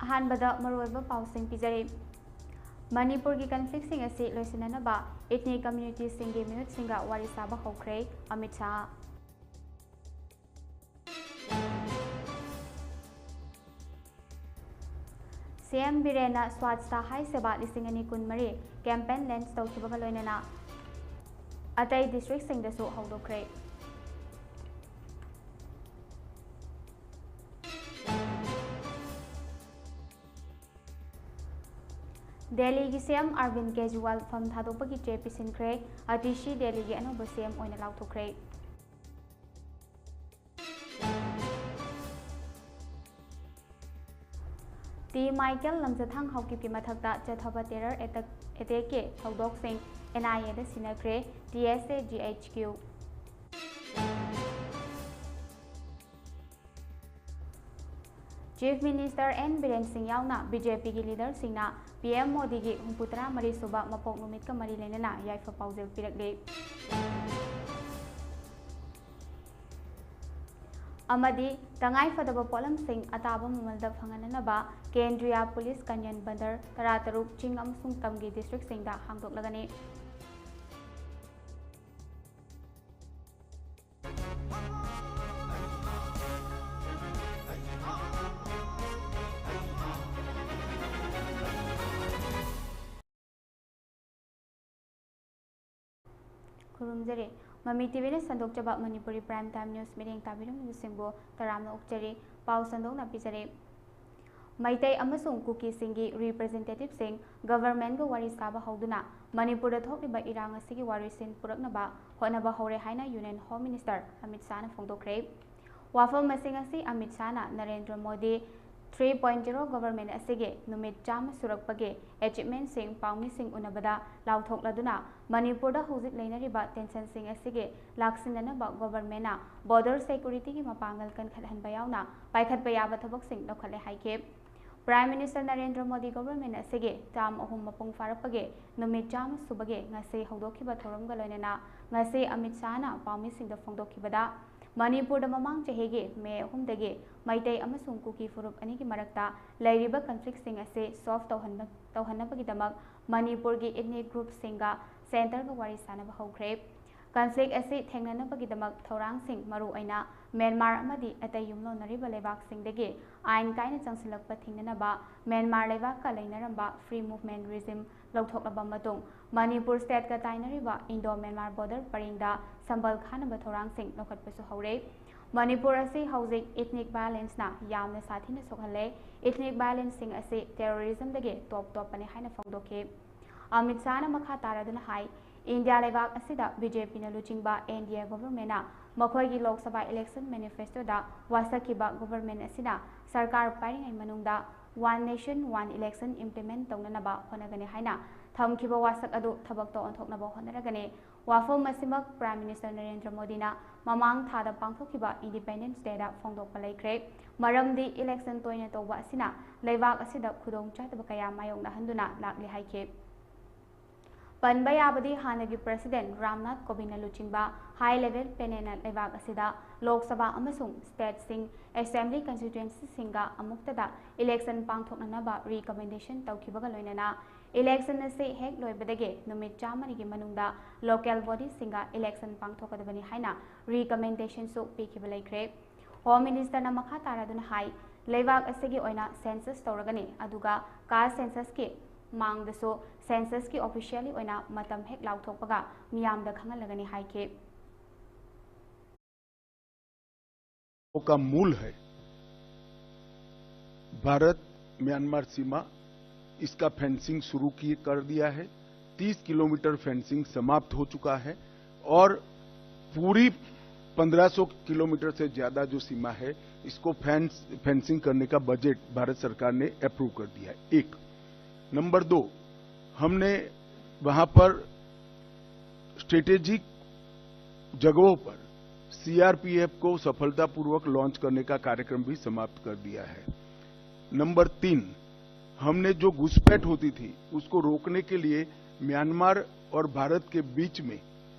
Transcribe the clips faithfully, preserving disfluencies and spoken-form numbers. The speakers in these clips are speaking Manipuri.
ꯑꯍꯥꯟꯕꯗ ꯃꯔꯨꯑꯣꯏꯕ ꯄꯥꯎꯁꯤꯡ ꯄꯤꯖꯔꯤ꯫ ꯃꯅꯤꯄꯨꯔꯒꯤ ꯀꯟꯐ꯭ꯂꯤꯛꯁꯤꯡ ꯑꯁꯤ ꯂꯣꯏꯁꯤꯟꯅꯅꯕ ꯏꯊꯅꯤꯛ ꯀꯝꯃ꯭ꯌꯨꯅꯤꯇꯤꯁꯤꯡꯒꯤ ꯃꯤꯍꯨꯠꯁꯤꯡꯒ ꯋꯥꯔꯤ ꯁꯥꯕ ꯍꯧꯈ꯭ꯔꯦ, ꯑꯃꯤꯠ ꯁꯥꯍ꯫ ꯁꯤ ꯑꯦꯝ ꯕꯤꯔꯦꯟꯅ ꯁ꯭ꯋꯥꯆꯇ ꯍꯥꯏ ꯁꯦꯕꯥ ꯂꯤꯁꯤꯡ ꯑꯅꯤ ꯀꯨꯟꯃꯔꯤ ꯀꯦꯝꯄꯦꯟ ꯂꯦꯟꯆ ꯇꯧꯈꯤꯕꯒ ꯂꯣꯏꯅꯅ ꯑꯇꯩ ꯗꯤꯁꯇ꯭ꯔꯤꯛꯁꯤꯡꯗꯁꯨ ꯍꯧꯗꯣꯛꯈ꯭ꯔꯦ꯫ ꯗꯦꯜꯂꯤꯒꯤ ꯁꯤ ꯑꯦꯝ ꯑꯔꯕꯤꯟ ꯀꯦꯖ꯭ꯔꯤꯋꯥꯜ ꯐꯝ ꯊꯥꯗꯣꯛꯄꯒꯤ ꯆꯦ ꯄꯤꯁꯤꯟꯈ꯭ꯔꯦ꯫ ꯑꯇꯤꯁꯤ ꯗꯦꯜꯂꯤꯒꯤ ꯑꯅꯧꯕ ꯁꯤ ꯑꯦꯝ ꯑꯣꯏꯅ ꯂꯥꯎꯊꯣꯛꯈ꯭ꯔꯦ꯫ ꯇꯤ ꯃꯥꯏꯀꯦꯜ ꯂꯝꯖꯊꯥꯡ ꯍꯥꯎꯀꯤꯞꯀꯤ ꯃꯊꯛꯇ ꯆꯠꯊꯕ ꯇꯦꯔꯔ ꯑꯦꯇꯦꯛ, ꯑꯦꯇꯦꯛꯀꯤ ꯊꯧꯗꯣꯛꯁꯤꯡ ꯑꯦꯟ ꯑꯥꯏ ꯑꯦꯗ ꯁꯤꯟꯅꯈ꯭ꯔꯦ, T S A G H Q. Chief minister N Biren Singh ꯌꯥꯎꯅ ꯕꯤ ꯖꯦ ꯄꯤꯒꯤ ꯂꯤꯗꯔꯁꯤꯡꯅ ꯄꯤ ꯑꯦꯝ ꯃꯣꯗꯤꯒꯤ ꯍꯨꯝꯐꯨ ꯇꯔꯥ ꯃꯔꯤ ꯁꯨꯕ ꯃꯄꯣꯛ ꯅꯨꯃꯤꯠꯀ ꯃꯔꯤ ꯂꯩꯅꯅ ꯌꯥꯏꯐ ꯄꯥꯎꯖꯦꯜ ꯄꯤꯔꯛꯂꯤ꯫ ꯑꯃꯗꯤ ꯇꯉꯥꯏ ꯐꯗꯕ ꯄꯣꯠꯂꯝꯁꯤꯡ ꯑꯇꯥꯕ ꯃꯃꯜꯗ ꯐꯪꯍꯟꯅꯅꯕ ꯀꯦꯟꯗ꯭ꯔꯤꯌꯥ ꯄꯨꯂꯤꯁ ꯀꯟꯌꯟ ꯕꯟꯗꯔ ꯇꯔꯥꯇꯔꯨꯛ ꯆꯤꯡ ꯑꯃꯁꯨꯡ ꯇꯝꯒꯤ ꯗꯤꯁꯇ꯭ꯔꯤꯛꯁꯤꯡꯗ ꯍꯥꯡꯗꯣꯛꯂꯒꯅꯤ꯫ ꯈꯨꯔꯨꯝꯖꯔꯤ꯫ ꯃꯃꯤ ꯇꯤ ꯚꯤꯅ ꯁꯟꯗꯣꯛꯆꯕ ꯃꯅꯤꯄꯨꯔꯤ Prime Time News ꯃꯤꯠꯌꯦꯡ ꯇꯥꯕꯤꯔꯝꯂꯤꯕꯁꯤꯡꯕꯨ ꯇꯔꯥꯝꯅ ꯑꯣꯛꯆꯔꯤ꯫ ꯄꯥꯎ ꯁꯟꯗꯣꯛꯅ ꯄꯤꯖꯔꯤ꯫ ꯃꯩꯇꯩ ꯑꯃꯁꯨꯡ ꯀꯨꯀꯤꯁꯤꯡꯒꯤ ꯔꯤꯄ꯭ꯔꯖꯦꯟꯇꯦꯇꯤꯚꯁꯤꯡ ꯒꯚꯔꯟꯃꯦꯟꯠꯀ ꯋꯥꯔꯤ ꯁꯥꯕ ꯍꯧꯗꯨꯅ ꯃꯅꯤꯄꯨꯔꯗ ꯊꯣꯛꯂꯤꯕ ꯏꯔꯥꯡ ꯑꯁꯤꯒꯤ ꯋꯥꯔꯣꯏꯁꯤꯟ ꯄꯨꯔꯛꯅꯕ ꯍꯣꯠꯅꯕ ꯍꯧꯔꯦ ꯍꯥꯏꯅ ꯌꯨꯅꯤꯌꯟ ꯍꯣꯝ ꯃꯤꯅꯤꯁꯇꯔ ꯑꯃꯤꯠ ꯁꯥꯍꯅ ꯐꯣꯡꯗꯣꯛꯈ꯭ꯔꯦ꯫ ꯋꯥꯐꯝ ꯑꯁꯤꯡ ꯑꯁꯤ ꯑꯃꯤꯠ ꯁꯥꯍꯅ Narendra Modi three point zero government ꯑꯁꯤꯒꯤ ꯅꯨꯃꯤꯠ ꯆꯥꯝꯃ ꯁꯨꯔꯛꯄꯒꯤ ꯑꯦꯆꯤꯚꯃꯦꯟꯠꯁꯤꯡ ꯄꯥꯎꯃꯤꯁꯤꯡ ꯎꯅꯕꯗ ꯂꯥꯎꯊꯣꯛꯂꯗꯨꯅ ꯃꯅꯤꯄꯨꯔꯗ ꯍꯧꯖꯤꯛ ꯂꯩꯅꯔꯤꯕ ꯇꯦꯟꯁꯟꯁꯤꯡ ꯑꯁꯤꯒꯤ ꯂꯥꯛꯁꯤꯟꯅꯅꯕ ꯒꯚꯔꯟꯃꯦꯟꯠꯅ ꯕꯣꯔꯗꯔ ꯁꯦꯀ꯭ꯌꯨꯔꯤꯇꯤꯒꯤ ꯃꯄꯥꯡꯒꯜ ꯀꯟꯈꯠꯍꯟꯕ ꯌꯥꯎꯅ ꯄꯥꯏꯈꯠꯄ ꯌꯥꯕ ꯊꯕꯛꯁꯤꯡ ꯂꯧꯈꯠꯂꯦ ꯍꯥꯏꯈꯤ꯫ Prime minister Narendra Modi government ꯑꯁꯤꯒꯤ ꯇꯥꯝ ꯑꯍꯨꯝ ꯃꯄꯨꯡ ꯐꯥꯔꯛꯄꯒꯤ ꯅꯨꯃꯤꯠ ꯆꯥꯝꯃ ꯁꯨꯕꯒꯤ ꯉꯁꯤ ꯍꯧꯗꯣꯛꯈꯤꯕ ꯊꯧꯔꯝꯒ ꯂꯣꯏꯅꯅ ꯉꯁꯤ ꯑꯃꯤꯠ ꯁꯥꯍꯅ ꯄꯥꯎꯃꯤꯁꯤꯡꯗ ꯐꯣꯡꯗꯣꯛꯈꯤꯕꯗ, ꯃꯅꯤꯄꯨꯔꯗ ꯃꯃꯥꯡ ꯆꯍꯤꯒꯤ ꯃꯦ ꯑꯍꯨꯝꯗꯒꯤ ꯃꯩꯇꯩ ꯑꯃꯁꯨꯡ ꯀꯨꯀꯤ ꯐꯨꯔꯨꯞ ꯑꯅꯤꯒꯤ ꯃꯔꯛꯇ ꯂꯩꯔꯤꯕ ꯀꯟꯐ꯭ꯂꯤꯛꯁꯤꯡ ꯑꯁꯤ ꯁꯣꯜꯚ ꯇꯧꯍꯟꯕ ꯇꯧꯍꯟꯅꯕꯒꯤꯗꯃꯛ ꯃꯅꯤꯄꯨꯔꯒꯤ ꯏꯊꯅꯤꯛ ꯒ꯭ꯔꯨꯞꯁꯤꯡꯒ ꯁꯦꯟꯇꯔꯒ ꯋꯥꯔꯤ ꯁꯥꯅꯕ ꯍꯧꯈ꯭ꯔꯦ꯫ ꯀꯟꯐ꯭ꯂꯤꯛ ꯑꯁꯤ ꯊꯦꯡꯅꯅꯕꯒꯤꯗꯃꯛ ꯊꯧꯔꯥꯡꯁꯤꯡ, ꯃꯔꯨꯑꯣꯏꯅ ꯃ꯭ꯌꯥꯟꯃꯥꯔ ꯑꯃꯗꯤ ꯑꯇꯩ ꯌꯨꯝꯂꯣꯟꯅꯔꯤꯕ ꯂꯩꯕꯥꯛꯁꯤꯡꯗꯒꯤ ꯑꯥꯏꯟ ꯀꯥꯏꯅ ꯆꯪꯁꯤꯜꯂꯛꯄ ꯊꯤꯡꯅꯅꯕ ꯃ꯭ꯌꯥꯟꯃꯥꯔ ꯂꯩꯕꯥꯛꯀ ꯂꯩꯅꯔꯝꯕ ꯐ꯭ꯔꯤ ꯃꯨꯚꯃꯦꯟ ꯔꯤꯖꯤꯝ ꯂꯧꯊꯣꯛꯂꯕ ꯃꯇꯨꯡ, ꯃꯅꯤꯄꯨꯔ ꯁ꯭ꯇꯦꯠꯀ ꯇꯥꯏꯅꯔꯤꯕ ꯏꯟꯗꯣ ꯃ꯭ꯌꯥꯟꯃꯥꯔ ꯕꯣꯔꯗꯔ ꯄꯔꯤꯡꯗ ꯁꯝꯕꯜ ꯈꯥꯅꯕ ꯊꯧꯔꯥꯡꯁꯤꯡ ꯂꯧꯈꯠꯄꯁꯨ ꯍꯧꯔꯦ꯫ ꯃꯅꯤꯄꯨꯔ ꯑꯁꯤ ꯍꯧꯖꯤꯛ ꯏꯊꯅꯤꯛ ꯚꯥꯏꯑꯣꯂꯦꯟꯁꯅ ꯌꯥꯝꯅ ꯁꯥꯊꯤꯅ ꯁꯣꯛꯍꯜꯂꯦ꯫ ꯏꯊꯅꯤꯛ ꯚꯥꯏꯑꯣꯂꯦꯟꯁꯁꯤꯡ ꯑꯁꯤ ꯇꯦꯔꯣꯔꯤꯖꯝꯗꯒꯤ ꯇꯣꯞ ꯇꯣꯞꯄꯅꯤ ꯍꯥꯏꯅ ꯐꯣꯡꯗꯣꯛꯈꯤ꯫ ꯑꯃꯤꯠ ꯁꯥꯍꯅ ꯃꯈꯥ ꯇꯥꯔꯗꯨꯅ ꯍꯥꯏ, ꯏꯟꯗꯤꯌꯥ ꯂꯩꯕꯥꯛ ꯑꯁꯤꯗ ꯕꯤ ꯖꯦ ꯄꯤꯅ ꯂꯨꯆꯤꯡꯕ ꯑꯦꯟ ꯗꯤ ꯑꯦ ꯒꯣꯚꯔꯟꯃꯦꯟꯠꯅ ꯃꯈꯣꯏꯒꯤ ꯂꯣꯛ ꯁꯚꯥ ꯏꯂꯦꯛꯁꯟ ꯃꯦꯅꯤꯐꯦꯁꯇꯣꯗ ꯋꯥꯁꯛꯈꯤꯕ ꯒꯣꯚꯔꯟꯃꯦꯟꯠ ꯑꯁꯤꯅ ꯁꯔꯀꯥꯔ ꯄꯥꯏꯔꯤꯉꯩ ꯃꯅꯨꯡꯗ one nation one election implement ꯇꯧꯅꯅꯕ ꯍꯣꯠꯅꯒꯅꯤ ꯍꯥꯏꯅ ꯊꯝꯈꯤꯕ ꯋꯥꯁꯛ ꯑꯗꯨ ꯊꯕꯛꯇ ꯑꯣꯟꯊꯣꯛꯅꯕ ꯍꯣꯠꯅꯔꯒꯅꯤ꯫ ꯋꯥꯐꯝ ꯑꯁꯤꯃꯛ ꯄ꯭ꯔꯥꯏꯝ ꯃꯤꯅꯤꯁꯇꯔ ꯅꯔꯦꯟꯗ꯭ꯔ ꯃꯣꯗꯤꯅ ꯃꯃꯥꯡ ꯊꯥꯗ ꯄꯥꯡꯊꯣꯛꯈꯤꯕ ꯏꯟꯗꯤꯄꯦꯟꯗꯦꯟꯁ ꯗꯦꯗ ꯐꯣꯡꯗꯣꯛꯄ ꯂꯩꯈ꯭ꯔꯦ꯫ ꯃꯔꯝꯗꯤ ꯏꯂꯦꯛꯁꯟ ꯇꯣꯏꯅ ꯇꯧꯕ ꯑꯁꯤꯅ ꯂꯩꯕꯥꯛ ꯑꯁꯤꯗ ꯈꯨꯗꯣꯡꯆꯥꯗꯕ ꯀꯌꯥ ꯃꯥꯌꯣꯛꯅꯍꯟꯗꯨꯅ ꯂꯥꯛꯂꯤ ꯍꯥꯏꯈꯤ꯫ ꯄꯟꯕ ꯌꯥꯕꯗꯤ ꯍꯥꯟꯅꯒꯤ ꯄ꯭ꯔꯁꯤꯗꯦꯟꯠ ꯔꯥꯝꯅꯥꯊ ꯀꯣꯕꯤꯟꯗꯅ ꯂꯨꯆꯤꯡꯕ ꯍꯥꯏ ꯂꯦꯚꯦꯜ ꯄꯦꯅꯦꯜꯅ ꯂꯩꯕꯥꯛ ꯑꯁꯤꯗ ꯂꯣꯛ ꯁꯚꯥ ꯑꯃꯁꯨꯡ ꯁ꯭ꯇꯦꯠꯁꯤꯡ ꯑꯦꯁꯦꯝꯕ꯭ꯂꯤ ꯀꯟꯁꯇꯤꯇ꯭ꯋꯦꯟꯁꯤꯁꯤꯡꯒ ꯑꯃꯨꯛꯇꯗ ꯏꯂꯦꯛꯁꯟ ꯄꯥꯡꯊꯣꯛꯅꯅꯕ ꯔꯤꯀꯃꯦꯟꯗꯦꯁꯟ ꯇꯧꯈꯤꯕꯒ ꯂꯣꯏꯅꯅ ꯏꯂꯦꯛꯁꯟ ꯑꯁꯤ ꯍꯦꯛ ꯂꯣꯏꯕꯗꯒꯤ ꯅꯨꯃꯤꯠ ꯆꯥꯝꯃꯅꯤꯒꯤ ꯃꯅꯨꯡꯗ ꯂꯣꯀꯦꯜ ꯕꯣꯗꯤꯁꯤꯡꯒ ꯏꯂꯦꯛꯁꯟ ꯄꯥꯡꯊꯣꯛꯀꯗꯕꯅꯤ ꯍꯥꯏꯅ ꯔꯤꯀꯃꯦꯟꯗꯦꯁꯟꯁꯨ ꯄꯤꯈꯤꯕ ꯂꯩꯈ꯭ꯔꯦ꯫ ꯍꯣꯝ ꯃꯤꯅꯤꯁꯇꯔꯅ ꯃꯈꯥ ꯇꯥꯔꯗꯨꯅ ꯍꯥꯏ, ꯂꯩꯕꯥꯛ ꯑꯁꯤꯒꯤ ꯑꯣꯏꯅ ꯁꯦꯟꯁꯁ ꯇꯧꯔꯒꯅꯤ, ꯑꯗꯨꯒ ꯀꯥꯁ ꯁꯦꯟꯁꯁꯀꯤ ꯃꯥꯡꯗꯁꯨ ꯁꯦꯟꯁꯁꯀꯤ ꯑꯣꯐꯤꯁꯤꯌꯦꯜꯂꯤ ꯑꯣꯏꯅ ꯃꯇꯝ ꯍꯦꯛ ꯂꯥꯎꯊꯣꯛꯄꯒ ꯃꯤꯌꯥꯝꯗ ꯈꯪꯍꯜꯂꯒꯅꯤ ꯍꯥꯏꯈꯤ꯫ का मूल है। भारत म्यांमार सीमा, इसका फेंसिंग शुरू की कर दिया है। तीस किलोमीटर फेंसिंग समाप्त हो चुका है और पूरी पन्द्रह सौ किलोमीटर से ज्यादा जो सीमा है, इसको फेंस फेंसिंग करने का बजट भारत सरकार ने अप्रूव कर दिया है। एक। नंबर दो, हमने वहां पर स्ट्रेटेजिक जगहों पर सीआरपीएफ को सफलतापूर्वक लॉन्च करने का कार्यक्रम भी समाप्त कर दिया है। नंबर तीन, हमने जो घुसपैठ होती थी, उसको रोकने के लिए म्यांमार और भारत के बीच में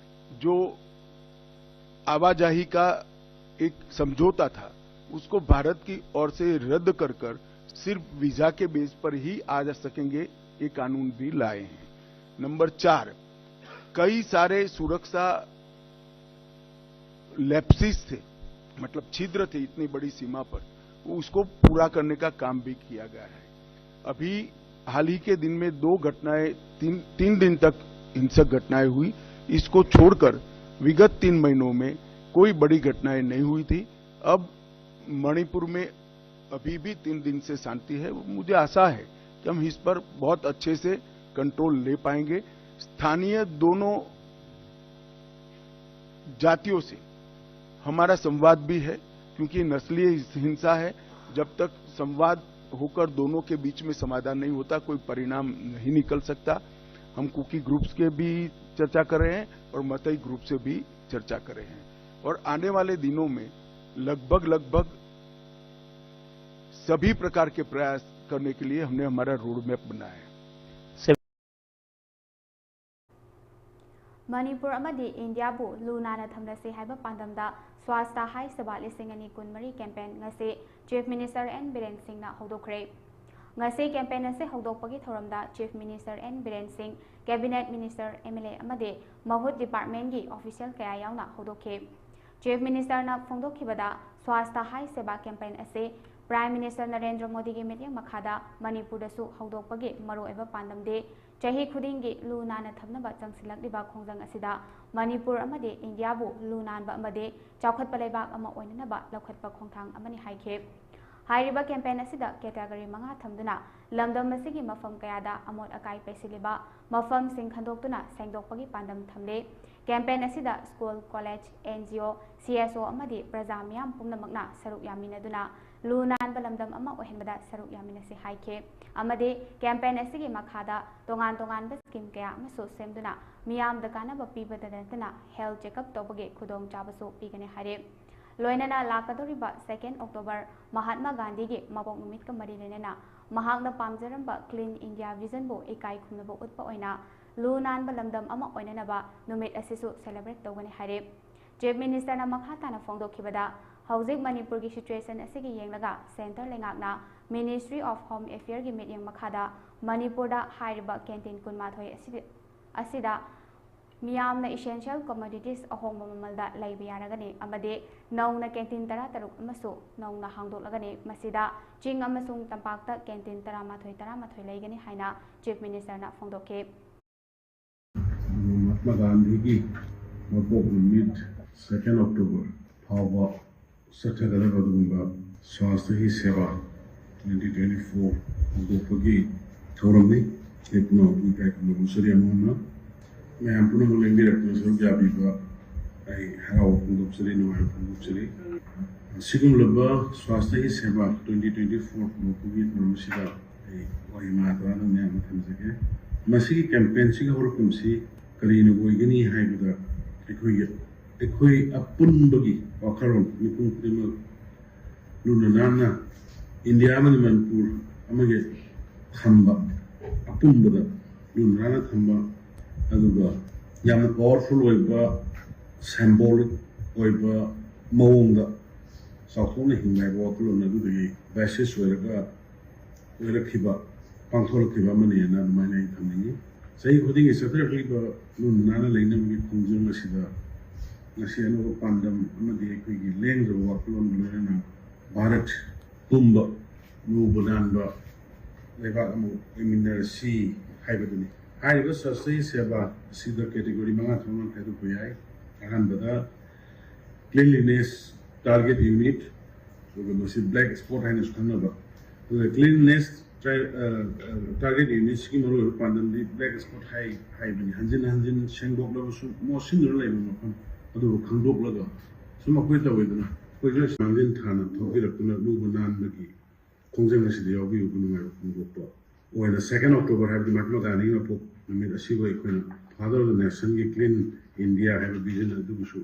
जो आवाजाही का एक समझौता था, उसको भारत की ओर से रद्द कर कर सिर्फ वीजा के बेस पर ही आ जा सकेंगे, ये कानून भी लाए हैं। नंबर चार, कई सारे सुरक्षा लैप्सिस थे, मतलब छिद्र थे इतनी बड़ी सीमा पर, वो उसको पूरा करने का काम भी किया गया है। अभी हाल ही के दिन में दो घटनाएं, तीन तीन दिन तक हिंसक घटनाएं हुई। इसको छोड़कर विगत तीन महीनों में कोई बड़ी घटनाएं नहीं हुई थी। अब मणिपुर में अभी भी तीन दिन से शांति है। मुझे आशा है कि हम इस पर बहुत अच्छे से कंट्रोल ले पाएंगे। स्थानीय दोनों जातियों से हमारा संवाद भी है, क्योंकि नस्लीय हिंसा है। जब तक संवाद होकर दोनों के बीच में समाधान नहीं होता, कोई परिणाम नहीं निकल सकता। हम कुकी ग्रुप्स के भी चर्चा कर रहे हैं और मतई ग्रुप से भी चर्चा कर रहे हैं, और आने वाले दिनों में लगभग लगभग सभी प्रकार के प्रयास करने के लिए हमने हमारा रोड मैप बनाया है। ꯃꯅꯤꯄꯨꯔ ꯑꯃꯗꯤ ꯏꯟꯗꯤꯌꯥꯕꯨ ꯂꯨ ꯅꯥꯟꯅ ꯊꯝꯂꯁꯤ ꯍꯥꯏꯕ ꯄꯥꯟꯗꯝꯗ ꯁ꯭ꯋꯥꯁꯊ ꯍꯥꯏ ꯁꯦꯕꯥ ꯂꯤꯁꯤꯡ ꯑꯅꯤ ꯀꯨꯟꯃꯔꯤ ꯀꯦꯝꯄꯦꯟ ꯉꯁꯤ ꯆꯤꯐ ꯃꯤꯅꯤꯁꯇꯔ ꯑꯦꯟ ꯕꯤꯔꯦꯟ ꯁꯤꯡꯅ ꯍꯧꯗꯣꯛꯈ꯭ꯔꯦ꯫ ꯉꯁꯤ ꯀꯦꯝꯄꯦꯟ ꯑꯁꯤ ꯍꯧꯗꯣꯛꯄꯒꯤ ꯊꯧꯔꯝꯗ ꯆꯤꯐ ꯃꯤꯅꯤꯁꯇꯔ ꯑꯦꯟ ꯕꯤꯔꯦꯟ ꯁꯤꯡ, ꯀꯦꯕꯤꯅꯦꯠ ꯃꯤꯅꯤꯁꯇꯔ, ꯑꯦꯝ ꯑꯦꯜ ꯑꯦ ꯑꯃꯗꯤ ꯃꯍꯨꯠ ꯗꯤꯄꯥꯔꯠꯃꯦꯟꯒꯤ ꯑꯣꯐꯤꯁꯤꯌꯦꯜ ꯀꯌꯥ ꯌꯥꯎꯅ ꯍꯧꯗꯣꯛꯈꯤ꯫ ꯆꯤꯐ ꯃꯤꯅꯤꯁꯇꯔꯅ ꯐꯣꯡꯗꯣꯛꯈꯤꯕꯗ, ꯁ꯭ꯋꯥꯁꯊ ꯍꯥꯏ ꯁꯦꯕꯥ ꯀꯦꯝꯄꯦꯟ ꯑꯁꯤ ꯄ꯭ꯔꯥꯏꯝ ꯃꯤꯅꯤꯁꯇꯔ ꯅꯔꯦꯟꯗ꯭ꯔ ꯃꯣꯗꯤꯒꯤ ꯃꯤꯠꯌꯦꯡ ꯃꯈꯥꯗ ꯃꯅꯤꯄꯨꯔꯗꯁꯨ ꯍꯧꯗꯣꯛꯄꯒꯤ ꯃꯔꯨꯑꯣꯏꯕ ꯄꯥꯟꯗꯝꯗꯤ ꯆꯍꯤ ꯈꯨꯗꯤꯡꯒꯤ ꯂꯨ ꯅꯥꯟꯅ ꯊꯝꯅꯕ ꯆꯪꯁꯤꯜꯂꯛꯂꯤꯕ ꯈꯣꯡꯖꯪ ꯑꯁꯤꯗ ꯃꯅꯤꯄꯨꯔ ꯑꯃꯗꯤ ꯏꯟꯗꯤꯌꯥꯕꯨ ꯂꯨ ꯅꯥꯟꯕ ꯑꯃꯗꯤ ꯆꯥꯎꯈꯠꯄ ꯂꯩꯕꯥꯛ ꯑꯃ ꯑꯣꯏꯅꯅꯕ ꯂꯧꯈꯠꯄ ꯈꯣꯡꯊꯥꯡ ꯑꯃꯅꯤ ꯍꯥꯏꯈꯤ꯫ ꯍꯥꯏꯔꯤꯕ ꯀꯦꯝꯄꯦꯟ ꯑꯁꯤꯗ ꯀꯦꯇꯥꯒꯣꯔꯤ ꯃꯉꯥ ꯊꯝꯗꯨꯅ ꯂꯝꯗꯝ ꯑꯁꯤꯒꯤ ꯃꯐꯝ ꯀꯌꯥꯗ ꯑꯃꯣꯠ ꯑꯀꯥꯏ ꯄꯩꯁꯤꯜꯂꯤꯕ ꯃꯐꯝꯁꯤꯡ ꯈꯟꯗꯣꯛꯇꯨꯅ ꯁꯦꯡꯗꯣꯛꯄꯒꯤ ꯄꯥꯟꯗꯝ ꯊꯝꯂꯤ꯫ ꯀꯦꯝꯄꯦꯟ ꯑꯁꯤꯗ school, college, and G O, C S ꯑꯣ ꯑꯃꯗꯤ ꯄ꯭ꯔꯖꯥ ꯃꯤꯌꯥꯝ ꯄꯨꯝꯅꯃꯛꯅ ꯁꯔꯨꯛ ꯌꯥꯃꯤꯟꯅꯗꯨꯅ ꯂꯨ ꯅꯥꯟꯕ ꯂꯝꯗꯝ ꯑꯃ ꯑꯣꯏꯍꯟꯕꯗ ꯁꯔꯨꯛ ꯌꯥꯃꯤꯟꯅꯁꯤ ꯍꯥꯏꯈꯤ꯫ ꯑꯃꯗꯤ ꯀꯦꯝꯄꯦꯟ ꯑꯁꯤꯒꯤ ꯃꯈꯥꯗ ꯇꯣꯉꯥꯟ ꯇꯣꯉꯥꯟꯕ ꯁ꯭ꯀꯤꯝ ꯀꯌꯥ ꯑꯃꯁꯨ ꯁꯦꯝꯗꯨꯅ ꯃꯤꯌꯥꯝꯗ ꯀꯥꯟꯅꯕ ꯄꯤꯕꯗ ꯅꯠꯇꯅ ꯍꯦꯜꯊ ꯆꯦꯛꯑꯞ ꯇꯧꯕꯒꯤ ꯈꯨꯗꯣꯡꯆꯥꯕꯁꯨ ꯄꯤꯒꯅꯤ ꯍꯥꯏꯔꯤ꯫ ꯂꯣꯏꯅꯅ ꯂꯥꯛꯀꯗꯧꯔꯤꯕ ꯁꯦꯀꯦꯟ ꯑꯣꯛꯇꯣꯕꯔ ꯃꯍꯥꯠꯃꯥ ꯒꯥꯟꯙꯤꯒꯤ ꯃꯄꯣꯛ ꯅꯨꯃꯤꯠꯀ ꯃꯔꯤ ꯂꯩꯅꯅ ꯃꯍꯥꯛꯅ ꯄꯥꯝꯖꯔꯝꯕ ꯀ꯭ꯂꯤꯟ ꯏꯟꯗꯤꯌꯥ ꯚꯤꯖꯟꯕꯨ ꯏꯀꯥꯏ ꯈꯨꯝꯅꯕ ꯎꯠꯄ ꯑꯣꯏꯅ ꯂꯨ ꯅꯥꯟꯕ ꯂꯝꯗꯝ ꯑꯃ ꯑꯣꯏꯅꯅꯕ ꯅꯨꯃꯤꯠ ꯑꯁꯤꯁꯨ ꯁꯦꯂꯦꯕ꯭ꯔꯦꯠ ꯇꯧꯒꯅꯤ ꯍꯥꯏꯔꯤ꯫ Chief Ministerꯅ ꯃꯈꯥ ꯇꯥꯅ ꯐꯣꯡꯗꯣꯛꯈꯤꯕꯗ, ꯍꯧꯖꯤꯛ ꯃꯅꯤꯄꯨꯔꯒꯤ situation ꯑꯁꯤꯒꯤ ꯌꯦꯡꯂꯒ Centre ꯂꯩꯉꯥꯛꯅ Ministry of Home Affairꯒꯤ ꯃꯤꯠꯌꯦꯡ ꯃꯈꯥꯗ ꯃꯅꯤꯄꯨꯔꯗ ꯍꯥꯏꯔꯤꯕ canteen ꯀꯨꯟꯃꯥꯊꯣꯏ ꯑꯁꯤꯗ, ꯑꯁꯤꯗ ꯃꯤꯌꯥꯝꯅ essential commodities ꯑꯍꯣꯡꯕ ꯃꯃꯜꯗ ꯂꯩꯕ ꯌꯥꯔꯒꯅꯤ ꯑꯃꯗꯤ ꯅꯧꯅ canteen ꯇꯔꯥꯇꯔꯨꯛ ꯑꯃꯁꯨ ꯅꯧꯅ ꯍꯥꯡꯗꯣꯛꯂꯒꯅꯤ꯫ ꯃꯁꯤꯗ ꯆꯤꯡ ꯑꯃꯁꯨꯡ ꯇꯝꯄꯥꯛꯇ canteen ꯇꯔꯥꯃꯥꯊꯣꯏ ꯇꯔꯥꯃꯥꯊꯣꯏ ꯂꯩꯒꯅꯤ ꯍꯥꯏꯅ Chief Ministerꯅ ꯐꯣꯡꯗꯣꯛꯈꯤ꯫ ꯃꯍꯥꯠꯃꯥ ꯒꯥꯟꯙꯤꯒꯤ ꯃꯄꯣꯛ ꯅꯨꯃꯤꯠ second October ꯐꯥꯎꯕ ꯆꯠꯊꯒꯗꯕ ꯑꯗꯨꯒꯨꯝꯕ ꯁ꯭ꯋꯥꯁꯊ ꯍꯤ ꯁꯦꯕꯥ twenty twenty four ꯍꯧꯗꯣꯛꯄꯒꯤ ꯊꯧꯔꯝꯅꯤ꯫ ꯑꯩ ꯄꯨꯝꯅꯃꯛꯄꯨ ꯏꯀꯥꯏ ꯈꯨꯝꯅꯕ ꯎꯠꯆꯔꯤ꯫ ꯑꯃꯨꯛ ꯍꯟꯅ ꯃꯌꯥꯝ ꯄꯨꯝꯅꯃꯛ ꯂꯦꯡꯕꯤꯔꯛꯇꯨꯅ ꯁꯔꯨꯛ ꯌꯥꯕꯤꯕ ꯑꯩ ꯍꯔꯥꯎꯕ ꯐꯣꯡꯗꯣꯛꯆꯔꯤ, ꯅꯨꯡꯉꯥꯏꯕ ꯐꯣꯡꯗꯣꯛꯆꯔꯤ꯫ ꯑꯁꯤꯒꯨꯝꯂꯕ ꯁ꯭ꯋꯥꯁꯊ ꯍꯤ ꯁꯦꯕꯥ twenty twenty four ꯍꯧꯗꯣꯛꯄꯒꯤ ꯊꯧꯔꯝ ꯑꯁꯤꯗ ꯑꯩ ꯋꯥꯍꯩ ꯃꯉꯥ ꯇꯔꯥꯗꯪ ꯃꯌꯥꯝꯗ ꯊꯝꯖꯒꯦ꯫ ꯃꯁꯤꯒꯤ campaignꯁꯤꯒꯤ ꯍꯧꯔꯛꯐꯝꯁꯤ ꯀꯔꯤꯅ ꯑꯣꯏꯒꯅꯤ ꯍꯥꯏꯕꯗ, ꯑꯩꯈꯣꯏꯒꯤ, ꯑꯩꯈꯣꯏ ꯑꯄꯨꯟꯕꯒꯤ ꯋꯥꯈꯜꯂꯣꯟ, ꯃꯤꯄꯨꯝ ꯈꯨꯗꯤꯡꯃꯛ ꯂꯨꯅ ꯅꯥꯟꯅ ꯏꯟꯗꯤꯌꯥ ꯑꯃꯗꯤ ꯃꯅꯤꯄꯨꯔ ꯑꯃꯒꯤ ꯊꯝꯕ, ꯑꯄꯨꯟꯕꯗ ꯂꯨꯅ ꯅꯥꯟꯅ ꯊꯝꯕ, ꯑꯗꯨꯒ ꯌꯥꯝꯅ powerful ꯑꯣꯏꯕ, symbolic ꯑꯣꯏꯕ ꯃꯑꯣꯡꯗ ꯆꯥꯎꯊꯣꯛꯅ ꯍꯤꯡꯕ ꯍꯥꯏꯕ ꯋꯥꯈꯜꯂꯣꯟ ꯑꯗꯨꯗꯒꯤ basis ꯑꯣꯏꯔꯒ ꯑꯣꯏꯔꯛꯈꯤꯕ, ꯄꯥꯡꯊꯣꯔꯛꯈꯤꯕ ꯑꯃꯅꯤꯅ ꯑꯗꯨꯃꯥꯏꯅ ꯑꯩ ꯊꯝꯅꯤꯡꯉꯤ꯫ ꯆꯍꯤ ꯈꯨꯗꯤꯡꯒꯤ ꯆꯠꯊꯔꯛꯂꯤꯕ ꯂꯨꯅ ꯅꯥꯟꯅ ꯂꯩꯅꯕꯒꯤ ꯈꯣꯡꯖꯪ ꯑꯁꯤꯗ ꯉꯁꯤ ꯑꯅꯧꯕ ꯄꯥꯟꯗꯝ ꯑꯃꯗꯤ ꯑꯩꯈꯣꯏꯒꯤ ꯂꯦꯡꯗꯕ ꯋꯥꯈꯜꯂꯣꯟꯒ ꯂꯣꯏꯅꯅ ꯚꯥꯔꯠ ꯄꯨꯝꯕ ꯂꯨꯕ ꯅꯥꯟꯕ ꯂꯩꯕꯥꯛ ꯑꯃ ꯑꯣꯏꯃꯤꯟꯅꯔꯁꯤ ꯍꯥꯏꯕꯗꯨꯅꯤ꯫ ꯍꯥꯏꯔꯤꯕ ꯁ꯭ꯋꯥꯁꯊ ꯍꯤ ꯁꯦꯕꯥ ꯑꯁꯤꯗ category ꯃꯉꯥ ꯊꯣꯛꯅ ꯈꯥꯏꯗꯣꯛꯄ ꯌꯥꯏ꯫ ꯑꯍꯥꯟꯕꯗ cleanliness target unit, ꯑꯗꯨꯒ ꯃꯁꯤ black spot ꯍꯥꯏꯅꯁꯨ ꯈꯪꯅꯕ꯫ ꯑꯗꯨꯒ cleanliness target unitꯁꯤꯒꯤ ꯃꯔꯨꯑꯣꯏꯕ ꯄꯥꯟꯗꯝꯗꯤ black spot ꯍꯥꯏ ꯍꯥꯏꯕꯅꯤ꯫ ꯍꯟꯖꯤꯟ ꯍꯟꯖꯤꯟ ꯁꯦꯡꯗꯣꯛꯂꯕꯁꯨ ꯃꯣꯠꯁꯤꯟꯗꯨꯅ ꯂꯩꯕ ꯃꯐꯝ ꯑꯗꯨꯕꯨ ꯈꯪꯗꯣꯛꯂꯒ ꯁꯨꯝ ꯑꯩꯈꯣꯏ ꯇꯧꯋꯤꯗꯅ, ꯑꯩꯈꯣꯏꯁꯨ ꯃꯥꯡꯖꯤꯟ ꯊꯥꯅ ꯊꯧꯕꯤꯔꯛꯇꯨꯅ ꯂꯨꯕ ꯅꯥꯟꯕꯒꯤ ꯈꯣꯡꯖꯪ ꯑꯁꯤꯗ ꯌꯥꯎꯕꯤꯌꯨꯕ ꯅꯨꯡꯉꯥꯏꯕ ꯐꯣꯡꯗꯣꯛꯄ ꯑꯣꯏꯅ second October ꯍꯥꯏꯕꯗꯤ ꯃꯍꯥꯠꯃꯥ ꯒꯥꯟꯙꯤꯒꯤ ꯃꯄꯣꯛ ꯅꯨꯃꯤꯠ ꯑꯁꯤꯕꯨ ꯑꯩꯈꯣꯏꯅ Father of the Nationꯒꯤ Clean India ꯍꯥꯏꯕ vision ꯑꯗꯨꯕꯨꯁꯨ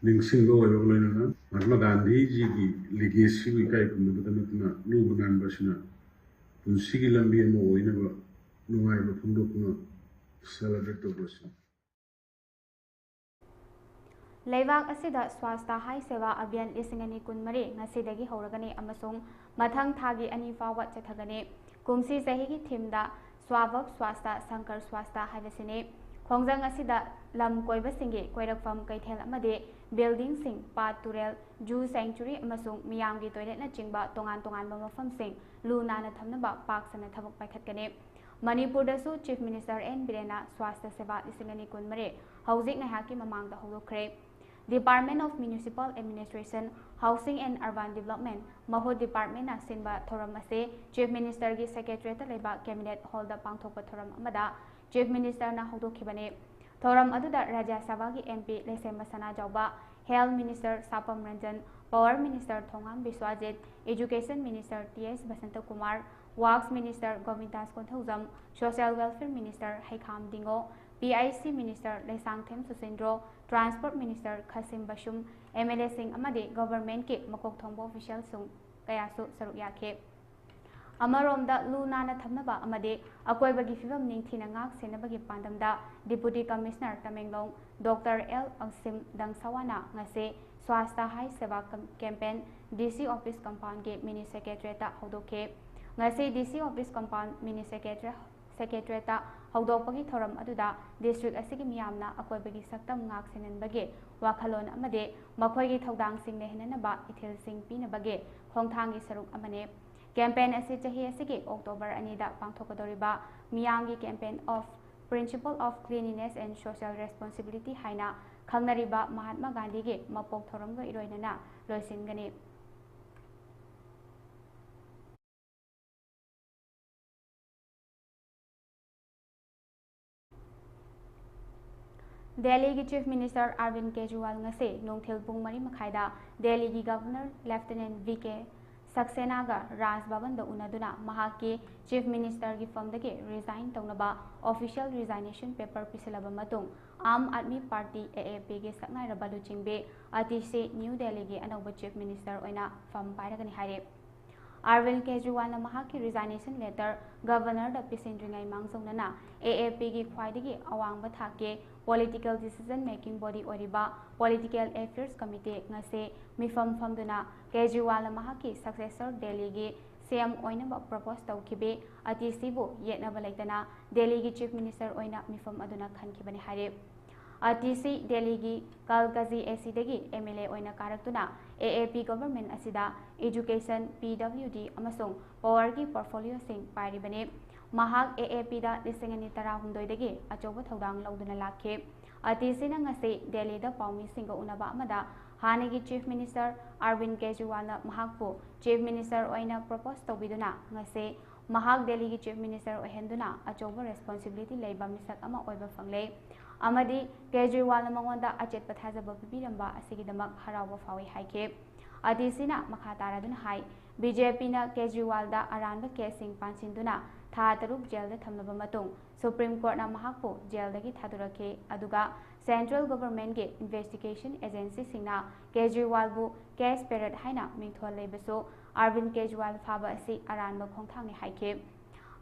ꯅꯤꯡꯁꯤꯡꯕ ꯑꯣꯏꯕꯒ ꯂꯣꯏꯅꯅ ꯃꯍꯥꯠꯃꯥ ꯒꯥꯟꯙꯤꯖꯤꯒꯤ legacyꯕꯨ ꯏꯀꯥꯏ ꯈꯨꯝꯅꯕꯇ ꯅꯠꯇꯅ ꯂꯨꯕ ꯅꯥꯟꯕ ꯑꯁꯤꯅ ꯄꯨꯟꯁꯤꯒꯤ ꯂꯝꯕꯤ ꯑꯃ ꯑꯣꯏꯅꯕ ꯅꯨꯡꯉꯥꯏꯕ ꯐꯣꯡꯗꯣꯛꯇꯨꯅ celebrate ꯇꯧꯕ ꯑꯁꯤꯅꯤ꯫ ꯂꯩꯕꯥꯛ ꯑꯁꯤꯗ ꯁ꯭ꯋꯥꯁꯇ ꯍꯥꯏ ꯁꯦꯕꯥ ꯑꯚꯤꯌꯥꯟ ꯂꯤꯁꯤꯡ ꯑꯅꯤ ꯀꯨꯟꯃꯔꯤ ꯉꯁꯤꯗꯒꯤ ꯍꯧꯔꯒꯅꯤ ꯑꯃꯁꯨꯡ ꯃꯊꯪ ꯊꯥꯒꯤ ꯑꯅꯤ ꯐꯥꯎꯕ ꯆꯠꯊꯒꯅꯤ꯫ ꯀꯨꯝꯁꯤ ꯆꯍꯤꯒꯤ ꯊꯤꯝꯗ ꯁ꯭ꯋꯥꯚꯛ ꯁ꯭ꯋꯥꯁꯇ ꯁꯪꯀꯔ ꯁ꯭ꯋꯥꯁꯇ ꯍꯥꯏꯕꯁꯤꯅꯤ꯫ ꯈꯣꯡꯖꯪ ꯑꯁꯤꯗ ꯂꯝ ꯀꯣꯏꯕꯁꯤꯡꯒꯤ ꯀꯣꯏꯔꯛꯐꯝ ꯀꯩꯊꯦꯜ ꯑꯃꯗꯤ ꯕꯤꯜꯗꯤꯡꯁꯤꯡ, ꯄꯥꯠ, ꯇꯨꯔꯦꯜ, ꯖꯨ ꯁꯦꯡꯆꯨꯔꯤ ꯑꯃꯁꯨꯡ ꯃꯤꯌꯥꯝꯒꯤ ꯇꯣꯏꯂꯦꯠꯅꯆꯤꯡꯕ ꯇꯣꯉꯥꯟ ꯇꯣꯉꯥꯟꯕ ꯃꯐꯝꯁꯤꯡ ꯂꯨ ꯅꯥꯟꯅ ꯊꯝꯅꯕ ꯄꯥꯛ ꯁꯟꯅ ꯊꯕꯛ ꯄꯥꯏꯈꯠꯀꯅꯤ꯫ ꯃꯅꯤꯄꯨꯔꯗꯁꯨ ꯆꯤꯐ ꯃꯤꯅꯤꯁꯇꯔ ꯑꯦꯟ ꯕꯤꯔꯦꯟꯅ ꯁ꯭ꯋꯥꯁꯇ ꯁꯦꯕꯥ ꯂꯤꯁꯤꯡ ꯑꯅꯤ ꯀꯨꯟꯃꯔꯤ ꯍꯧꯖꯤꯛ ꯉꯥꯏꯍꯥꯛꯀꯤ ꯃꯃꯥꯡꯗ ꯍꯧꯗꯣꯛꯈ꯭ꯔꯦ꯫ Department of Municipal Administration, Housing and Urban Development, ꯃꯍꯨꯠ ꯗꯤꯄꯥꯔꯠꯃꯦꯟꯅ ꯁꯤꯟꯕ ꯊꯧꯔꯝ ꯑꯁꯤ ꯆꯤꯐ ꯃꯤꯅꯤꯁꯇꯔꯒꯤ ꯁꯦꯀ꯭ꯔꯦꯇꯔꯤꯌꯦꯠꯇ ꯂꯩꯕ ꯀꯦꯕꯤꯅꯦꯠ ꯍꯣꯜꯗ ꯄꯥꯡꯊꯣꯛꯄ ꯊꯧꯔꯝ ꯑꯃꯗ ꯆꯤꯐ ꯃꯤꯅꯤꯁꯇꯔꯅ ꯍꯧꯗꯣꯛꯈꯤꯕꯅꯤ꯫ ꯊꯧꯔꯝ ꯑꯗꯨꯗ ꯔꯥꯖ꯭ꯌ ꯁꯚꯥꯒꯤ M P Leishemba Sanajaoba, health minister Sapam Ranjan, power minister Thongam Biswajit, education minister T S Basantakumar, works minister Govindas Konthoujam, social welfare minister Heikham Dingo, P I C minister Leishangthem Susindro, transport minister Khashim Vashum, M L ꯑꯦꯁꯤꯡ ꯑꯃꯗꯤ ꯒꯚꯔꯟꯃꯦꯟꯠꯀꯤ ꯃꯀꯣꯛ ꯊꯣꯡꯕ ꯑꯣꯐꯤꯁꯤꯌꯦꯜꯁꯤꯡ ꯀꯌꯥꯁꯨ ꯁꯔꯨꯛ ꯌꯥꯈꯤ꯫ ꯑꯃꯔꯣꯝꯗ, ꯂꯨ ꯅꯥꯟꯅ ꯊꯝꯅꯕ ꯑꯃꯗꯤ ꯑꯀꯣꯏꯕꯒꯤ ꯐꯤꯕꯝ ꯅꯤꯡꯊꯤꯅ ꯉꯥꯛ ꯁꯦꯟꯅꯕꯒꯤ ꯄꯥꯟꯗꯝꯗ deputy commissioner Tamenglong doctor L Asim ꯗꯪꯁꯥꯋꯥꯅ ꯉꯁꯤ ꯁ꯭ꯋꯥꯁꯇ ꯍꯥꯏ ꯁꯦꯕꯥ ꯀꯝ-, ꯀꯦꯝꯄꯦꯟ ꯗꯤ ꯁꯤ ꯑꯣꯐꯤꯁ ꯀꯝꯄꯥꯎꯟꯒꯤ ꯃꯤꯅꯤ ꯁꯦꯀ꯭ꯔꯦꯇꯔꯤꯌꯦꯠꯇ ꯍꯧꯗꯣꯛꯈꯤ꯫ ꯉꯁꯤ ꯗꯤ ꯁꯤ ꯑꯣꯐꯤꯁ ꯀꯝꯄꯥꯎꯟ ꯃꯤꯅꯤ ꯁꯦꯀ꯭ꯔꯦꯇꯔꯤ-, ꯁꯦꯀ꯭ꯔꯦꯇꯔꯤꯌꯦꯠꯇ ꯍꯧꯗꯣꯛꯄꯒꯤ ꯊꯧꯔꯝ ꯑꯗꯨꯗ ꯗꯤꯁꯇ꯭ꯔꯤꯛ ꯑꯁꯤꯒꯤ ꯃꯤꯌꯥꯝꯅ ꯑꯀꯣꯏꯕꯒꯤ ꯁꯛꯇꯝ ꯉꯥꯛ ꯁꯦꯟꯍꯟꯕꯒꯤ ꯋꯥꯈꯜꯂꯣꯟ ꯑꯃꯗꯤ ꯃꯈꯣꯏꯒꯤ ꯊꯧꯗꯥꯡꯁꯤꯡ ꯂꯩꯍꯟꯅꯅꯕ ꯏꯊꯤꯜꯁꯤꯡ ꯄꯤꯅꯕꯒꯤ ꯈꯣꯡꯊꯥꯡꯒꯤ ꯁꯔꯨꯛ ꯑꯃꯅꯤ꯫ ꯀꯦꯝꯄꯦꯟ ꯑꯁꯤ ꯆꯍꯤ ꯑꯁꯤꯒꯤ ꯑꯣꯛꯇꯣꯕꯔ ꯑꯅꯤꯗ ꯄꯥꯡꯊꯣꯛꯀꯗꯧꯔꯤꯕ ꯃꯤꯌꯥꯝꯒꯤ Campaign of Principle of Cleanliness and Social Responsibility ꯍꯥꯏꯅ ꯈꯪꯅꯔꯤꯕ ꯃꯍꯥꯠꯃꯥ ꯒꯥꯟꯙꯤꯒꯤ ꯃꯄꯣꯛ ꯊꯧꯔꯝꯒ ꯏꯔꯣꯏꯅꯅ ꯂꯣꯏꯁꯤꯟꯒꯅꯤ꯫ ꯗꯦꯜꯂꯤꯒꯤ ꯆꯤꯐ ꯃꯤꯅꯤꯁꯇꯔ ꯑꯔꯕꯤꯟ ꯀꯦꯖ꯭ꯔꯤꯋꯥꯜ ꯉꯁꯤ ꯅꯨꯡꯊꯤꯜ ꯄꯨꯡ ꯃꯔꯤ ꯃꯈꯥꯏꯗ ꯗꯦꯜꯂꯤꯒꯤ ꯒꯚꯔꯅꯔ ꯂꯦꯐꯇꯤꯅꯦꯟꯠ ꯚꯤ ꯀꯦ ꯁꯛꯁꯦꯅꯥꯒ ꯔꯥꯖ ꯚꯕꯟꯗ ꯎꯅꯗꯨꯅ ꯃꯍꯥꯛꯀꯤ ꯆꯤꯐ ꯃꯤꯅꯤꯁꯇꯔꯒꯤ ꯐꯝꯗꯒꯤ ꯔꯤꯖꯥꯏꯟ ꯇꯧꯅꯕ ꯑꯣꯐꯤꯁꯤꯌꯦꯜ ꯔꯤꯖꯥꯏꯅꯦꯁꯟ ꯄꯦꯄꯔ ꯄꯤꯁꯤꯜꯂꯕ ꯃꯇꯨꯡ, ꯑꯥꯝ ꯑꯥꯗꯃꯤ ꯄꯥꯔꯇꯤ, ꯑꯦ ꯑꯦ ꯄꯤꯒꯤ ꯁꯛꯅꯥꯏꯔꯕ ꯂꯨꯆꯤꯡꯕꯤ ꯑꯇꯤꯁꯤ ꯅ꯭ꯌꯨ ꯗꯦꯜꯂꯤꯒꯤ ꯑꯅꯧꯕ ꯆꯤꯐ ꯃꯤꯅꯤꯁꯇꯔ ꯑꯣꯏꯅ ꯐꯝ ꯄꯥꯏꯔꯒꯅꯤ ꯍꯥꯏꯔꯤ꯫ ꯑꯔꯕꯤꯟꯗ ꯀꯦꯖ꯭ꯔꯤꯋꯥꯜꯅ ꯃꯍꯥꯛꯀꯤ resignation letter Governor ꯗ ꯄꯤꯁꯤꯟꯗ꯭ꯔꯤꯉꯩ ꯃꯥꯡꯖꯧꯅꯅ A A P ꯒꯤ ꯈ꯭ꯋꯥꯏꯗꯒꯤ ꯑꯋꯥꯡꯕ ꯊꯥꯛꯀꯤ political decision making body ꯑꯣꯏꯔꯤꯕ Political Affairs Committee ꯉꯁꯤ ꯃꯤꯐꯝ ꯐꯝꯗꯨꯅ ꯀꯦꯖ꯭ꯔꯤꯋꯥꯜꯅ ꯃꯍꯥꯛꯀꯤ successor ꯗꯦꯜꯂꯤꯒꯤ C M ꯑꯣꯏꯅꯕ propose ꯇꯧꯈꯤꯕꯤ ꯑꯇꯤꯁꯤꯕꯨ ꯌꯦꯠꯅꯕ ꯂꯩꯇꯅ ꯗꯦꯜꯂꯤꯒꯤ Chief Minister ꯑꯣꯏꯅ ꯃꯤꯐꯝ ꯑꯗꯨꯅ ꯈꯟꯈꯤꯕꯅꯤ ꯍꯥꯏꯔꯤ꯫ ꯑꯇꯤꯁꯤ ꯗꯦꯜꯂꯤꯒꯤ ꯀꯜꯀꯥꯖꯤ A C ꯗꯒꯤ M L A ꯑꯣꯏꯅ ꯀꯥꯔꯛꯇꯨꯅ A A P government ꯑꯁꯤꯗ education, P W D ꯑꯃꯁꯨꯡ power ꯒꯤ portfolio ꯁꯤꯡ ꯄꯥꯏꯔꯤꯕꯅꯤ꯫ ꯃꯍꯥꯛ A A P ꯗ ꯂꯤꯁꯤꯡ ꯑꯅꯤ ꯇꯔꯥꯍꯨꯝꯗꯣꯏꯗꯒꯤ ꯑꯆꯧꯕ ꯊꯧꯗꯥꯡ ꯂꯧꯗꯨꯅ ꯂꯥꯛꯈꯤ꯫ ꯑꯇꯤꯁꯤꯅ ꯉꯁꯤ ꯗꯦꯜꯂꯤꯗ ꯄꯥꯎꯃꯤꯁꯤꯡꯒ ꯎꯅꯕ ꯑꯃꯗ ꯍꯥꯟꯅꯒꯤ Chief Minister ꯑꯔꯕꯤꯟꯗ ꯀꯦꯖ꯭ꯔꯤꯋꯥꯜꯅ ꯃꯍꯥꯛꯄꯨ Chief Minister ꯑꯣꯏꯅ propose ꯇꯧꯕꯤꯗꯨꯅ ꯉꯁꯤ ꯃꯍꯥꯛ ꯗꯦꯜꯂꯤꯒꯤ Chief Minister ꯑꯣꯏꯍꯟꯗꯨꯅ ꯑꯆꯧꯕ responsibility ꯂꯩꯕ ꯃꯤꯁꯛ ꯑꯃ ꯑꯣꯏꯕ ꯐꯪꯂꯦ ꯑꯃꯗꯤ ꯀꯦꯖ꯭ꯔꯤꯋꯥꯜꯅ ꯃꯉꯣꯟꯗ ꯑꯆꯦꯠꯄ ꯊꯥꯖꯕ ꯄꯤꯕꯤꯔꯝꯕ ꯑꯁꯤꯒꯤꯗꯃꯛ ꯍꯔꯥꯎꯕ ꯐꯥꯎꯏ ꯍꯥꯏꯈꯤ꯫ ꯑꯇꯤꯁꯤꯅ ꯃꯈꯥ ꯇꯥꯔꯗꯨꯅ ꯍꯥꯏ, B J P ꯅ ꯀꯦꯖ꯭ꯔꯤꯋꯥꯜꯗ ꯑꯔꯥꯟꯕ case ꯁꯤꯡ ꯄꯥꯟꯁꯤꯟꯗꯨꯅ ꯊꯥ ꯇꯔꯨꯛ ꯖꯦꯜꯗ ꯊꯝꯂꯕ ꯃꯇꯨꯡ Supreme Court ꯅ ꯃꯍꯥꯛꯄꯨ ꯖꯦꯜꯗꯒꯤ ꯊꯥꯗꯣꯔꯛꯈꯤ, ꯑꯗꯨꯒ Central Government ꯒꯤ investigation agency ꯁꯤꯡꯅ ꯀꯦꯖ꯭ꯔꯤꯋꯥꯜꯕꯨ case parrot ꯍꯥꯏꯅ ꯃꯤꯡꯊꯣꯜ ꯂꯩꯕꯁꯨ ꯑꯔꯕꯤꯟꯗ ꯀꯦꯖ꯭ꯔꯤꯋꯥꯜ ꯐꯥꯕ ꯑꯁꯤ ꯑꯔꯥꯟꯕ ꯈꯣꯡꯊꯥꯡꯅꯤ ꯍꯥꯏꯈꯤ꯫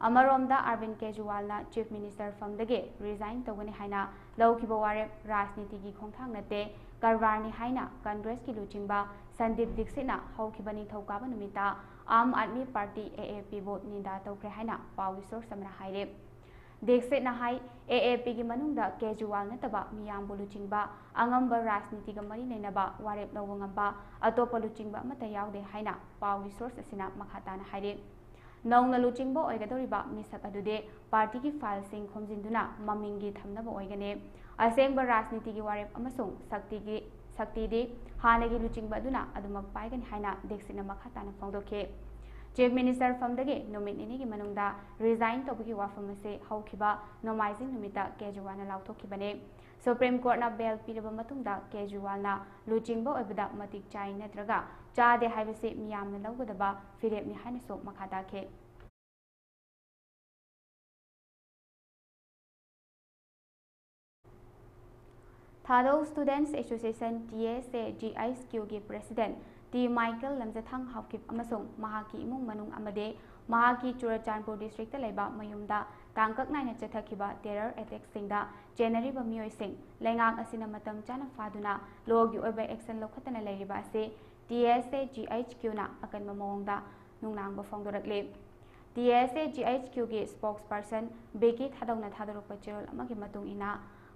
ꯑꯃꯔꯣꯝꯗ ꯑꯔꯕꯤꯟꯗ ꯀꯦꯖ꯭ꯔꯤꯋꯥꯜꯅ Chief Minister ꯐꯝꯗꯒꯤ resign ꯇꯧꯒꯅꯤ ꯍꯥꯏꯅ ꯂꯧꯈꯤꯕ ꯋꯥꯔꯦꯞ ꯔꯥꯖꯅꯤꯇꯤꯒꯤ ꯈꯣꯡꯊꯥꯡ ꯅꯠꯇꯦ, ꯀꯔꯕꯥꯔꯅꯤ ꯍꯥꯏꯅ ꯀꯪꯒ꯭ꯔꯦꯁꯀꯤ ꯂꯨꯆꯤꯡꯕ ꯁꯟꯗꯤꯞ ꯗꯤꯛꯁꯤꯠꯅ ꯍꯧꯈꯤꯕ ꯅꯤꯡꯊꯧꯀꯥꯕ ꯅꯨꯃꯤꯠꯇ Aam Aadmi party, A A P ꯕꯨ ꯅꯤꯟꯗꯥ ꯇꯧꯈ꯭ꯔꯦ ꯍꯥꯏꯅ ꯄꯥꯎꯒꯤ source ꯑꯃꯅ ꯍꯥꯏꯔꯦ꯫ ꯗꯤꯛꯁꯤꯠꯅ ꯍꯥꯏ, A A P ꯒꯤ ꯃꯅꯨꯡꯗ ꯀꯦꯖ꯭ꯔꯤꯋꯥꯜ ꯅꯠꯇꯕ ꯃꯤꯌꯥꯝꯕꯨ ꯂꯨꯆꯤꯡꯕ ꯑꯉꯝꯕ ꯔꯥꯖꯅꯤꯇꯤꯒ ꯃꯔꯤ ꯂꯩꯅꯕ ꯋꯥꯔꯦꯞ ꯂꯧꯕ ꯉꯝꯕ ꯑꯇꯣꯞꯄ ꯂꯨꯆꯤꯡꯕ ꯑꯃꯠꯇ ꯌꯥꯎꯗꯦ ꯍꯥꯏꯅ ꯄꯥꯎꯒꯤ source ꯑꯁꯤꯅ ꯃꯈꯥ ꯇꯥꯅ ꯍꯥꯏꯔꯤ꯫ ꯅꯧꯅ ꯂꯨꯆꯤꯡꯕ ꯑꯣꯏꯒꯗꯧꯔꯤꯕ ꯃꯤꯁꯛ ꯑꯗꯨꯗꯤ ꯄꯥꯔꯇꯤꯒꯤ file ꯁꯤꯡ ꯈꯣꯝꯖꯤꯟꯗꯨꯅ ꯃꯃꯤꯡꯒꯤ ꯊꯝꯅꯕ ꯑꯣꯏꯒꯅꯤ꯫ ꯑꯁꯦꯡꯕ ꯔꯥꯖꯅꯤꯇꯤꯒꯤ ꯋꯥꯔꯦꯞ ꯑꯃꯁꯨꯡ ꯁꯛꯇꯤꯒꯤ, ꯁꯛꯇꯤꯗꯤ ꯍꯥꯟꯅꯒꯤ ꯂꯨꯆꯤꯡꯕ ꯑꯗꯨꯅ ꯑꯗꯨꯃꯛ ꯄꯥꯏꯒꯅꯤ ꯍꯥꯏꯅ ꯗꯤꯛꯁꯤꯠꯅ ꯃꯈꯥ ꯇꯥꯅ ꯐꯣꯡꯗꯣꯛꯈꯤ꯫ Chief Minister ꯐꯝꯗꯒꯤ ꯅꯨꯃꯤꯠ ꯅꯤꯅꯤꯒꯤ ꯃꯅꯨꯡꯗ resign ꯇꯧꯕꯒꯤ ꯋꯥꯐꯝ ꯑꯁꯤ ꯍꯧꯈꯤꯕ ꯅꯣꯡꯃꯥꯏꯖꯤꯡ ꯅꯨꯃꯤꯠꯇ ꯀꯦꯖ꯭ꯔꯤꯋꯥꯜꯅ ꯂꯥꯎꯊꯣꯛꯈꯤꯕꯅꯤ꯫ Supreme Court ꯅ bail ꯄꯤꯔꯕ ꯃꯇꯨꯡꯗ ꯀꯦꯖ꯭ꯔꯤꯋꯥꯜꯅ ꯂꯨꯆꯤꯡꯕ ꯑꯣꯏꯕꯗ ꯃꯇꯤꯛ ꯆꯥꯏ ꯅꯠꯇ꯭ꯔꯒ ꯆꯥꯗꯦ ꯍꯥꯏꯕꯁꯤ ꯃꯤꯌꯥꯝꯅ ꯂꯧꯒꯗꯕ ꯐꯤꯔꯦꯞꯅꯤ ꯍꯥꯏꯅꯁꯨ ꯃꯈꯥ ꯇꯥꯈꯤ꯫ Thadou Students Association, T S A G S Q ꯒꯤ President ꯇꯤ ꯃꯥꯏꯀꯦꯜ ꯂꯝꯖꯊꯥꯡ ꯍꯥꯎꯀꯤꯞ ꯑꯃꯁꯨꯡ ꯃꯍꯥꯛꯀꯤ ꯏꯃꯨꯡ ꯃꯅꯨꯡ ꯑꯃꯗꯤ ꯃꯍꯥꯛꯀꯤ ꯆꯨꯔꯆꯥꯟꯄꯨꯔ ꯗꯤꯁꯇ꯭ꯔꯤꯛꯇ ꯂꯩꯕ ꯃꯌꯨꯝꯗ ꯇꯥꯡꯀꯛ ꯅꯥꯏꯅ ꯆꯠꯊꯈꯤꯕ ꯇꯦꯔꯔ ꯑꯦꯇꯦꯛꯁꯤꯡꯗ ꯆꯦꯟꯅꯔꯤꯕ ꯃꯤꯑꯣꯏꯁꯤꯡ ꯂꯩꯉꯥꯛ ꯑꯁꯤꯅ ꯃꯇꯝ ꯆꯥꯅ ꯐꯥꯗꯨꯅ ꯂꯣꯒꯤ ꯑꯣꯏꯕ ꯑꯦꯛꯁꯟ ꯂꯧꯈꯠꯇꯅ ꯂꯩꯔꯤꯕ ꯑꯁꯤ T S A G H ꯀ꯭ꯌꯨꯅ ꯑꯀꯟꯕ ꯃꯑꯣꯡꯗ ꯅꯨꯡꯅꯥꯡꯕ ꯐꯣꯡꯗꯣꯔꯛꯂꯤ꯫ T S A G H ꯀ꯭ꯌꯨꯒꯤ ꯁ꯭ꯄꯣꯛꯁ ꯄꯔꯁꯟ ꯕꯤꯀꯤ ꯊꯥꯗꯧꯅ ꯊꯥꯗꯣꯔꯛꯄ ꯆꯦꯔꯣꯜ ꯑꯃꯒꯤ ꯃꯇꯨꯡ ꯏꯟꯅ,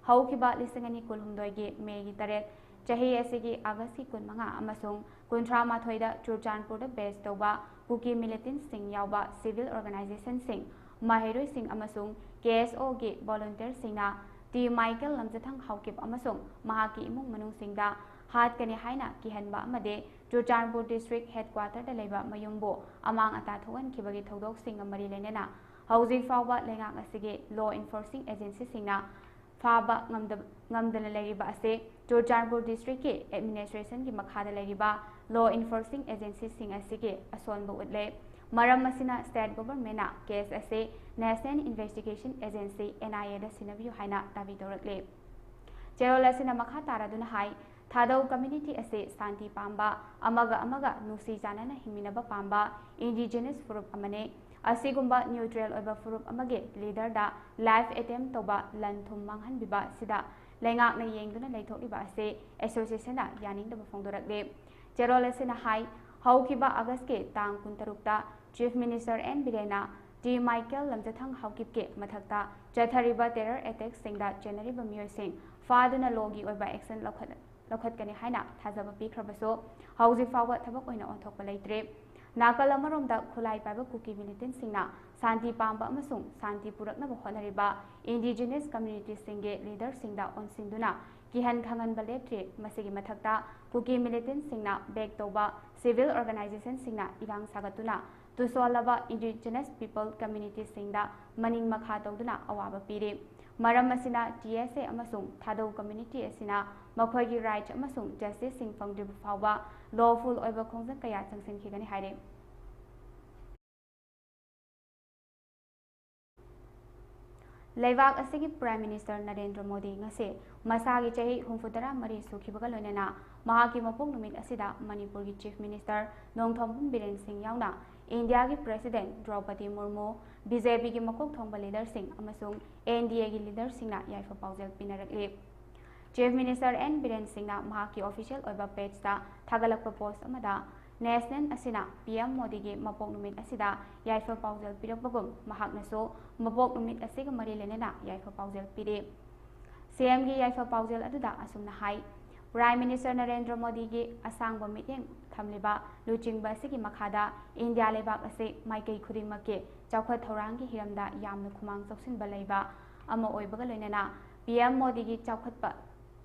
ꯍꯧꯈꯤꯕ ꯂꯤꯁꯤꯡ ꯑꯅꯤ ꯀꯨꯟꯍꯨꯝꯗꯣꯏꯒꯤ ꯃꯦꯒꯤ ꯇꯔꯦꯠ, ꯆꯍꯤ ꯑꯁꯤꯒꯤ ꯑꯥꯒꯁꯀꯤ ꯀꯨꯟꯃꯉꯥ ꯑꯃꯁꯨꯡ ꯀꯨꯟꯊ꯭ꯔꯥ ꯃꯥꯊꯣꯏꯗ ꯆꯨꯔꯆꯥꯟꯄꯨꯔꯗ ꯕꯦꯁ ꯇꯧꯕ ꯀꯨꯀꯤ ꯃꯤꯂꯤꯇꯦꯟꯠꯁꯤꯡ ꯌꯥꯎꯕ ꯁꯤꯚꯤꯜ ꯑꯣꯔꯒꯅꯥꯏꯖꯦꯁꯟꯁꯤꯡ, ꯃꯍꯩꯔꯣꯏꯁꯤꯡ ꯑꯃꯁꯨꯡ ꯀꯦ ꯑꯦꯁ ꯑꯣꯒꯤ ꯚꯣꯂꯨꯟꯇꯤꯌꯔꯁꯤꯡꯅ ꯇꯤ ꯃꯥꯏꯀꯦꯜ ꯂꯝꯖꯊꯥꯡ ꯍꯥꯎꯀꯤꯞ ꯑꯃꯁꯨꯡ ꯃꯍꯥꯛꯀꯤ ꯏꯃꯨꯡ ꯃꯅꯨꯡꯁꯤꯡꯗ ꯍꯥꯠꯀꯅꯤ ꯍꯥꯏꯅ ꯀꯤꯍꯟꯕ ꯑꯃꯗꯤ ꯆꯨꯔꯆꯥꯟꯄꯨꯔ ꯗꯤꯁꯇ꯭ꯔꯤꯛ ꯍꯦꯗꯀ꯭ꯋꯥꯇꯔꯗ ꯂꯩꯕ ꯃꯌꯨꯝꯕꯨ ꯑꯃꯥꯡ ꯑꯇꯥ ꯊꯣꯛꯍꯟꯈꯤꯕꯒꯤ ꯊꯧꯗꯣꯛꯁꯤꯡꯒ ꯃꯔꯤ ꯂꯩꯅꯅ ꯍꯧꯖꯤꯛ ꯐꯥꯎꯕ ꯂꯩꯉꯥꯛ ꯑꯁꯤꯒꯤ ꯂꯣ ꯏꯟꯐꯣꯔꯁꯤꯡ ꯑꯦꯖꯦꯟꯁꯤꯁꯤꯡꯅ ꯐꯥꯕ ꯉꯝꯗ-, ꯉꯝꯗꯅ ꯂꯩꯔꯤꯕ ꯑꯁꯤ ꯆꯨꯔꯆꯥꯟꯄꯨꯔ ꯗꯤꯁꯇ꯭ꯔꯤꯛꯀꯤ ꯑꯦꯗꯃꯤꯅꯤꯁꯇ꯭ꯔꯦꯁꯟꯒꯤ ꯃꯈꯥꯗ ꯂꯩꯔꯤꯕ ꯂꯣ ꯏꯟꯐꯣꯔꯁꯤꯡ ꯑꯦꯖꯦꯟꯁꯤꯁꯤꯡ ꯑꯁꯤꯒꯤ ꯑꯁꯣꯟꯕ ꯎꯠꯂꯦ꯫ ꯃꯔꯝ ꯑꯁꯤꯅ ꯁ꯭ꯇꯦꯠ ꯒꯣꯚꯔꯟꯃꯦꯟꯠꯅ ꯀꯦꯁ ꯑꯁꯤ ꯅꯦꯁꯅꯦꯜ ꯏꯟꯚꯦꯁꯇꯤꯒꯦꯁꯟ ꯑꯦꯖꯦꯟꯁꯤ, ꯑꯦꯟ ꯑꯥꯏ ꯑꯦꯗ ꯁꯤꯟꯅꯕꯤꯌꯨ ꯍꯥꯏꯅ ꯗꯥꯕꯤ ꯇꯧꯔꯛꯂꯤ꯫ ꯆꯦꯔꯣꯜ ꯑꯁꯤꯅ ꯃꯈꯥ ꯇꯥꯔꯗꯨꯅ ꯍꯥꯏ, ꯊꯥꯗꯧ ꯀꯝꯃ꯭ꯌꯨꯅꯤꯇꯤ ꯑꯁꯤ ꯁꯥꯟꯇꯤ ꯄꯥꯝꯕ, ꯑꯃꯒ ꯑꯃꯒ ꯅꯨꯡꯁꯤ ꯆꯥꯟꯅꯅ ꯍꯤꯡꯃꯤꯟꯅꯕ ꯄꯥꯝꯕ ꯏꯟꯗꯤꯖꯤꯅꯁ ꯐꯨꯔꯨꯞ ꯑꯃꯅꯤ꯫ ꯑꯁꯤꯒꯨꯝꯕ ꯅ꯭ꯌꯨꯇ꯭ꯔꯦꯜ ꯑꯣꯏꯕ ꯐꯨꯔꯨꯞ ꯑꯃꯒꯤ ꯂꯤꯗꯔꯗ ꯂꯥꯏꯐ ꯑꯦꯇꯦꯝꯞ ꯇꯧꯕ, ꯂꯟ ꯊꯨꯝ ꯃꯥꯡꯍꯟꯕꯤꯕ ꯑꯁꯤꯗ ꯂꯩꯉꯥꯛꯅ ꯌꯦꯡꯗꯨꯅ ꯂꯩꯊꯣꯛꯂꯤꯕ ꯑꯁꯤ ꯑꯦꯁꯣꯁꯤꯌꯦꯁꯟꯅ ꯌꯥꯅꯤꯡꯗꯕ ꯐꯣꯡꯗꯣꯔꯛꯂꯤ꯫ ꯆꯦꯔꯣꯜ ꯑꯁꯤꯅ ꯍꯥꯏ, ꯍꯧꯈꯤꯕ ꯑꯥꯒꯁꯀꯤ ꯇꯥꯡ ꯀꯨꯟꯇꯔꯨꯛꯇ ꯆꯤꯐ ꯃꯤꯅꯤꯁꯇꯔ ꯑꯦꯟ ꯕꯤꯔꯦꯟꯅ ꯇꯤ ꯃꯥꯏꯀꯦꯜ ꯂꯝꯖꯊꯥꯡ ꯍꯥꯎꯀꯤꯞꯀꯤ ꯃꯊꯛꯇ ꯆꯠꯊꯔꯤꯕ ꯇꯦꯔꯔ ꯑꯦꯇꯦꯛꯁꯤꯡꯗ ꯆꯦꯟꯅꯔꯤꯕ ꯃꯤꯑꯣꯏꯁꯤꯡ ꯐꯥꯗꯨꯅ ꯂꯣꯒꯤ ꯑꯣꯏꯕ ꯑꯦꯛꯁꯟ ꯂꯧꯈꯠ-, ꯂꯧꯈꯠꯀꯅꯤ ꯍꯥꯏꯅ ꯊꯥꯖꯕ ꯄꯤꯈ꯭ꯔꯕꯁꯨ, ꯍꯧꯖꯤꯛ ꯐꯥꯎꯕ ꯊꯕꯛ ꯑꯣꯏꯅ ꯑꯣꯟꯊꯣꯛꯄ ꯂꯩꯇ꯭ꯔꯤ꯫ ꯅꯥꯀꯜ ꯑꯃꯔꯣꯝꯗ ꯈꯨꯠꯂꯥꯏ ꯄꯥꯏꯕ ꯀꯨꯀꯤ ꯃꯤꯂꯤꯇꯦꯟꯠꯁꯤꯡꯅ ꯁꯥꯟꯇꯤ ꯄꯥꯝꯕ ꯑꯃꯁꯨꯡ ꯁꯥꯟꯇꯤ ꯄꯨꯔꯛꯅꯕ ꯍꯣꯠꯅꯔꯤꯕ ꯏꯟꯗꯤꯖꯤꯅꯁ ꯀꯝꯃ꯭ꯌꯨꯅꯤꯇꯤꯁꯤꯡꯒꯤ ꯂꯤꯗꯔꯁꯤꯡꯗ ꯑꯣꯟꯁꯤꯟꯗꯨꯅ ꯀꯤꯍꯟ ꯈꯪꯍꯟꯕ ꯂꯦꯞꯇ꯭ꯔꯤ꯫ ꯃꯁꯤꯒꯤ ꯃꯊꯛꯇ ꯀꯨꯀꯤ ꯃꯤꯂꯤꯇꯦꯟꯠꯁꯤꯡꯅ ꯕꯦꯛ ꯇꯧꯕ ꯁꯤꯚꯤꯜ ꯑꯣꯔꯒꯅꯥꯏꯖꯦꯁꯟꯁꯤꯡꯅ ꯏꯔꯥꯡ ꯁꯥꯒꯠꯇꯨꯅ ꯇꯨꯁꯣꯜꯂꯕ ꯏꯟꯗꯤꯖꯤꯅꯁ ꯄꯤꯄꯜ ꯀꯝꯃ꯭ꯌꯨꯅꯤꯇꯤꯁꯤꯡꯗ ꯃꯅꯤꯡ ꯃꯈꯥ ꯇꯧꯗꯨꯅ ꯑꯋꯥꯕ ꯄꯤꯔꯤ꯫ ꯃꯔꯝ ꯑꯁꯤꯅ ꯇꯤ ꯑꯦꯁ ꯑꯦ ꯑꯃꯁꯨꯡ ꯊꯥꯗꯧ ꯀꯝꯃ꯭ꯌꯨꯅꯤꯇꯤ ꯑꯁꯤꯅ ꯃꯈꯣꯏꯒꯤ ꯔꯥꯏꯠꯁ ꯑꯃꯁꯨꯡ ꯖꯁꯇꯤꯁꯁꯤꯡ ꯐꯪꯗ꯭ꯔꯤꯕ ꯐꯥꯎꯕ ꯂꯣꯐꯨꯜ ꯑꯣꯏꯕ ꯈꯣꯡꯖꯪ ꯀꯌꯥ ꯆꯪꯁꯤꯟꯈꯤꯒꯅꯤ ꯍꯥꯏꯔꯤ꯫ ꯂꯩꯕꯥꯛ ꯑꯁꯤꯒꯤ ꯄ꯭ꯔꯥꯏꯝ ꯃꯤꯅꯤꯁꯇꯔ ꯅꯔꯦꯟꯗ꯭ꯔ ꯃꯣꯗꯤ ꯉꯁꯤ ꯃꯁꯥꯒꯤ ꯆꯍꯤ ꯍꯨꯝꯐꯨꯇꯔꯥ ꯃꯔꯤ ꯁꯨꯈꯤꯕꯒ ꯂꯣꯏꯅꯅ ꯃꯍꯥꯛꯀꯤ ꯃꯄꯣꯛ ꯅꯨꯃꯤꯠ ꯑꯁꯤꯗ ꯃꯅꯤꯄꯨꯔꯒꯤ Chief Minister ꯅꯣꯡꯊꯣꯝꯕꯝ ꯕꯤꯔꯦꯟ ꯁꯤꯡ ꯌꯥꯎꯅ ꯏꯟꯗꯤꯌꯥꯒꯤ President ꯗ꯭ꯔꯧꯄꯗꯤ ꯃꯨꯔꯃꯨ, ꯕꯤ ꯖꯦ ꯄꯤꯒꯤ ꯃꯀꯣꯛ ꯊꯣꯡꯕ leaderꯁꯤꯡ ꯑꯃꯁꯨꯡ ꯑꯦꯟ ꯗꯤ ꯑꯦꯒꯤ leaderꯁꯤꯡꯅ ꯌꯥꯏꯐ ꯄꯥꯎꯖꯦꯜ ꯄꯤꯅꯔꯛꯂꯤ꯫ Chief Minister ꯑꯦꯟ ꯕꯤꯔꯦꯟ ꯁꯤꯡꯅ ꯃꯍꯥꯛꯀꯤ official ꯑꯣꯏꯕ pageꯇ ꯊꯥꯒꯠꯂꯛꯄ post ꯑꯃꯗ, Nation ꯑꯁꯤꯅ ꯄꯤ ꯑꯦꯝ ꯃꯣꯗꯤꯒꯤ ꯃꯄꯣꯛ ꯅꯨꯃꯤꯠ ꯑꯁꯤꯗ ꯌꯥꯏꯐ ꯄꯥꯎꯖꯦꯜ ꯄꯤꯔꯛꯄꯒꯨꯝ, ꯃꯍꯥꯛꯅꯁꯨ ꯃꯄꯣꯛ ꯅꯨꯃꯤꯠ ꯑꯁꯤꯒ ꯃꯔꯤ ꯂꯩꯅꯅ ꯌꯥꯏꯐ ꯄꯥꯎꯖꯦꯜ ꯄꯤꯔꯤ꯫ ꯁꯤ ꯑꯦꯝꯒꯤ ꯌꯥꯏꯐ ꯄꯥꯎꯖꯦꯜ ꯑꯗꯨꯗ ꯑꯁꯨꯝꯅ ꯍꯥꯏ, Prime Minister ꯅꯔꯦꯟꯗ꯭ꯔ ꯃꯣꯗꯤꯒꯤ ꯑꯁꯥꯡꯕ ꯃꯤꯠꯌꯦꯡ ꯊꯝꯂꯤꯕ ꯂꯨꯆꯤꯡꯕ ꯑꯁꯤꯒꯤ ꯃꯈꯥꯗ ꯏꯟꯗꯤꯌꯥ ꯂꯩꯕꯥꯛ ꯑꯁꯤ ꯃꯥꯏꯀꯩ ꯈꯨꯗꯤꯡꯃꯛꯀꯤ ꯆꯥꯎꯈꯠ ꯊꯧꯔꯥꯡꯒꯤ ꯍꯤꯔꯝꯗ ꯌꯥꯝꯅ ꯈꯨꯃꯥꯡ ꯆꯥꯎꯁꯤꯟꯕ ꯂꯩꯕ ꯑꯃ ꯑꯣꯏꯕꯒ ꯂꯣꯏꯅꯅ ꯄꯤ ꯑꯦꯝ ꯃꯣꯗꯤꯒꯤ ꯆꯥꯎꯈꯠꯄ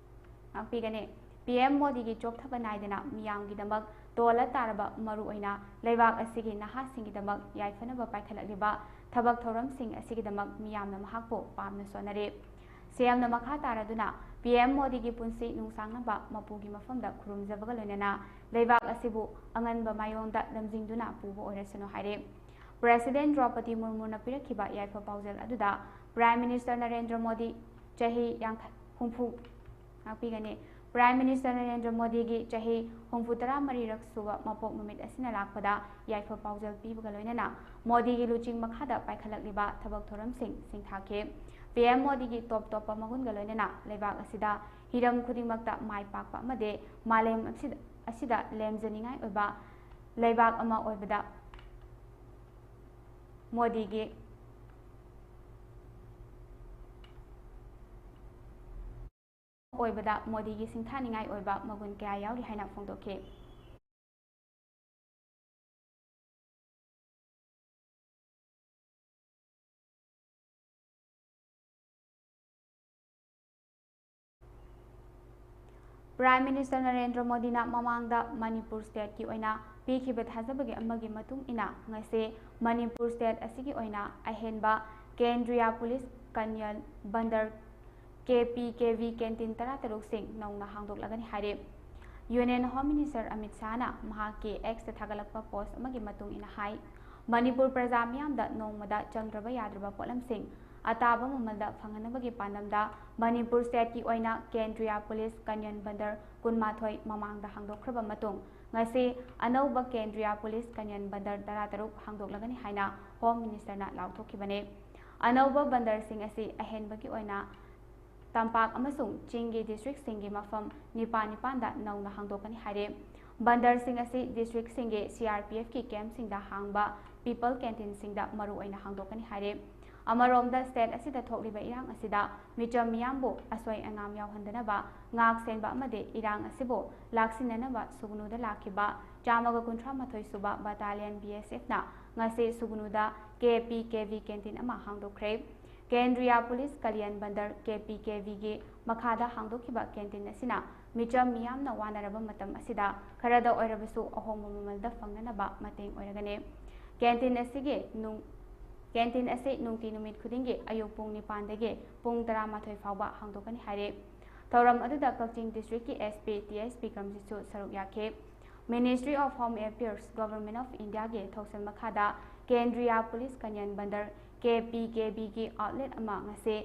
ꯉꯥꯛꯄꯤꯒꯅꯤ꯫ ꯄꯤ ꯑꯦꯝ ꯃꯣꯗꯤꯒꯤ ꯆꯣꯛꯊꯕ ꯅꯥꯏꯗꯅ ꯃꯤꯌꯥꯝꯒꯤꯗꯃꯛ ꯇꯣꯜꯂ ꯇꯥꯔꯕ, ꯃꯔꯨꯑꯣꯏꯅ ꯂꯩꯕꯥꯛ ꯑꯁꯤꯒꯤ ꯅꯍꯥꯁꯤꯡꯒꯤꯗꯃꯛ ꯌꯥꯏꯐꯅꯕ ꯄꯥꯏꯈꯠꯂꯛꯂꯤꯕ ꯊꯕꯛ ꯊꯧꯔꯝꯁꯤꯡ ꯑꯁꯤꯒꯤꯗꯃꯛ ꯃꯤꯌꯥꯝꯅ ꯃꯍꯥꯛꯄꯨ ꯄꯥꯝꯅ ꯁꯣꯟꯅꯔꯤ꯫ ꯁꯤ ꯑꯦꯝꯅ ꯃꯈꯥ ꯇꯥꯔꯗꯨꯅ ꯄꯤ ꯑꯦꯝ ꯃꯣꯗꯤꯒꯤ ꯄꯨꯟꯁꯤ ꯅꯨꯡꯁꯥꯡꯅꯕ ꯃꯄꯨꯒꯤ ꯃꯐꯝꯗ ꯈꯨꯔꯨꯝꯖꯕꯒ ꯂꯣꯏꯅꯅ ꯂꯩꯕꯥꯛ ꯑꯁꯤꯕꯨ ꯑꯉꯟꯕ ꯃꯥꯏꯑꯣꯡꯗ ꯂꯝꯖꯤꯡꯗꯨꯅ ꯄꯨꯕ ꯑꯣꯏꯔꯁꯅꯨ ꯍꯥꯏꯔꯤ꯫ President ꯗ꯭ꯔꯧꯄꯗꯤ ꯃꯨꯔꯃꯨꯅ ꯄꯤꯔꯛꯈꯤꯕ ꯌꯥꯏꯐ ꯄꯥꯎꯖꯦꯜ ꯑꯗꯨꯗ Prime Minister ꯅꯔꯦꯟꯗ꯭ꯔ ꯃꯣꯗꯤ ꯆꯍꯤ ꯌꯥꯡꯈꯩ, ꯍꯨꯝꯐꯨ ꯉꯥꯛꯄꯤꯒꯅꯤ꯫ Prime Minister ꯅꯔꯦꯟꯗ꯭ꯔ ꯃꯣꯗꯤꯒꯤ ꯆꯍꯤ ꯍꯨꯝꯐꯨ ꯇꯔꯥ ꯃꯔꯤꯔꯛ ꯁꯨꯕ ꯃꯄꯣꯛ ꯅꯨꯃꯤꯠ ꯑꯁꯤꯅ ꯂꯥꯛꯄꯗ ꯌꯥꯏꯐ ꯄꯥꯎꯖꯦꯜ ꯄꯤꯕꯒ ꯂꯣꯏꯅꯅ ꯃꯣꯗꯤꯒꯤ ꯂꯨꯆꯤꯡ ꯃꯈꯥꯗ ꯄꯥꯏꯈꯠꯂꯛꯂꯤꯕ ꯊꯕꯛ ꯊꯧꯔꯝꯁꯤꯡ ꯁꯤꯡꯊꯥꯈꯤ꯫ ꯄꯤ ꯑꯦꯝ ꯃꯣꯗꯤꯒꯤ ꯇꯣꯞ ꯇꯣꯞꯄ ꯃꯒꯨꯟꯒ ꯂꯣꯏꯅꯅ ꯂꯩꯕꯥꯛ ꯑꯁꯤꯗ ꯍꯤꯔꯝ ꯈꯨꯗꯤꯡꯃꯛꯇ ꯃꯥꯏ ꯄꯥꯛꯄ ꯑꯃꯗꯤ ꯃꯥꯂꯦꯝ ꯑꯁꯤꯗ, ꯑꯁꯤꯗ ꯂꯦꯝꯖꯅꯤꯡꯉꯥꯏ ꯑꯣꯏꯕ ꯂꯩꯕꯥꯛ ꯑꯃ ꯑꯣꯏꯕꯗ ꯃꯣꯗꯤꯒꯤ ꯑꯣꯏꯕꯗ ꯃꯣꯗꯤꯒꯤ ꯁꯤꯡꯊꯥꯅꯤꯡꯉꯥꯏ ꯑꯣꯏꯕ ꯃꯒꯨꯟ ꯀꯌꯥ ꯌꯥꯎꯔꯤ ꯍꯥꯏꯅ ꯐꯣꯡꯗꯣꯛꯈꯤ꯫ Prime Minister ꯅꯔꯦꯟꯗ꯭ꯔ ꯃꯣꯗꯤꯅ ꯃꯃꯥꯡꯗ ꯃꯅꯤꯄꯨꯔ stateꯀꯤ ꯑꯣꯏꯅ ꯄꯤꯈꯤꯕ ꯊꯥꯖꯕꯒꯤ ꯑꯃꯒꯤ ꯃꯇꯨꯡ ꯏꯟꯅ ꯉꯁꯤ ꯃꯅꯤꯄꯨꯔ state ꯑꯁꯤꯒꯤ ꯑꯣꯏꯅ ꯑꯍꯦꯟꯕ ꯀꯦꯟꯗ꯭ꯔꯤꯌꯥ police ꯀꯟꯌꯜ ꯕꯟꯗꯔ K P K V canteen ꯇꯔꯥꯇꯔꯨꯛꯁꯤꯡ ꯅꯧꯅ ꯍꯥꯡꯗꯣꯛꯂꯒꯅꯤ ꯍꯥꯏꯔꯦ꯫ Union Home Minister ꯑꯃꯤꯠ ꯁꯥꯍꯅ ꯃꯍꯥꯛꯀꯤ Xꯇ ꯊꯥꯒꯠꯂꯛꯄ post ꯑꯃꯒꯤ ꯃꯇꯨꯡ ꯏꯟꯅ ꯍꯥꯏ, ꯃꯅꯤꯄꯨꯔ ꯄ꯭ꯔꯖꯥ ꯃꯤꯌꯥꯝꯗ ꯅꯣꯡꯃꯗ ꯆꯪꯗ꯭ꯔꯕ ꯌꯥꯗ꯭ꯔꯕ ꯄꯣꯠꯂꯝꯁꯤꯡ ꯑꯇꯥꯕ ꯃꯃꯜꯗ ꯐꯪꯍꯟꯅꯕꯒꯤ ꯄꯥꯟꯗꯝꯗ ꯃꯅꯤꯄꯨꯔ ꯁ꯭ꯇꯦꯠꯀꯤ ꯑꯣꯏꯅ ꯀꯦꯟꯗ꯭ꯔꯤꯌꯥ ꯄꯨꯂꯤꯁ ꯀꯟꯌꯟ ꯕꯟꯗꯔ ꯀꯨꯟꯃꯥꯊꯣꯏ ꯃꯃꯥꯡꯗ ꯍꯥꯡꯗꯣꯛꯈ꯭ꯔꯕ ꯃꯇꯨꯡ, ꯉꯁꯤ ꯑꯅꯧꯕ ꯀꯦꯟꯗ꯭ꯔꯤꯌꯥ ꯄꯨꯂꯤꯁ ꯀꯟꯌꯟ ꯕꯟꯗꯔ ꯇꯔꯥꯇꯔꯨꯛ ꯍꯥꯡꯗꯣꯛꯂꯒꯅꯤ ꯍꯥꯏꯅ ꯍꯣꯝ ꯃꯤꯅꯤꯁꯇꯔꯅ ꯂꯥꯎꯊꯣꯛꯈꯤꯕꯅꯤ꯫ ꯑꯅꯧꯕ ꯕꯟꯗꯔꯁꯤꯡ ꯑꯁꯤ ꯑꯍꯦꯟꯕꯒꯤ ꯑꯣꯏꯅ ꯇꯝꯄꯥꯛ ꯑꯃꯁꯨꯡ ꯆꯤꯡꯒꯤ ꯗꯤꯁꯇ꯭ꯔꯤꯛꯁꯤꯡꯒꯤ ꯃꯐꯝ ꯅꯤꯄꯥꯟ ꯅꯤꯄꯥꯟꯗ ꯅꯧꯅ ꯍꯥꯡꯗꯣꯛꯀꯅꯤ ꯍꯥꯏꯔꯦ꯫ ꯕꯟꯗꯔꯁꯤꯡ ꯑꯁꯤ ꯗꯤꯁꯇ꯭ꯔꯤꯛꯁꯤꯡꯒꯤ ꯁꯤ ꯑꯥꯔ ꯄꯤ ꯑꯦꯐꯀꯤ ꯀꯦꯝꯞꯁꯤꯡꯗ ꯍꯥꯡꯕ ꯄꯤꯄꯜ ꯀꯦꯟꯇꯤꯟꯁꯤꯡꯗ ꯃꯔꯨꯑꯣꯏꯅ ꯍꯥꯡꯗꯣꯛꯀꯅꯤ ꯍꯥꯏꯔꯦ꯫ ꯑꯃꯔꯣꯝꯗ, ꯁ꯭ꯇꯦꯠ ꯑꯁꯤꯗ ꯊꯣꯛꯂꯤꯕ ꯏꯔꯥꯡ ꯑꯁꯤꯗ ꯃꯤꯆꯝ ꯃꯤꯌꯥꯝꯕꯨ ꯑꯁꯣꯏ ꯑꯉꯥꯝ ꯌꯥꯎꯍꯟꯗꯅꯕ ꯉꯥꯛ ꯁꯦꯟꯕ ꯑꯃꯗꯤ ꯏꯔꯥꯡ ꯑꯁꯤꯕꯨ ꯂꯥꯛꯁꯤꯟꯅꯅꯕ ꯁꯨꯒꯅꯨꯗ ꯂꯥꯛꯈꯤꯕ ꯆꯥꯝꯃꯒ ꯀꯨꯟꯊ꯭ꯔꯥ ꯃꯥꯊꯣꯏ ꯁꯨꯕ ꯕꯇꯥꯂꯤꯌꯟ ꯕꯤ ꯑꯦꯁ ꯑꯦꯐꯅ ꯉꯁꯤ ꯁꯨꯒꯅꯨꯗ K P K V canteen ꯑꯃ ꯍꯥꯡꯗꯣꯛꯈ꯭ꯔꯦ꯫ ꯀꯦꯟꯗ꯭ꯔꯤꯌꯥ ꯄꯨꯂꯤꯁ ꯀꯂꯤꯌꯟ ꯕꯟꯗꯔ, ꯀꯦ ꯄꯤ ꯀꯦ ꯚꯤꯒꯤ ꯃꯈꯥꯗ ꯍꯥꯡꯗꯣꯛꯈꯤꯕ ꯀꯦꯟꯇꯤꯟ ꯑꯁꯤꯅ ꯃꯤꯆꯝ ꯃꯤꯌꯥꯝꯅ ꯋꯥꯅꯔꯕ ꯃꯇꯝ ꯑꯁꯤꯗ ꯈꯔꯗ ꯑꯣꯏꯔꯕꯁꯨ ꯑꯍꯣꯡꯕ ꯃꯃꯜꯗ ꯐꯪꯅꯅꯕ ꯃꯇꯦꯡ ꯑꯣꯏꯔꯒꯅꯤ꯫ ꯀꯦꯟꯇꯤꯟ ꯑꯁꯤꯒꯤ ꯅꯨꯡ-, ꯀꯦꯟꯇꯤꯟ ꯑꯁꯤ ꯅꯨꯡꯇꯤ ꯅꯨꯃꯤꯠ ꯈꯨꯗꯤꯡꯒꯤ ꯑꯌꯨꯛ ꯄꯨꯡ ꯅꯤꯄꯥꯟꯗꯒꯤ ꯄꯨꯡ ꯇꯔꯥꯃꯥꯊꯣꯏ ꯐꯥꯎꯕ ꯍꯥꯡꯗꯣꯛꯀꯅꯤ ꯍꯥꯏꯔꯦ꯫ ꯊꯧꯔꯝ ꯑꯗꯨꯗ ꯀꯛꯆꯤꯡ ꯗꯤꯁꯇ꯭ꯔꯤꯛꯀꯤ ꯑꯦꯁ ꯄꯤ ꯇꯤ ꯑꯦꯁ ꯕꯤꯀ꯭ꯔꯝꯖꯤꯠꯁꯨ ꯁꯔꯨꯛ ꯌꯥꯈꯤ꯫ Ministry of Home Affairs, Government of Indiaꯒꯤ ꯊꯧꯁꯤꯜ ꯃꯈꯥꯗ ꯀꯦꯟꯗ꯭ꯔꯤꯌꯥ ꯄꯨꯂꯤꯁ ꯀꯟꯌꯟ ꯕꯟꯗꯔ, ꯀꯦ ꯄꯤ ꯀꯦ ꯚꯤꯒꯤ ꯑꯥꯎꯠꯂꯦꯠ ꯑꯃ ꯉꯁꯤ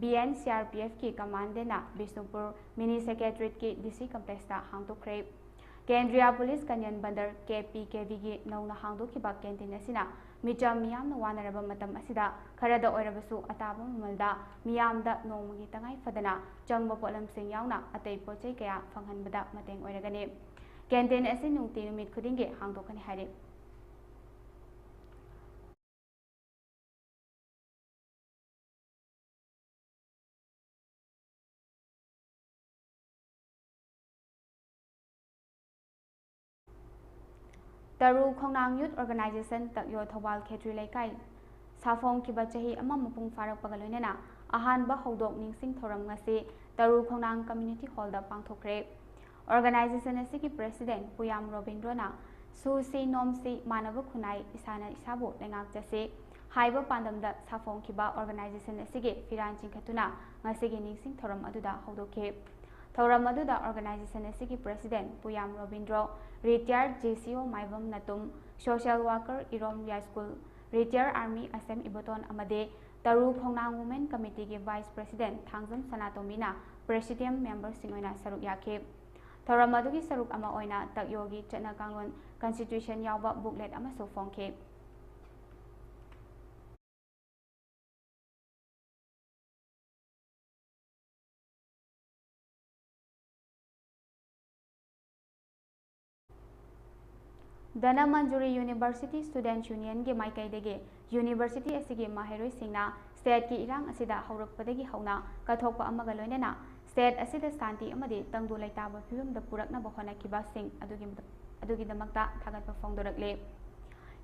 B N C R P ꯑꯦꯐꯀꯤ ꯀꯃꯥꯟꯗꯦꯟꯅ ꯕꯤꯁꯅꯨꯄꯨꯔ ꯃꯤꯅꯤ ꯁꯦꯀ꯭ꯔꯦꯇꯔꯤꯌꯦꯠꯀꯤ ꯗꯤ ꯁꯤ ꯀꯝꯄ꯭ꯂꯦꯛꯁꯇ ꯍꯥꯡꯗꯣꯛꯈ꯭ꯔꯦ꯫ ꯀꯦꯟꯗ꯭ꯔꯤꯌꯥ ꯄꯨꯂꯤꯁ ꯀꯟꯌꯟ ꯕꯟꯗꯔ, ꯀꯦ ꯄꯤ ꯀꯦ ꯚꯤꯒꯤ ꯅꯧꯅ ꯍꯥꯡꯗꯣꯛꯈꯤꯕ ꯀꯦꯟꯇꯤꯟ ꯑꯁꯤꯅ ꯃꯤꯆꯝ ꯃꯤꯌꯥꯝꯅ ꯋꯥꯅꯔꯕ ꯃꯇꯝ ꯑꯁꯤꯗ ꯈꯔꯗ ꯑꯣꯏꯔꯕꯁꯨ ꯑꯇꯥꯕ ꯃꯃꯜꯗ ꯃꯤꯌꯥꯝꯗ ꯅꯣꯡꯃꯒꯤ ꯇꯉꯥꯏ ꯐꯗꯅ ꯆꯪꯕ ꯄꯣꯠꯂꯝꯁꯤꯡ ꯌꯥꯎꯅ ꯑꯇꯩ ꯄꯣꯠ ꯆꯩ ꯀꯌꯥ ꯐꯪꯍꯟꯕꯗ ꯃꯇꯦꯡ ꯑꯣꯏꯔꯒꯅꯤ꯫ ꯀꯦꯟꯇꯤꯟ ꯑꯁꯤ ꯅꯨꯡꯇꯤ ꯅꯨꯃꯤꯠ ꯈꯨꯗꯤꯡꯒꯤ ꯍꯥꯡꯗꯣꯛꯀꯅꯤ ꯍꯥꯏꯔꯤ꯫ ꯇꯔꯨ ꯈꯣꯡꯅꯥꯡ ꯌꯨꯠ ꯑꯣꯔꯒꯅꯥꯏꯖꯦꯁꯟ, ꯇꯛꯌꯣ ꯊꯧꯕꯥꯜ ꯈꯦꯇ꯭ꯔꯤ ꯂꯩꯀꯥꯏ ꯁꯥꯐꯣꯡꯈꯤꯕ ꯆꯍꯤ ꯑꯃ ꯃꯄꯨꯡ ꯐꯥꯔꯛꯄꯒ ꯂꯣꯏꯅꯅ ꯑꯍꯥꯟꯕ ꯍꯧꯗꯣꯛ ꯅꯤꯡꯁꯤꯡ ꯊꯧꯔꯝ ꯉꯁꯤ ꯇꯔꯨ ꯈꯣꯡꯅꯥꯡ ꯀꯝꯃ꯭ꯌꯨꯅꯤꯇꯤ ꯍꯣꯜꯗ ꯄꯥꯡꯊꯣꯛꯈ꯭ꯔꯦ꯫ ꯑꯣꯔꯒꯅꯥꯏꯖꯦꯁꯟ ꯑꯁꯤꯒꯤ ꯄ꯭ꯔꯦꯁꯤꯗꯦꯟꯠ ꯄꯨꯌꯥꯝ ꯔꯣꯕꯤꯟꯗ꯭ꯔꯣꯅ ꯁꯨꯁꯤ ꯅꯣꯝꯁꯤ, ꯃꯥꯟꯅꯕ ꯈꯨꯟꯅꯥꯏ, ꯏꯁꯥꯅ ꯏꯁꯥꯕꯨ ꯂꯩꯉꯥꯛꯆꯁꯤ ꯍꯥꯏꯕ ꯄꯥꯟꯗꯝꯗ ꯁꯥꯐꯣꯡꯈꯤꯕ ꯑꯣꯔꯒꯅꯥꯏꯖꯦꯁꯟ ꯑꯁꯤꯒꯤ ꯐꯤꯔꯥꯜ ꯆꯤꯡꯈꯠꯇꯨꯅ ꯉꯁꯤꯒꯤ ꯅꯤꯡꯁꯤꯡ ꯊꯧꯔꯝ ꯑꯗꯨꯗ ꯍꯧꯗꯣꯛꯈꯤ꯫ ꯊꯧꯔꯝ ꯑꯗꯨꯗ ꯑꯣꯔꯒꯅꯥꯏꯖꯦꯁꯟ ꯑꯁꯤꯒꯤ ꯄ꯭ꯔꯦꯁꯤꯗꯦꯟꯠ ꯄꯨꯌꯥꯝ ꯔꯣꯕꯤꯟꯗ꯭ꯔꯣ, ꯔꯤꯇꯥꯌꯔꯗ J C O Maibam Natum, social worker Irom Yaiskul Retired Army S M Iboton ꯑꯃꯗꯤ ꯇꯔꯨ ꯈꯣꯡꯅꯥꯡ Women Committeeꯒꯤ Vice President Thangjam ꯁꯅꯥꯇꯣꯝꯕꯤꯅ Presidium memberꯁꯤꯡ ꯑꯣꯏꯅ ꯁꯔꯨꯛ ꯌꯥꯈꯤ꯫ ꯊꯧꯔꯝ ꯑꯗꯨꯒꯤ ꯁꯔꯨꯛ ꯑꯃ ꯑꯣꯏꯅ ꯇꯛꯌꯣꯒꯤ ꯆꯠꯅ ꯀꯥꯡꯂꯣꯟ Constitution ꯌꯥꯎꯕ booklet ꯑꯃꯁꯨ ꯐꯣꯡꯈꯤ꯫ ꯙꯅꯃꯟꯖꯨꯔꯤ University Students Unionꯒꯤ ꯃꯥꯏꯀꯩꯗꯒꯤ university ꯑꯁꯤꯒꯤ ꯃꯍꯩꯔꯣꯏꯁꯤꯡꯅ stateꯀꯤ ꯏꯔꯥꯡ ꯑꯁꯤꯗ ꯍꯧꯔꯛꯄꯗꯒꯤ ꯍꯧꯅ ꯀꯠꯊꯣꯛꯄ ꯑꯃꯒ ꯂꯣꯏꯅꯅ state ꯑꯁꯤꯗ ꯁꯥꯟꯇꯤ ꯑꯃꯗꯤ ꯇꯪꯗꯨ ꯂꯩꯇꯥꯕ ꯐꯤꯕꯝꯗ ꯄꯨꯔꯛꯅꯕ ꯍꯣꯠꯅꯈꯤꯕꯁꯤꯡ ꯑꯗꯨꯒꯤ, ꯑꯗꯨꯒꯤꯗꯃꯛꯇ ꯊꯥꯒꯠꯄ ꯐꯣꯡꯗꯣꯔꯛꯂꯤ꯫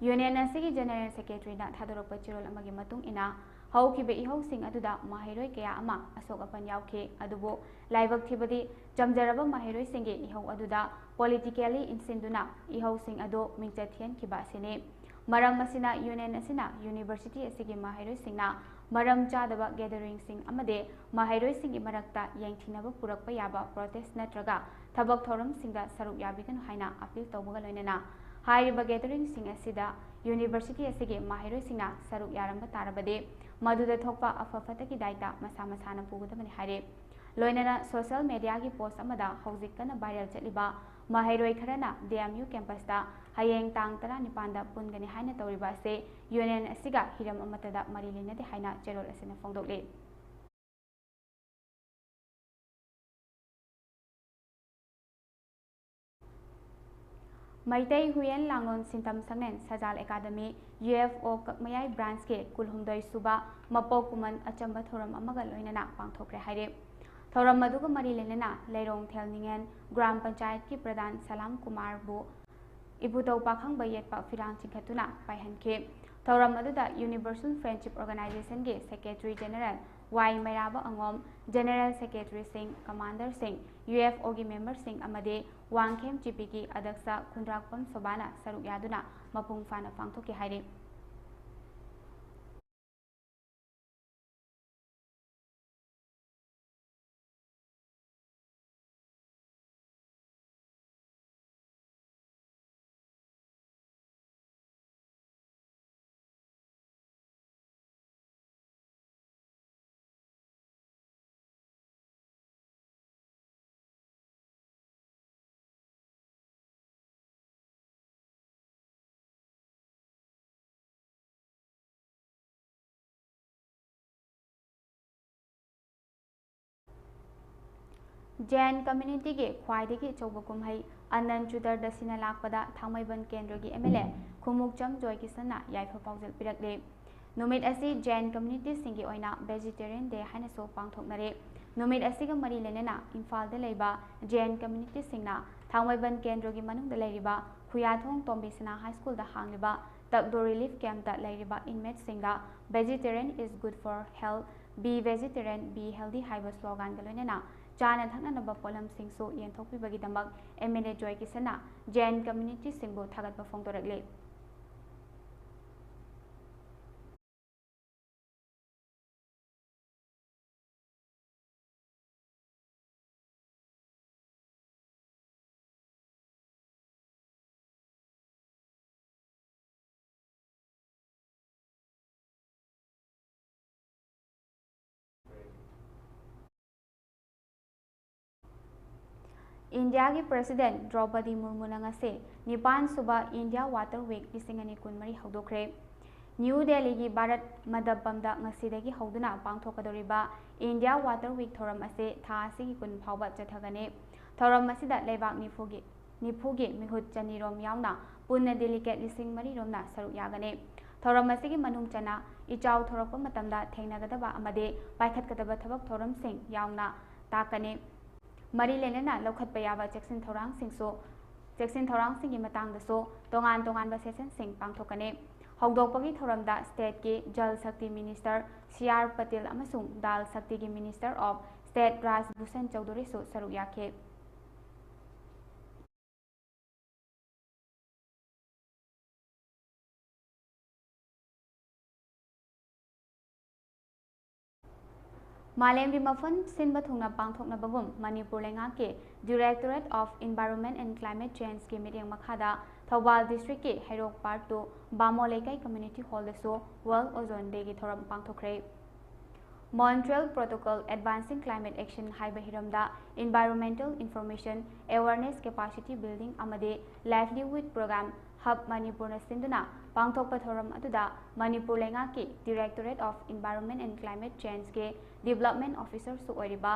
Union ꯑꯁꯤꯒꯤ General Secretaryꯅ ꯊꯥꯗꯣꯔꯛꯄ ꯆꯦꯔꯣꯜ ꯑꯃꯒꯤ ꯃꯇꯨꯡ ꯏꯟꯅ, ꯍꯧꯈꯤꯕ ꯏꯍꯧꯁꯤꯡ ꯑꯗꯨꯗ ꯃꯍꯩꯔꯣꯏ ꯀꯌꯥ ꯑꯃ ꯑꯁꯣꯛ ꯑꯄꯟ ꯌꯥꯎꯈꯤ, ꯑꯗꯨꯕꯨ ꯂꯥꯏꯕꯛ ꯊꯤꯕꯗꯤ ꯆꯝꯖꯔꯕ ꯃꯍꯩꯔꯣꯏꯁꯤꯡꯒꯤ ꯏꯍꯧ ꯑꯗꯨꯗ politically ꯏꯟꯁꯤꯟꯗꯨꯅ ꯏꯍꯧꯁꯤꯡ ꯑꯗꯨ ꯃꯤꯡꯆꯠ ꯊꯤꯍꯟꯈꯤꯕ ꯑꯁꯤꯅꯤ꯫ ꯃꯔꯝ ꯑꯁꯤꯅ Union ꯑꯁꯤꯅ university ꯑꯁꯤꯒꯤ ꯃꯍꯩꯔꯣꯏꯁꯤꯡꯅ ꯃꯔꯝ ꯆꯥꯗꯕ gatheringꯁꯤꯡ ꯑꯃꯗꯤ ꯃꯍꯩꯔꯣꯏꯁꯤꯡꯒꯤ ꯃꯔꯛꯇ ꯌꯦꯡꯊꯤꯅꯕ ꯄꯨꯔꯛꯄ ꯌꯥꯕ protest ꯅꯠꯇ꯭ꯔꯒ ꯊꯕꯛ ꯊꯧꯔꯝꯁꯤꯡꯗ ꯁꯔꯨꯛ ꯌꯥꯕꯤꯒꯅꯨ ꯍꯥꯏꯅ appeal ꯇꯧꯕꯒ ꯂꯣꯏꯅꯅ, ꯍꯥꯏꯔꯤꯕ gatheringꯁꯤꯡ ꯑꯁꯤꯗ university ꯑꯁꯤꯒꯤ ꯃꯍꯩꯔꯣꯏꯁꯤꯡꯅ ꯁꯔꯨꯛ ꯌꯥꯔꯝꯕ ꯇꯥꯔꯕꯗꯤ, ꯃꯗꯨꯗ ꯊꯣꯛꯄ ꯑꯐ ꯐꯠꯇꯒꯤ ꯗꯥꯏꯇ ꯃꯁꯥ ꯃꯁꯥꯅ ꯄꯨꯒꯗꯕꯅꯤ ꯍꯥꯏꯔꯤ꯫ ꯂꯣꯏꯅꯅ social mediaꯒꯤ post ꯑꯃꯗ ꯍꯧꯖꯤꯛ ꯀꯟꯅ viral ꯆꯠꯂꯤꯕ ꯃꯍꯩꯔꯣꯏ ꯈꯔꯅ D M U campusꯇ ꯍꯌꯦꯡ ꯇꯥꯡ ꯇꯔꯥꯅꯤꯄꯥꯟꯗ ꯄꯨꯟꯒꯅꯤ ꯍꯥꯏꯅ ꯇꯧꯔꯤꯕ ꯑꯁꯤ Union ꯑꯁꯤꯒ ꯍꯤꯔꯝ ꯑꯃꯠꯇꯗ ꯃꯔꯤ ꯂꯩꯅꯗꯦ ꯍꯥꯏꯅ ꯆꯦꯔꯣꯜ ꯑꯁꯤꯅ ꯐꯣꯡꯗꯣꯛꯂꯤ꯫ ꯃꯩꯇꯩ ꯍꯨꯏꯌꯦꯟ ꯂꯥꯡꯂꯣꯟ ꯁꯤꯟꯊꯝ ꯁꯪꯂꯦꯟ ꯁꯖꯥꯜ ꯑꯦꯀꯥꯗꯃꯤ, U F O ꯀꯛꯃꯌꯥꯏ branchꯀꯤ ꯀꯨꯟꯍꯨꯝꯗꯣꯏ ꯁꯨꯕ ꯃꯄꯣꯛ ꯀꯨꯝꯃꯟ ꯑꯆꯝꯕ ꯊꯧꯔꯝ ꯑꯃꯒ ꯂꯣꯏꯅꯅ ꯄꯥꯡꯊꯣꯛꯈ꯭ꯔꯦ ꯍꯥꯏꯔꯤ꯫ ꯊꯧꯔꯝ ꯑꯗꯨꯒ ꯃꯔꯤ ꯂꯩꯅꯅ ꯂꯩꯔꯣꯡꯊꯦꯜ ꯅꯤꯡꯉꯦꯟ ꯒ꯭ꯔꯥꯝ ꯄꯟꯆꯥꯌꯠꯀꯤ ꯄ꯭ꯔꯙꯥꯟ ꯁꯂꯥꯝ ꯀꯨꯃꯥꯔꯕꯨ ꯏꯕꯨꯙꯧ ꯄꯥꯈꯪꯕ ꯌꯦꯠꯄ ꯐꯤꯔꯥꯡ ꯆꯤꯡꯈꯠꯇꯨꯅ ꯄꯥꯏꯍꯟꯈꯤ꯫ ꯊꯧꯔꯝ ꯑꯗꯨꯗ Universal Friendship Organizationꯒꯤ Secretary General Y ꯃꯩꯔꯥꯕ ꯑꯉꯣꯝ, General Secretaryꯁꯤꯡ, Commanderꯁꯤꯡ, U F Oꯒꯤ memberꯁꯤꯡ ꯑꯃꯗꯤ ꯋꯥꯡꯈꯦꯝ ꯖꯤꯄꯤꯒꯤ ꯑꯗꯛꯁ ꯈꯨꯟꯗ꯭ꯔꯥꯛꯄꯝ ꯁꯣꯕꯥꯅ ꯁꯔꯨꯛ ꯌꯥꯗꯨꯅ ꯃꯄꯨꯡ ꯐꯥꯅ ꯄꯥꯡꯊꯣꯛꯈꯤ ꯍꯥꯏꯔꯤ꯫ ꯖꯦꯟ ꯀꯝꯃ꯭ꯌꯨꯅꯤꯇꯤꯒꯤ ꯈ꯭ꯋꯥꯏꯗꯒꯤ ꯑꯆꯧꯕ ꯀꯨꯝꯍꯩ ꯑꯅꯟ ꯆꯇꯨꯔꯗꯁꯤꯅ ꯂꯥꯛꯄꯗ ꯊꯥꯡꯃꯩꯕꯟ ꯀꯦꯟꯗ꯭ꯔꯒꯤ ꯑꯦꯝ ꯑꯦꯜ ꯑꯦ ꯈꯨꯃꯨꯛꯆꯝ ꯖꯣꯏꯀꯤꯁꯟꯅ ꯌꯥꯏꯐ ꯄꯥꯎꯖꯦꯜ ꯄꯤꯔꯛꯂꯤ꯫ ꯅꯨꯃꯤꯠ ꯑꯁꯤ ꯖꯦꯟ ꯀꯝꯃ꯭ꯌꯨꯅꯤꯇꯤꯁꯤꯡꯒꯤ ꯑꯣꯏꯅ ꯚꯦꯖꯤꯇꯦꯔꯤꯌꯟ ꯗꯦ ꯍꯥꯏꯅꯁꯨ ꯄꯥꯡꯊꯣꯛꯅꯔꯤ꯫ ꯅꯨꯃꯤꯠ ꯑꯁꯤꯒ ꯃꯔꯤ ꯂꯩꯅꯅ ꯏꯝꯐꯥꯜꯗ ꯂꯩꯕ ꯖꯦꯟ ꯀꯝꯃ꯭ꯌꯨꯅꯤꯇꯤꯁꯤꯡꯅ ꯊꯥꯡꯃꯩꯕꯟ ꯀꯦꯟꯗ꯭ꯔꯒꯤ ꯃꯅꯨꯡꯗ ꯂꯩꯔꯤꯕ ꯈꯨꯌꯥꯊꯣꯡ ꯇꯣꯝꯕꯤꯁꯅꯥ ꯍꯥꯏ ꯁ꯭ꯀꯨꯜꯗ ꯍꯥꯡꯂꯤꯕ ꯇꯞꯗꯣ ꯔꯤꯂꯤꯐ ꯀꯦꯝꯞꯇ ꯂꯩꯔꯤꯕ ꯏꯟꯃꯦꯠꯁꯤꯡꯗ "Vegetarian is good for health, be vegetarian, be healthy" ꯍꯥꯏꯕ ꯁ꯭ꯂꯣꯒꯥꯟꯒ ꯂꯣꯏꯅꯅ ꯆꯥꯅ ꯊꯛꯅꯅꯕ ꯄꯣꯠꯂꯝꯁꯤꯡꯁꯨ ꯌꯦꯟꯊꯣꯛꯄꯤꯕꯒꯤꯗꯃꯛ ꯑꯦꯝ ꯑꯦꯜ ꯑꯦ ꯖꯣꯏ ꯀꯤꯁꯟꯅ ꯖꯦꯟ ꯀꯝꯃ꯭ꯌꯨꯅꯤꯇꯤꯁꯤꯡꯕꯨ ꯊꯥꯒꯠꯄ ꯐꯣꯡꯗꯣꯔꯛꯂꯤ꯫ ꯏꯟꯗꯤꯌꯥꯒꯤ ꯄ꯭ꯔꯦꯁꯤꯗꯦꯟꯠ ꯗ꯭ꯔꯧꯄꯗꯤ ꯃꯨꯔꯃꯨꯅ ꯉꯁꯤ ꯅꯤꯄꯥꯟ ꯁꯨꯕ ꯏꯟꯗꯤꯌꯥ ꯋꯥꯇꯔ ꯋꯤꯛ ꯂꯤꯁꯤꯡ ꯑꯅꯤ ꯀꯨꯟꯃꯔꯤ ꯍꯧꯗꯣꯛꯈ꯭ꯔꯦ꯫ ꯅ꯭ꯌꯨ ꯗꯦꯜꯂꯤꯒꯤ ꯚꯥꯔꯠ ꯃꯟꯗꯄꯝꯗ ꯉꯁꯤꯗꯒꯤ ꯍꯧꯗꯨꯅ ꯄꯥꯡꯊꯣꯛꯀꯗꯧꯔꯤꯕ ꯏꯟꯗꯤꯌꯥ ꯋꯥꯇꯔ ꯋꯤꯛ ꯊꯧꯔꯝ ꯑꯁꯤ ꯊꯥ ꯑꯁꯤꯒꯤ ꯀꯨꯟ ꯐꯥꯎꯕ ꯆꯠꯊꯒꯅꯤ꯫ ꯊꯧꯔꯝ ꯑꯁꯤꯗ ꯂꯩꯕꯥꯛ ꯅꯤꯐꯨꯒꯤ, ꯅꯤꯐꯨꯒꯤ ꯃꯤꯍꯨꯠ ꯆꯅꯤꯔꯣꯝ ꯌꯥꯎꯅ ꯄꯨꯟꯅ ꯗꯦꯂꯤꯒꯦꯠ ꯂꯤꯁꯤꯡ ꯃꯔꯤ ꯔꯣꯝꯅ ꯁꯔꯨꯛ ꯌꯥꯒꯅꯤ꯫ ꯊꯧꯔꯝ ꯑꯁꯤꯒꯤ ꯃꯅꯨꯡ ꯆꯟꯅ ꯏꯆꯥꯎ ꯊꯣꯔꯛꯄ ꯃꯇꯝꯗ ꯊꯦꯡꯅꯒꯗꯕ ꯑꯃꯗꯤ ꯄꯥꯏꯈꯠꯀꯗꯕ ꯊꯕꯛ ꯊꯧꯔꯝꯁꯤꯡ ꯌꯥꯎꯅ ꯇꯥꯛꯀꯅꯤ꯫ ꯃꯔꯤ ꯂꯩꯅꯅ ꯂꯧꯈꯠꯄ ꯌꯥꯕ ꯆꯦꯛꯁꯤꯟ ꯊꯧꯔꯥꯡꯁꯤꯡꯁꯨ, ꯆꯦꯛꯁꯤꯟ ꯊꯧꯔꯥꯡꯁꯤꯡꯒꯤ ꯃꯇꯥꯡꯗꯁꯨ ꯇꯣꯉꯥꯟ ꯇꯣꯉꯥꯟꯕ ꯁꯦꯁꯟꯁꯤꯡ ꯄꯥꯡꯊꯣꯛꯀꯅꯤ꯫ ꯍꯧꯗꯣꯛꯄꯒꯤ ꯊꯧꯔꯝꯗ ꯁ꯭ꯇꯦꯠꯀꯤ ꯖꯜ ꯁꯛꯇꯤ ꯃꯤꯅꯤꯁꯇꯔ ꯁꯤ ꯑꯥꯔ ꯄꯇꯦꯜ ꯑꯃꯁꯨꯡ ꯗꯥꯜ ꯁꯛꯇꯤꯒꯤ ꯃꯤꯅꯤꯁꯇꯔ ꯑꯣꯐ ꯁ꯭ꯇꯦꯠ ꯔꯥꯖ ꯚꯨꯁꯟ ꯆꯧꯙꯨꯔꯤꯁꯨ ꯁꯔꯨꯛ ꯌꯥꯈꯤ꯫ ꯃꯥꯂꯦꯝꯒꯤ ꯃꯐꯝ ꯁꯤꯟꯕ ꯊꯨꯡꯅ ꯄꯥꯡꯊꯣꯛꯅꯕꯒꯨꯝ, ꯃꯅꯤꯄꯨꯔ ꯂꯩꯉꯥꯛꯀꯤ Directorate of Environment and Climate Changeꯀꯤ ꯃꯤꯠꯌꯦꯡ ꯃꯈꯥꯗ ꯊꯧꯕꯥꯜ ꯗꯤꯁꯇ꯭ꯔꯤꯛꯀꯤ ꯍꯩꯔꯣꯛ Part two ꯕꯥꯃꯣꯟ ꯂꯩꯀꯥꯏ ꯀꯝꯃ꯭ꯌꯨꯅꯤꯇꯤ ꯍꯣꯜꯗꯁꯨ World Ozone Dayꯒꯤ ꯊꯧꯔꯝ ꯄꯥꯡꯊꯣꯛꯈ꯭ꯔꯦ꯫ Montreal Protocol Advancing Climate Action ꯍꯥꯏꯕ ꯍꯤꯔꯝꯗ Environmental Information, Awareness, Capacity Building ꯑꯃꯗꯤ Livelihood Program Hub ꯃꯅꯤꯄꯨꯔꯅ ꯁꯤꯟꯗꯨꯅ ꯄꯥꯡꯊꯣꯛꯄ ꯊꯧꯔꯝ ꯑꯗꯨꯗ ꯃꯅꯤꯄꯨꯔ ꯂꯩꯉꯥꯛꯀꯤ Directorate of Environment and Climate Changeꯀꯤ Development Officerꯁꯨ ꯑꯣꯏꯔꯤꯕ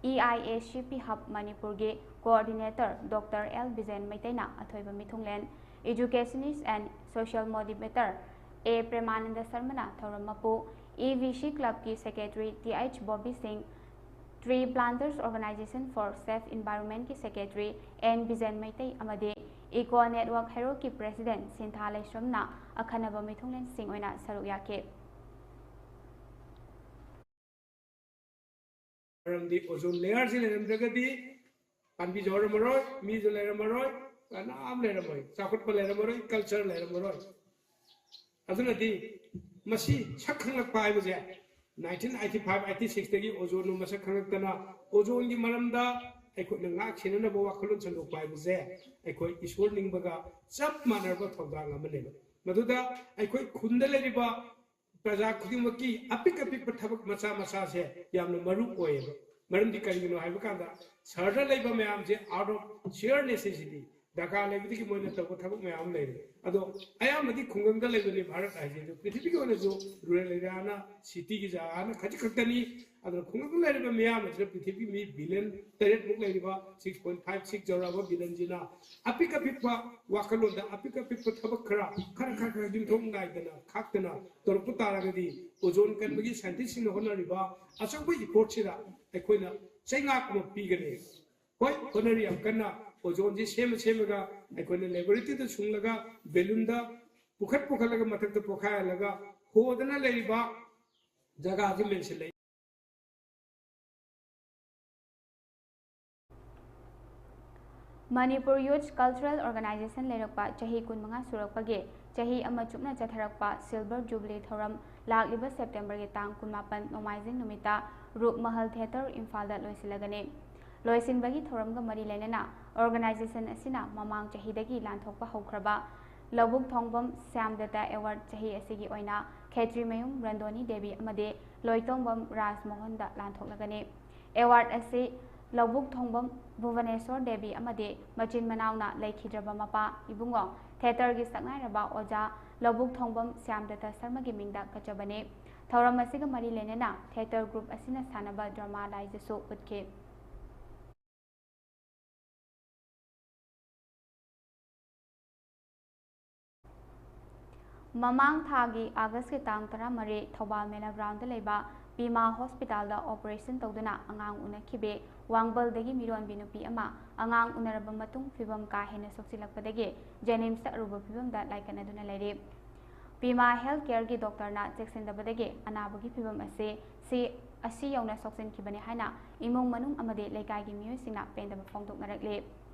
E I A C P Hub ꯃꯅꯤꯄꯨꯔꯒꯤ Coordinator Doctor L ꯕꯤꯖꯦꯟ ꯃꯩꯇꯩꯅ ꯑꯊꯣꯏꯕ ꯃꯤꯊꯨꯡꯂꯦꯟ, Educationist and Social Motivator A ꯄ꯭ꯔꯦꯃꯥꯅꯟꯗ ꯁꯔꯃꯅ ꯊꯧꯔꯝ ꯃꯄꯨ, E V C Clubꯀꯤ Secretary T H Bobby ꯁꯤꯡ, Tree Planters Organization for Safe Environmentꯀꯤ Secretary N ꯕꯤꯖꯦꯟ Meitei ꯑꯃꯗꯤ Eco Network ꯍꯩꯔꯣꯛꯀꯤ President ꯁꯤꯟꯊꯥ ꯂꯩꯁ꯭ꯔꯝꯅ ꯑꯈꯟꯅꯕ ꯃꯤꯊꯨꯡꯂꯦꯟꯁꯤꯡ ꯑꯣꯏꯅ ꯁꯔꯨꯛ ꯌꯥꯈꯤ꯫ ꯃꯔꯝꯗꯤ ozone layerꯁꯤ ꯂꯩꯔꯝꯗ꯭ꯔꯒꯗꯤ ꯄꯥꯝꯕꯤꯁꯨ ꯍꯧꯔꯝꯃꯔꯣꯏ, ꯃꯤꯁꯨ ꯂꯩꯔꯝꯃꯔꯣꯏ, ꯀꯅꯥꯝ ꯂꯩꯔꯝꯃꯔꯣꯏ, ꯆꯥꯎꯈꯠꯄ ꯂꯩꯔꯝꯃꯔꯣꯏ, culture ꯂꯩꯔꯝꯃꯔꯣꯏ꯫ ꯑꯗꯨꯅꯗꯤ ꯃꯁꯤ ꯁꯛ ꯈꯪꯂꯛꯄ ꯍꯥꯏꯕꯁꯦ nineteen eighty five eighty sixꯇꯒꯤ ozoneꯕꯨ ꯃꯁꯛ ꯈꯪꯂꯛꯇꯅ ozoneꯒꯤ ꯃꯔꯝꯗ ꯑꯩꯈꯣꯏꯅ ꯉꯥꯛ ꯁꯦꯟꯅꯅꯕ ꯋꯥꯈꯜꯂꯣꯟ ꯁꯟꯗꯣꯛꯄ ꯍꯥꯏꯕꯁꯦ ꯑꯩꯈꯣꯏ ꯏꯁꯣꯔ ꯅꯤꯡꯕꯒ ꯆꯞ ꯃꯥꯟꯅꯔꯕ ꯊꯧꯗꯥꯡ ꯑꯃꯅꯦꯕ꯫ ꯃꯗꯨꯗ ꯑꯩꯈꯣꯏ ꯈꯨꯟꯗ ꯂꯩꯔꯤꯕ ꯄ꯭ꯔꯖꯥ ꯈꯨꯗꯤꯡꯃꯛꯀꯤ ꯑꯄꯤꯛ ꯑꯄꯤꯛꯄ ꯊꯕꯛ ꯃꯆꯥ ꯃꯆꯥꯁꯦ ꯌꯥꯝꯅ ꯃꯔꯨ ꯑꯣꯏꯌꯦꯕ꯫ ꯃꯔꯝꯗꯤ ꯀꯔꯤꯒꯤꯅꯣ ꯍꯥꯏꯕ ꯀꯥꯟꯗ ꯁꯍꯔꯗ ꯂꯩꯕ ꯃꯌꯥꯝꯁꯦ out of sheer necessity, ꯗꯔꯀꯥꯔ ꯂꯩꯕꯗꯒꯤ ꯃꯣꯏꯅ ꯇꯧꯕ ꯊꯕꯛ ꯃꯌꯥꯝ ꯑꯃ ꯂꯩꯔꯦ꯫ ꯑꯗꯣ ꯑꯌꯥꯝꯕꯗꯤ ꯈꯨꯡꯒꯪꯗ ꯂꯩꯕꯅꯤ ꯚꯥꯔꯠ ꯍꯥꯏꯁꯦ꯫ ꯑꯗꯣ ꯄ꯭ꯔꯤꯊꯤꯕꯤꯒꯤ ꯑꯣꯏꯅꯁꯨ rural areaꯅ cityꯒꯤ ꯖꯒꯥꯅ ꯈꯖꯤꯛ ꯈꯛꯇꯅꯤ꯫ ꯑꯗꯨꯅ ꯈꯨꯡꯒꯪꯗ ꯂꯩꯔꯤꯕ ꯃꯤꯌꯥꯝ ꯑꯁꯤꯅ ꯄ꯭ꯔꯤꯊꯤꯕꯤꯒꯤ ꯃꯤ billion ꯇꯔꯦꯠꯃꯨꯛ ꯂꯩꯔꯤꯕ six point five six ꯌꯧꯔꯛꯑꯕ billionꯁꯤꯅ ꯑꯄꯤꯛ ꯑꯄꯤꯛꯄ ꯋꯥꯈꯜꯂꯣꯟꯗ ꯑꯄꯤꯛ ꯑꯄꯤꯛꯄ ꯊꯕꯛ ꯈꯔ ꯈꯔ ꯈꯔ ꯈꯔ ꯌꯨꯝꯊꯣꯡ ꯅꯥꯏꯗꯅ ꯈꯥꯛꯇꯅ ꯇꯧꯔꯛꯄ ꯇꯥꯔꯒꯗꯤ ozone ꯀꯟꯕꯒꯤ scientistꯁꯤꯡꯅ ꯍꯣꯠꯅꯔꯤꯕ ꯑꯆꯧꯕ effortꯁꯤꯗ ꯑꯩꯈꯣꯏꯅ ꯆꯩꯉꯥꯛ ꯑꯃ ꯄꯤꯒꯅꯤ꯫ ꯍꯣꯏ, ꯍꯣꯠꯅꯔꯤ ꯌꯥꯝ ꯀꯟꯅ, ozoneꯁꯦ ꯁꯦꯝꯃ ꯁꯦꯝꯃꯒ ꯑꯩꯈꯣꯏꯅ laboratoryꯗ ꯁꯨꯡꯂꯒ balloonꯗ ꯄꯨꯈꯠ ꯄꯨꯈꯠꯂꯒ ꯃꯊꯛꯇ ꯄꯣꯈꯥꯏꯍꯜꯂꯒ ꯍꯣꯗꯅ ꯂꯩꯔꯤꯕ ꯖꯒꯥꯁꯤ ꯃꯦꯟꯁꯤꯜꯂꯛꯏ꯫ Manipur Youth Cultural Organization ꯂꯩꯔꯛꯄ ꯆꯍꯤ ꯀꯨꯟꯃꯉꯥ ꯁꯨꯔꯛꯄꯒꯤ ꯆꯍꯤ ꯑꯃ ꯆꯨꯞꯅ ꯆꯠꯊꯔꯛꯄ Silver Jubilee ꯊꯧꯔꯝ ꯂꯥꯛꯂꯤꯕ Septemberꯒꯤ ꯇꯥꯡ ꯀꯨꯟꯃꯥꯄꯟ ꯅꯣꯡꯃꯥꯏꯖꯤꯡ ꯅꯨꯃꯤꯠꯇ ꯔꯨꯞ ꯃꯍꯜ Theatre ꯏꯝꯐꯥꯜꯗ ꯂꯣꯏꯁꯤꯜꯂꯒꯅꯤ꯫ ꯂꯣꯏꯁꯤꯟꯕꯒꯤ ꯊꯧꯔꯝꯒ ꯃꯔꯤ ꯂꯩꯅꯅ organization ꯑꯁꯤꯅ ꯃꯃꯥꯡ ꯆꯍꯤꯗꯒꯤ ꯂꯥꯟꯊꯣꯛꯄ ꯍꯧꯈ꯭ꯔꯕ ꯂꯧꯕꯨꯛ ꯊꯣꯡꯕꯝ ꯁ꯭ꯌꯥꯝꯗꯠꯇ Award ꯆꯍꯤ ꯑꯁꯤꯒꯤ ꯑꯣꯏꯅ ꯈꯦꯇ꯭ꯔꯤꯃꯌꯨꯝ ꯔꯟꯗꯣꯅꯤ ꯗꯦꯕꯤ ꯑꯃꯗꯤ ꯂꯣꯏꯇꯣꯡꯕꯝ ꯔꯥꯖ ꯃꯣꯍꯟꯗ ꯂꯥꯟꯊꯣꯛꯂꯒꯅꯤ꯫ Award ꯑꯁꯤ ꯂꯧꯕꯨꯛ ꯊꯣꯡꯕꯝ ꯚꯨꯕꯅꯦꯁꯣꯔ ꯗꯦꯕꯤ ꯑꯃꯗꯤ ꯃꯆꯤꯟ ꯃꯅꯥꯎꯅ ꯂꯩꯈꯤꯗ꯭ꯔꯕ ꯃꯄꯥ ꯏꯕꯨꯡꯉꯣ ꯊꯤꯌꯦꯇꯔꯒꯤ ꯁꯛꯅꯥꯏꯔꯕ ꯑꯣꯖꯥ ꯂꯧꯕꯨꯛ ꯊꯣꯡꯕꯝ ꯁ꯭ꯌꯥꯝꯗꯠꯇ ꯁꯔꯃꯒꯤ ꯃꯤꯡꯗ ꯀꯠꯆꯕꯅꯤ꯫ ꯊꯧꯔꯝ ꯑꯁꯤꯒ ꯃꯔꯤ ꯂꯩꯅꯅ ꯊꯤꯌꯦꯇꯔ ꯒ꯭ꯔꯨꯞ ꯑꯁꯤꯅ ꯁꯥꯟꯅꯕ ꯗ꯭ꯔꯃꯥ ꯂꯥꯏꯖꯁꯨ ꯎꯠꯈꯤ꯫ ꯃꯃꯥꯡ ꯊꯥꯒꯤ ꯑꯥꯒꯁꯀꯤ ꯇꯥꯡ ꯇꯔꯥꯃꯔꯤ ꯊꯧꯕꯥꯜ ꯃꯦꯂꯥ ꯒ꯭ꯔꯥꯎꯟꯗ ꯂꯩꯕ ꯄꯤꯃꯥ ꯍꯣꯁꯄꯤꯇꯥꯜꯗ ꯑꯣꯄꯔꯦꯁꯟ ꯇꯧꯗꯨꯅ ꯑꯉꯥꯡ ꯎꯅꯈꯤꯕꯤ ꯋꯥꯡꯕꯜꯗꯒꯤ ꯃꯤꯔꯣꯟꯕꯤ ꯅꯨꯄꯤ ꯑꯃ ꯑꯉꯥꯡ ꯎꯅꯔꯕ ꯃꯇꯨꯡ ꯐꯤꯕꯝ ꯀꯥ ꯍꯦꯟꯅ ꯁꯣꯛꯆꯤꯜꯂꯛꯄꯗꯒꯤ ꯖꯦꯅꯤꯝꯁꯇ ꯑꯔꯨꯕ ꯐꯤꯕꯝꯗ ꯂꯥꯏꯀꯠꯅꯗꯨꯅ ꯂꯩꯔꯤ꯫ ꯄꯤꯃꯥ ꯍꯦꯜꯊ ꯀꯦꯌꯔꯒꯤ ꯗꯣꯛꯇꯔꯅ ꯆꯦꯛꯁꯤꯟꯗꯕꯗꯒꯤ ꯑꯅꯥꯕꯒꯤ ꯐꯤꯕꯝ ꯑꯁꯤ ꯁꯤ ꯑꯁꯤ ꯌꯧꯅ ꯁꯣꯛꯆꯤꯟꯈꯤꯕꯅꯤ ꯍꯥꯏꯅ ꯏꯃꯨꯡ ꯃꯅꯨꯡ ꯑꯃꯗꯤ ꯂꯩꯀꯥꯏꯒꯤ ꯃꯤꯑꯣꯏꯁꯤꯡꯅ ꯄꯦꯟꯗꯕ ꯐꯣꯡꯗꯣꯛꯅꯔꯛꯂꯤ꯫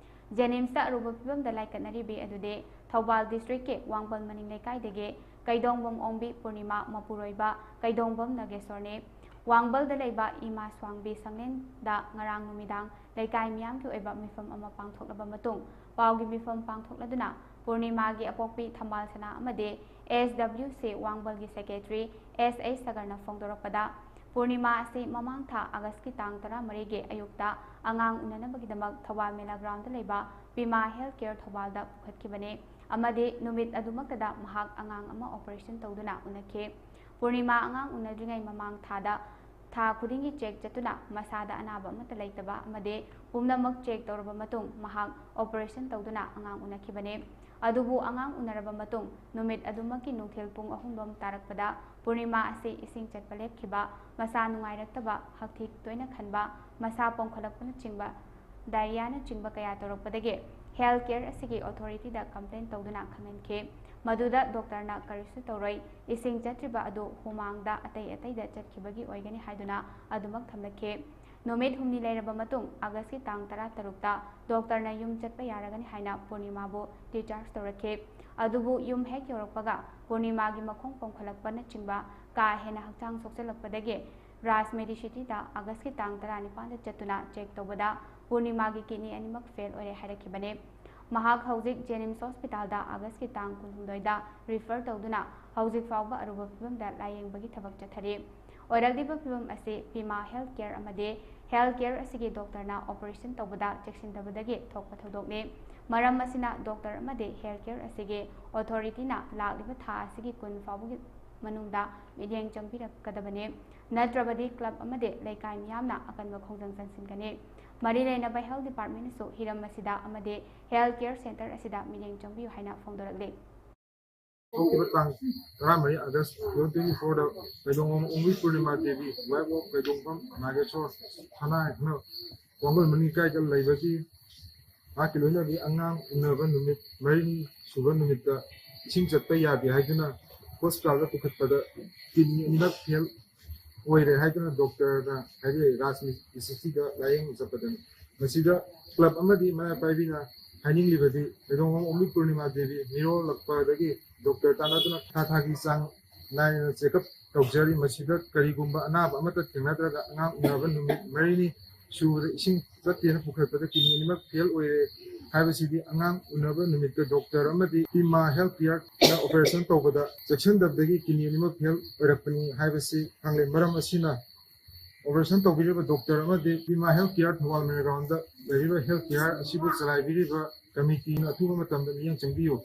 ꯖꯦꯅꯤꯝꯁꯇ ꯑꯔꯨꯕ ꯐꯤꯕꯝꯗ ꯂꯥꯏꯀꯠꯅꯔꯤꯕꯤ ꯑꯗꯨꯗꯤ ꯊꯧꯕꯥꯜ ꯗꯤꯁꯇ꯭ꯔꯤꯛꯀꯤ ꯋꯥꯡꯕꯜ ꯃꯅꯤꯡ ꯂꯩꯀꯥꯏꯗꯒꯤ ꯀꯩꯗꯣꯡꯕꯝ ꯑꯣꯡꯕꯤ ꯄꯨꯔꯅꯤꯃꯥ, ꯃꯄꯨꯔꯣꯏꯕ ꯀꯩꯗꯣꯡꯕꯝ ꯅꯥꯒꯦꯁꯣꯔꯅꯤ꯫ ꯋꯥꯡꯕꯜꯗ ꯂꯩꯕ ꯏꯃꯥ ꯁ꯭ꯋꯥꯡꯕꯤ ꯁꯪꯂꯦꯟꯗ ꯉꯔꯥꯡ ꯅꯨꯃꯤꯗꯥꯡ ꯂꯩꯀꯥꯏ ꯃꯤꯌꯥꯝꯒꯤ ꯑꯣꯏꯕ ꯃꯤꯐꯝ ꯑꯃ ꯄꯥꯡꯊꯣꯛꯂꯕ ꯃꯇꯨꯡ ꯄꯥꯎꯒꯤ ꯃꯤꯐꯝ ꯄꯥꯡꯊꯣꯛꯂꯗꯨꯅ ꯄꯨꯔꯅꯤꯃꯥꯒꯤ ꯑꯄꯣꯛꯄꯤ ꯊꯝꯕꯥꯜ ꯁꯅꯥ ꯑꯃꯗꯤ ꯑꯦꯁ ꯗꯕ꯭ꯂꯤꯎ ꯁꯤ ꯋꯥꯡꯕꯜꯒꯤ ꯁꯦꯀ꯭ꯔꯦꯇꯔꯤ ꯑꯦꯁ ꯑꯩꯆ ꯁꯥꯒꯔꯅ ꯐꯣꯡꯗꯣꯔꯛꯄꯗ, ꯄꯨꯔꯅꯤꯃꯥ ꯑꯁꯤ ꯃꯃꯥꯡ ꯊꯥ ꯑꯥꯒꯁꯀꯤ ꯇꯥꯡ ꯇꯔꯥꯃꯔꯤꯒꯤ ꯑꯌꯨꯛꯇ ꯑꯉꯥꯡ ꯎꯅꯅꯕꯒꯤꯗꯃꯛ ꯊꯧꯕꯥꯜ ꯃꯦꯂꯥ ꯒ꯭ꯔꯥꯎꯟꯗ ꯂꯩꯕ ꯄꯤꯃꯥ ꯍꯦꯜꯊ ꯀꯦꯌꯔ ꯊꯧꯕꯥꯜꯗ ꯄꯨꯈꯠꯈꯤꯕꯅꯤ ꯑꯃꯗꯤ ꯅꯨꯃꯤꯠ ꯑꯗꯨꯃꯛꯇꯗ ꯃꯍꯥꯛ ꯑꯉꯥꯡ ꯑꯃ ꯑꯣꯄꯔꯦꯁꯟ ꯇꯧꯗꯨꯅ ꯎꯅꯈꯤ꯫ ꯄꯨꯔꯅꯤꯃꯥ ꯑꯉꯥꯡ ꯎꯅꯗ꯭ꯔꯤꯉꯩ ꯃꯃꯥꯡ ꯊꯥꯗ ꯊꯥ ꯈꯨꯗꯤꯡꯒꯤ ꯆꯦꯛ ꯆꯠꯇꯨꯅ ꯃꯁꯥꯗ ꯑꯅꯥꯕ ꯑꯃꯠꯇ ꯂꯩꯇꯕ ꯑꯃꯗꯤ ꯄꯨꯝꯅꯃꯛ ꯆꯦꯛ ꯇꯧꯔꯕ ꯃꯇꯨꯡ ꯃꯍꯥꯛ ꯑꯣꯄꯔꯦꯁꯟ ꯇꯧꯗꯨꯅ ꯑꯉꯥꯡ ꯎꯅꯈꯤꯕꯅꯤ꯫ ꯑꯗꯨꯕꯨ ꯑꯉꯥꯡ ꯎꯅꯔꯕ ꯃꯇꯨꯡ ꯅꯨꯃꯤꯠ ꯑꯗꯨꯃꯛꯀꯤ ꯅꯨꯡꯊꯤꯜ ꯄꯨꯡ ꯑꯍꯨꯝ ꯔꯣꯝ ꯇꯥꯔꯛꯄꯗ ꯄꯨꯔꯅꯤꯃꯥ ꯑꯁꯤ ꯏꯁꯤꯡ ꯆꯠꯄ ꯂꯦꯞꯈꯤꯕ, ꯃꯁꯥ ꯅꯨꯡꯉꯥꯏꯔꯛꯇꯕ, ꯍꯛꯊꯤ ꯇꯣꯏꯅ ꯈꯟꯕ, ꯃꯁꯥ ꯄꯣꯝꯈꯠꯂꯛꯄꯅꯆꯤꯡꯕ, ꯗꯥꯏꯔꯤꯌꯥꯅꯆꯤꯡꯕ ꯀꯌꯥ ꯇꯧꯔꯛꯄꯗꯒꯤ ꯍꯦꯜꯊ ꯀꯦꯌꯔ ꯑꯁꯤꯒꯤ ꯑꯣꯊꯣꯔꯤꯇꯤꯗ ꯀꯝꯄ꯭ꯂꯦꯟ ꯇꯧꯗꯨꯅ ꯈꯪꯍꯟꯈꯤ꯫ ꯃꯗꯨꯗ ꯗꯣꯛꯇꯔꯅ ꯀꯔꯤꯁꯨ ꯇꯧꯔꯣꯏ, ꯏꯁꯤꯡ ꯆꯠꯇ꯭ꯔꯤꯕ ꯑꯗꯨ ꯍꯨꯃꯥꯡꯗ ꯑꯇꯩ ꯑꯇꯩꯗ ꯆꯠꯈꯤꯕꯒꯤ ꯑꯣꯏꯒꯅꯤ ꯍꯥꯏꯗꯨꯅ ꯑꯗꯨꯃꯛ ꯊꯝꯂꯛꯈꯤ꯫ ꯅꯨꯃꯤꯠ ꯍꯨꯝꯅꯤ ꯂꯩꯔꯕ ꯃꯇꯨꯡ ꯑꯥꯒꯁꯀꯤ ꯇꯥꯡ ꯇꯔꯥꯇꯔꯨꯛꯇ ꯗꯣꯛꯇꯔꯅ ꯌꯨꯝ ꯆꯠꯄ ꯌꯥꯔꯒꯅꯤ ꯍꯥꯏꯅ ꯄꯨꯔꯅꯤꯃꯥꯕꯨ ꯗꯤꯁꯆꯥꯔꯖ ꯇꯧꯔꯛꯈꯤ꯫ ꯑꯗꯨꯕꯨ ꯌꯨꯝ ꯍꯦꯛ ꯌꯧꯔꯛꯄꯒ ꯄꯨꯔꯅꯤꯃꯥꯒꯤ ꯃꯈꯣꯡ ꯄꯣꯝꯈꯠꯂꯛꯄꯅꯆꯤꯡꯕ ꯀꯥ ꯍꯦꯟꯅ ꯍꯛꯆꯥꯡ ꯁꯣꯛꯆꯜꯂꯛꯄꯗꯒꯤ ꯔꯥꯖ ꯃꯦꯗꯤꯁꯤꯇꯤꯗ ꯑꯥꯒꯁꯀꯤ ꯇꯥꯡ ꯇꯔꯥꯅꯤꯄꯥꯟꯗ ꯆꯠꯇꯨꯅ ꯆꯦꯛ ꯇꯧꯕꯗ ꯄꯨꯔꯅꯤꯃꯥꯒꯤ ꯀꯤꯗꯅꯤ ꯑꯅꯤꯃꯛ ꯐꯦꯜ ꯑꯣꯏꯔꯦ ꯍꯥꯏꯔꯛꯈꯤꯕꯅꯤ꯫ ꯃꯍꯥꯛ ꯍꯧꯖꯤꯛ ꯖꯦꯅꯤꯝꯁ ꯍꯣꯁꯄꯤꯇꯥꯜꯗ ꯑꯥꯒꯁꯀꯤ ꯇꯥꯡ ꯀꯨꯟꯍꯨꯝꯗꯣꯏꯗ ꯔꯤꯐꯔ ꯇꯧꯗꯨꯅ ꯍꯧꯖꯤꯛ ꯐꯥꯎꯕ ꯑꯔꯨꯕ ꯐꯤꯕꯝꯗ ꯂꯥꯌꯦꯡꯕꯒꯤ ꯊꯕꯛ ꯆꯠꯊꯔꯤ꯫ ꯑꯣꯏꯔꯛꯂꯤꯕ ꯐꯤꯕꯝ ꯑꯁꯤ ꯄꯤꯃꯥ ꯍꯦꯜꯊ ꯀꯦꯌꯔ ꯑꯃꯗꯤ ꯍꯦꯜꯊ ꯀꯦꯌꯔ ꯑꯁꯤꯒꯤ ꯗꯣꯛꯇꯔꯅ ꯑꯣꯄꯔꯦꯁꯟ ꯇꯧꯕꯗ ꯆꯦꯛꯁꯤꯟꯗꯕꯗꯒꯤ ꯊꯣꯛꯄ ꯊꯧꯗꯣꯛꯅꯤ꯫ ꯃꯔꯝ ꯑꯁꯤꯅ ꯗꯣꯛꯇꯔ ꯑꯃꯗꯤ ꯍꯦꯜꯊ ꯀꯦꯌꯔ ꯑꯁꯤꯒꯤ ꯑꯣꯊꯣꯔꯤꯇꯤꯅ ꯂꯥꯛꯂꯤꯕ ꯊꯥ ꯑꯁꯤꯒꯤ ꯀꯨꯟ ꯐꯥꯎꯕꯒꯤ ꯃꯅꯨꯡꯗ ꯃꯤꯠꯌꯦꯡ ꯆꯪꯕꯤꯔꯛꯀꯗꯕꯅꯤ꯫ ꯅꯠꯇ꯭ꯔꯕꯗꯤ ꯀ꯭ꯂꯕ ꯑꯃꯗꯤ ꯂꯩꯀꯥꯏ ꯃꯤꯌꯥꯝꯅ ꯑꯀꯟꯕ ꯈꯣꯡꯖꯪ ꯆꯪꯁꯤꯟꯒꯅꯤ꯫ ꯃꯔꯤ ꯂꯩꯅꯕ ꯍꯦꯜꯊ ꯗꯤꯄꯥꯔꯠꯃꯦꯟꯅꯁꯨ ꯍꯤꯔꯝ ꯑꯁꯤꯗ ꯑꯃꯗꯤ ꯍꯦꯜꯊ ꯀꯦꯌꯔ ꯁꯦꯟꯇꯔ ꯑꯁꯤꯗ ꯃꯤꯠꯌꯦꯡ ꯆꯪꯕꯤꯌꯨ ꯍꯥꯏꯅ ꯐꯣꯡꯗꯣꯔꯛꯂꯤ꯫ ꯍꯧꯈꯤꯕ ꯇꯥꯡ ꯇꯔꯥꯃꯔꯤ ꯑꯥꯒꯁ ꯇꯨ ꯊꯥꯎꯖꯟ ꯇ꯭ꯋꯦꯟꯇꯤ ꯐꯣꯔꯗ ꯀꯩꯗꯣꯡꯕꯝ ꯑꯣꯡꯕꯤ ꯄꯨꯔꯅꯤꯃꯥ ꯗꯦꯕꯤ, wife of ꯀꯩꯗꯣꯡꯕꯝ ꯅꯥꯒꯦꯁꯣꯔ ꯁꯅꯥ ꯍꯥꯏꯅ ꯋꯥꯡꯒꯣꯏ ꯃꯅꯤꯡ ꯂꯩꯀꯥꯏꯗ ꯂꯩꯕꯒꯤ ꯃꯍꯥꯛꯀꯤ ꯂꯣꯏꯅꯕꯤ ꯑꯉꯥꯡ ꯎꯅꯕ ꯅꯨꯃꯤꯠ ꯃꯔꯤꯅꯤ ꯁꯨꯕ ꯅꯨꯃꯤꯠꯇ ꯏꯁꯤꯡ ꯆꯠꯄ ꯌꯥꯗꯦ ꯍꯥꯏꯗꯨꯅ ꯍꯣꯁꯄꯤꯇꯥꯜꯗ ꯄꯨꯈꯠꯄꯗ ꯀꯤꯗꯅꯤ ꯑꯅꯤꯃꯛ ꯐꯦꯜ ꯑꯣꯏꯔꯦ ꯍꯥꯏꯗꯨꯅ ꯗꯣꯛꯇꯔꯅ ꯍꯥꯏꯔꯛꯑꯦ꯫ ꯔꯥꯖ ꯏꯟꯁꯇꯤꯇ꯭ꯌꯨꯠꯇ ꯂꯥꯏꯌꯦꯡꯕ ꯆꯠꯄꯗꯅꯤ꯫ ꯃꯁꯤꯗ ꯀ꯭ꯂꯕ ꯑꯃꯗꯤ ꯃꯩꯔꯥ ꯄꯥꯏꯕꯤꯅ ꯍꯥꯏꯅꯤꯡꯂꯤꯕꯗꯤ ꯀꯩꯗꯣꯡꯕꯝ ꯑꯣꯡꯕꯤ ꯄꯨꯔꯅꯤꯃꯥ ꯗꯦꯕꯤ ꯃꯤꯔꯣꯜꯂꯛꯄꯗꯒꯤ ꯗꯣꯛꯇꯔ ꯇꯥꯟꯅꯗꯨꯅ ꯊꯥ ꯊꯥꯒꯤ ꯆꯥꯡ ꯅꯥꯏꯅ ꯆꯦꯛꯑꯞ ꯇꯧꯖꯔꯤ꯫ ꯃꯁꯤꯗ ꯀꯔꯤꯒꯨꯝꯕ ꯑꯅꯥꯕ ꯑꯃꯠꯇ ꯊꯦꯡꯅꯗ꯭ꯔꯒ ꯑꯉꯥꯡ ꯎꯅꯕ ꯅꯨꯃꯤꯠ ꯃꯔꯤꯅꯤ ꯁꯨꯕꯗ ꯏꯁꯤꯡ ꯆꯠꯇꯦꯅ ꯄꯨꯈꯠꯄꯗ ꯀꯤꯗꯅꯤ ꯑꯅꯤꯃꯛ ꯐꯦꯜ ꯑꯣꯏꯔꯦ ꯍꯥꯏꯕꯁꯤꯗꯤ ꯑꯉꯥꯡ ꯎꯅꯕ ꯅꯨꯃꯤꯠꯇ ꯗꯣꯛꯇꯔ ꯑꯃꯗꯤ ꯄꯤꯃꯥ ꯍꯦꯜꯊ ꯀꯦꯌꯔꯅ ꯑꯣꯄꯔꯦꯁꯟ ꯇꯧꯕꯗ ꯆꯦꯛꯁꯤꯟꯗꯕꯗꯒꯤ ꯀꯤꯗꯅꯤ ꯑꯅꯤꯃꯛ ꯐꯦꯜ ꯑꯣꯏꯔꯛꯄꯅꯤ ꯍꯥꯏꯕꯁꯤ ꯈꯪꯂꯦ꯫ ꯃꯔꯝ ꯑꯁꯤꯅ ꯑꯣꯄꯔꯦꯁꯟ ꯇꯧꯕꯤꯔꯤꯕ ꯗꯣꯛꯇꯔ ꯑꯃꯗꯤ ꯄꯤꯃꯥ ꯍꯦꯜꯊ ꯀꯦꯌꯔ ꯊꯧꯕꯥꯜ ꯃꯦꯔꯥꯒ꯭ꯔꯥꯎꯟꯗ ꯂꯩꯔꯤꯕ ꯍꯦꯜꯊ ꯀꯦꯌꯔ ꯑꯁꯤꯕꯨ ꯆꯂꯥꯏꯕꯤꯔꯤꯕ ꯀꯃꯤꯇꯤꯅ ꯑꯊꯨꯕ ꯃꯇꯝꯗ ꯃꯤꯠꯌꯦꯡ ꯆꯪꯕꯤꯌꯨ꯫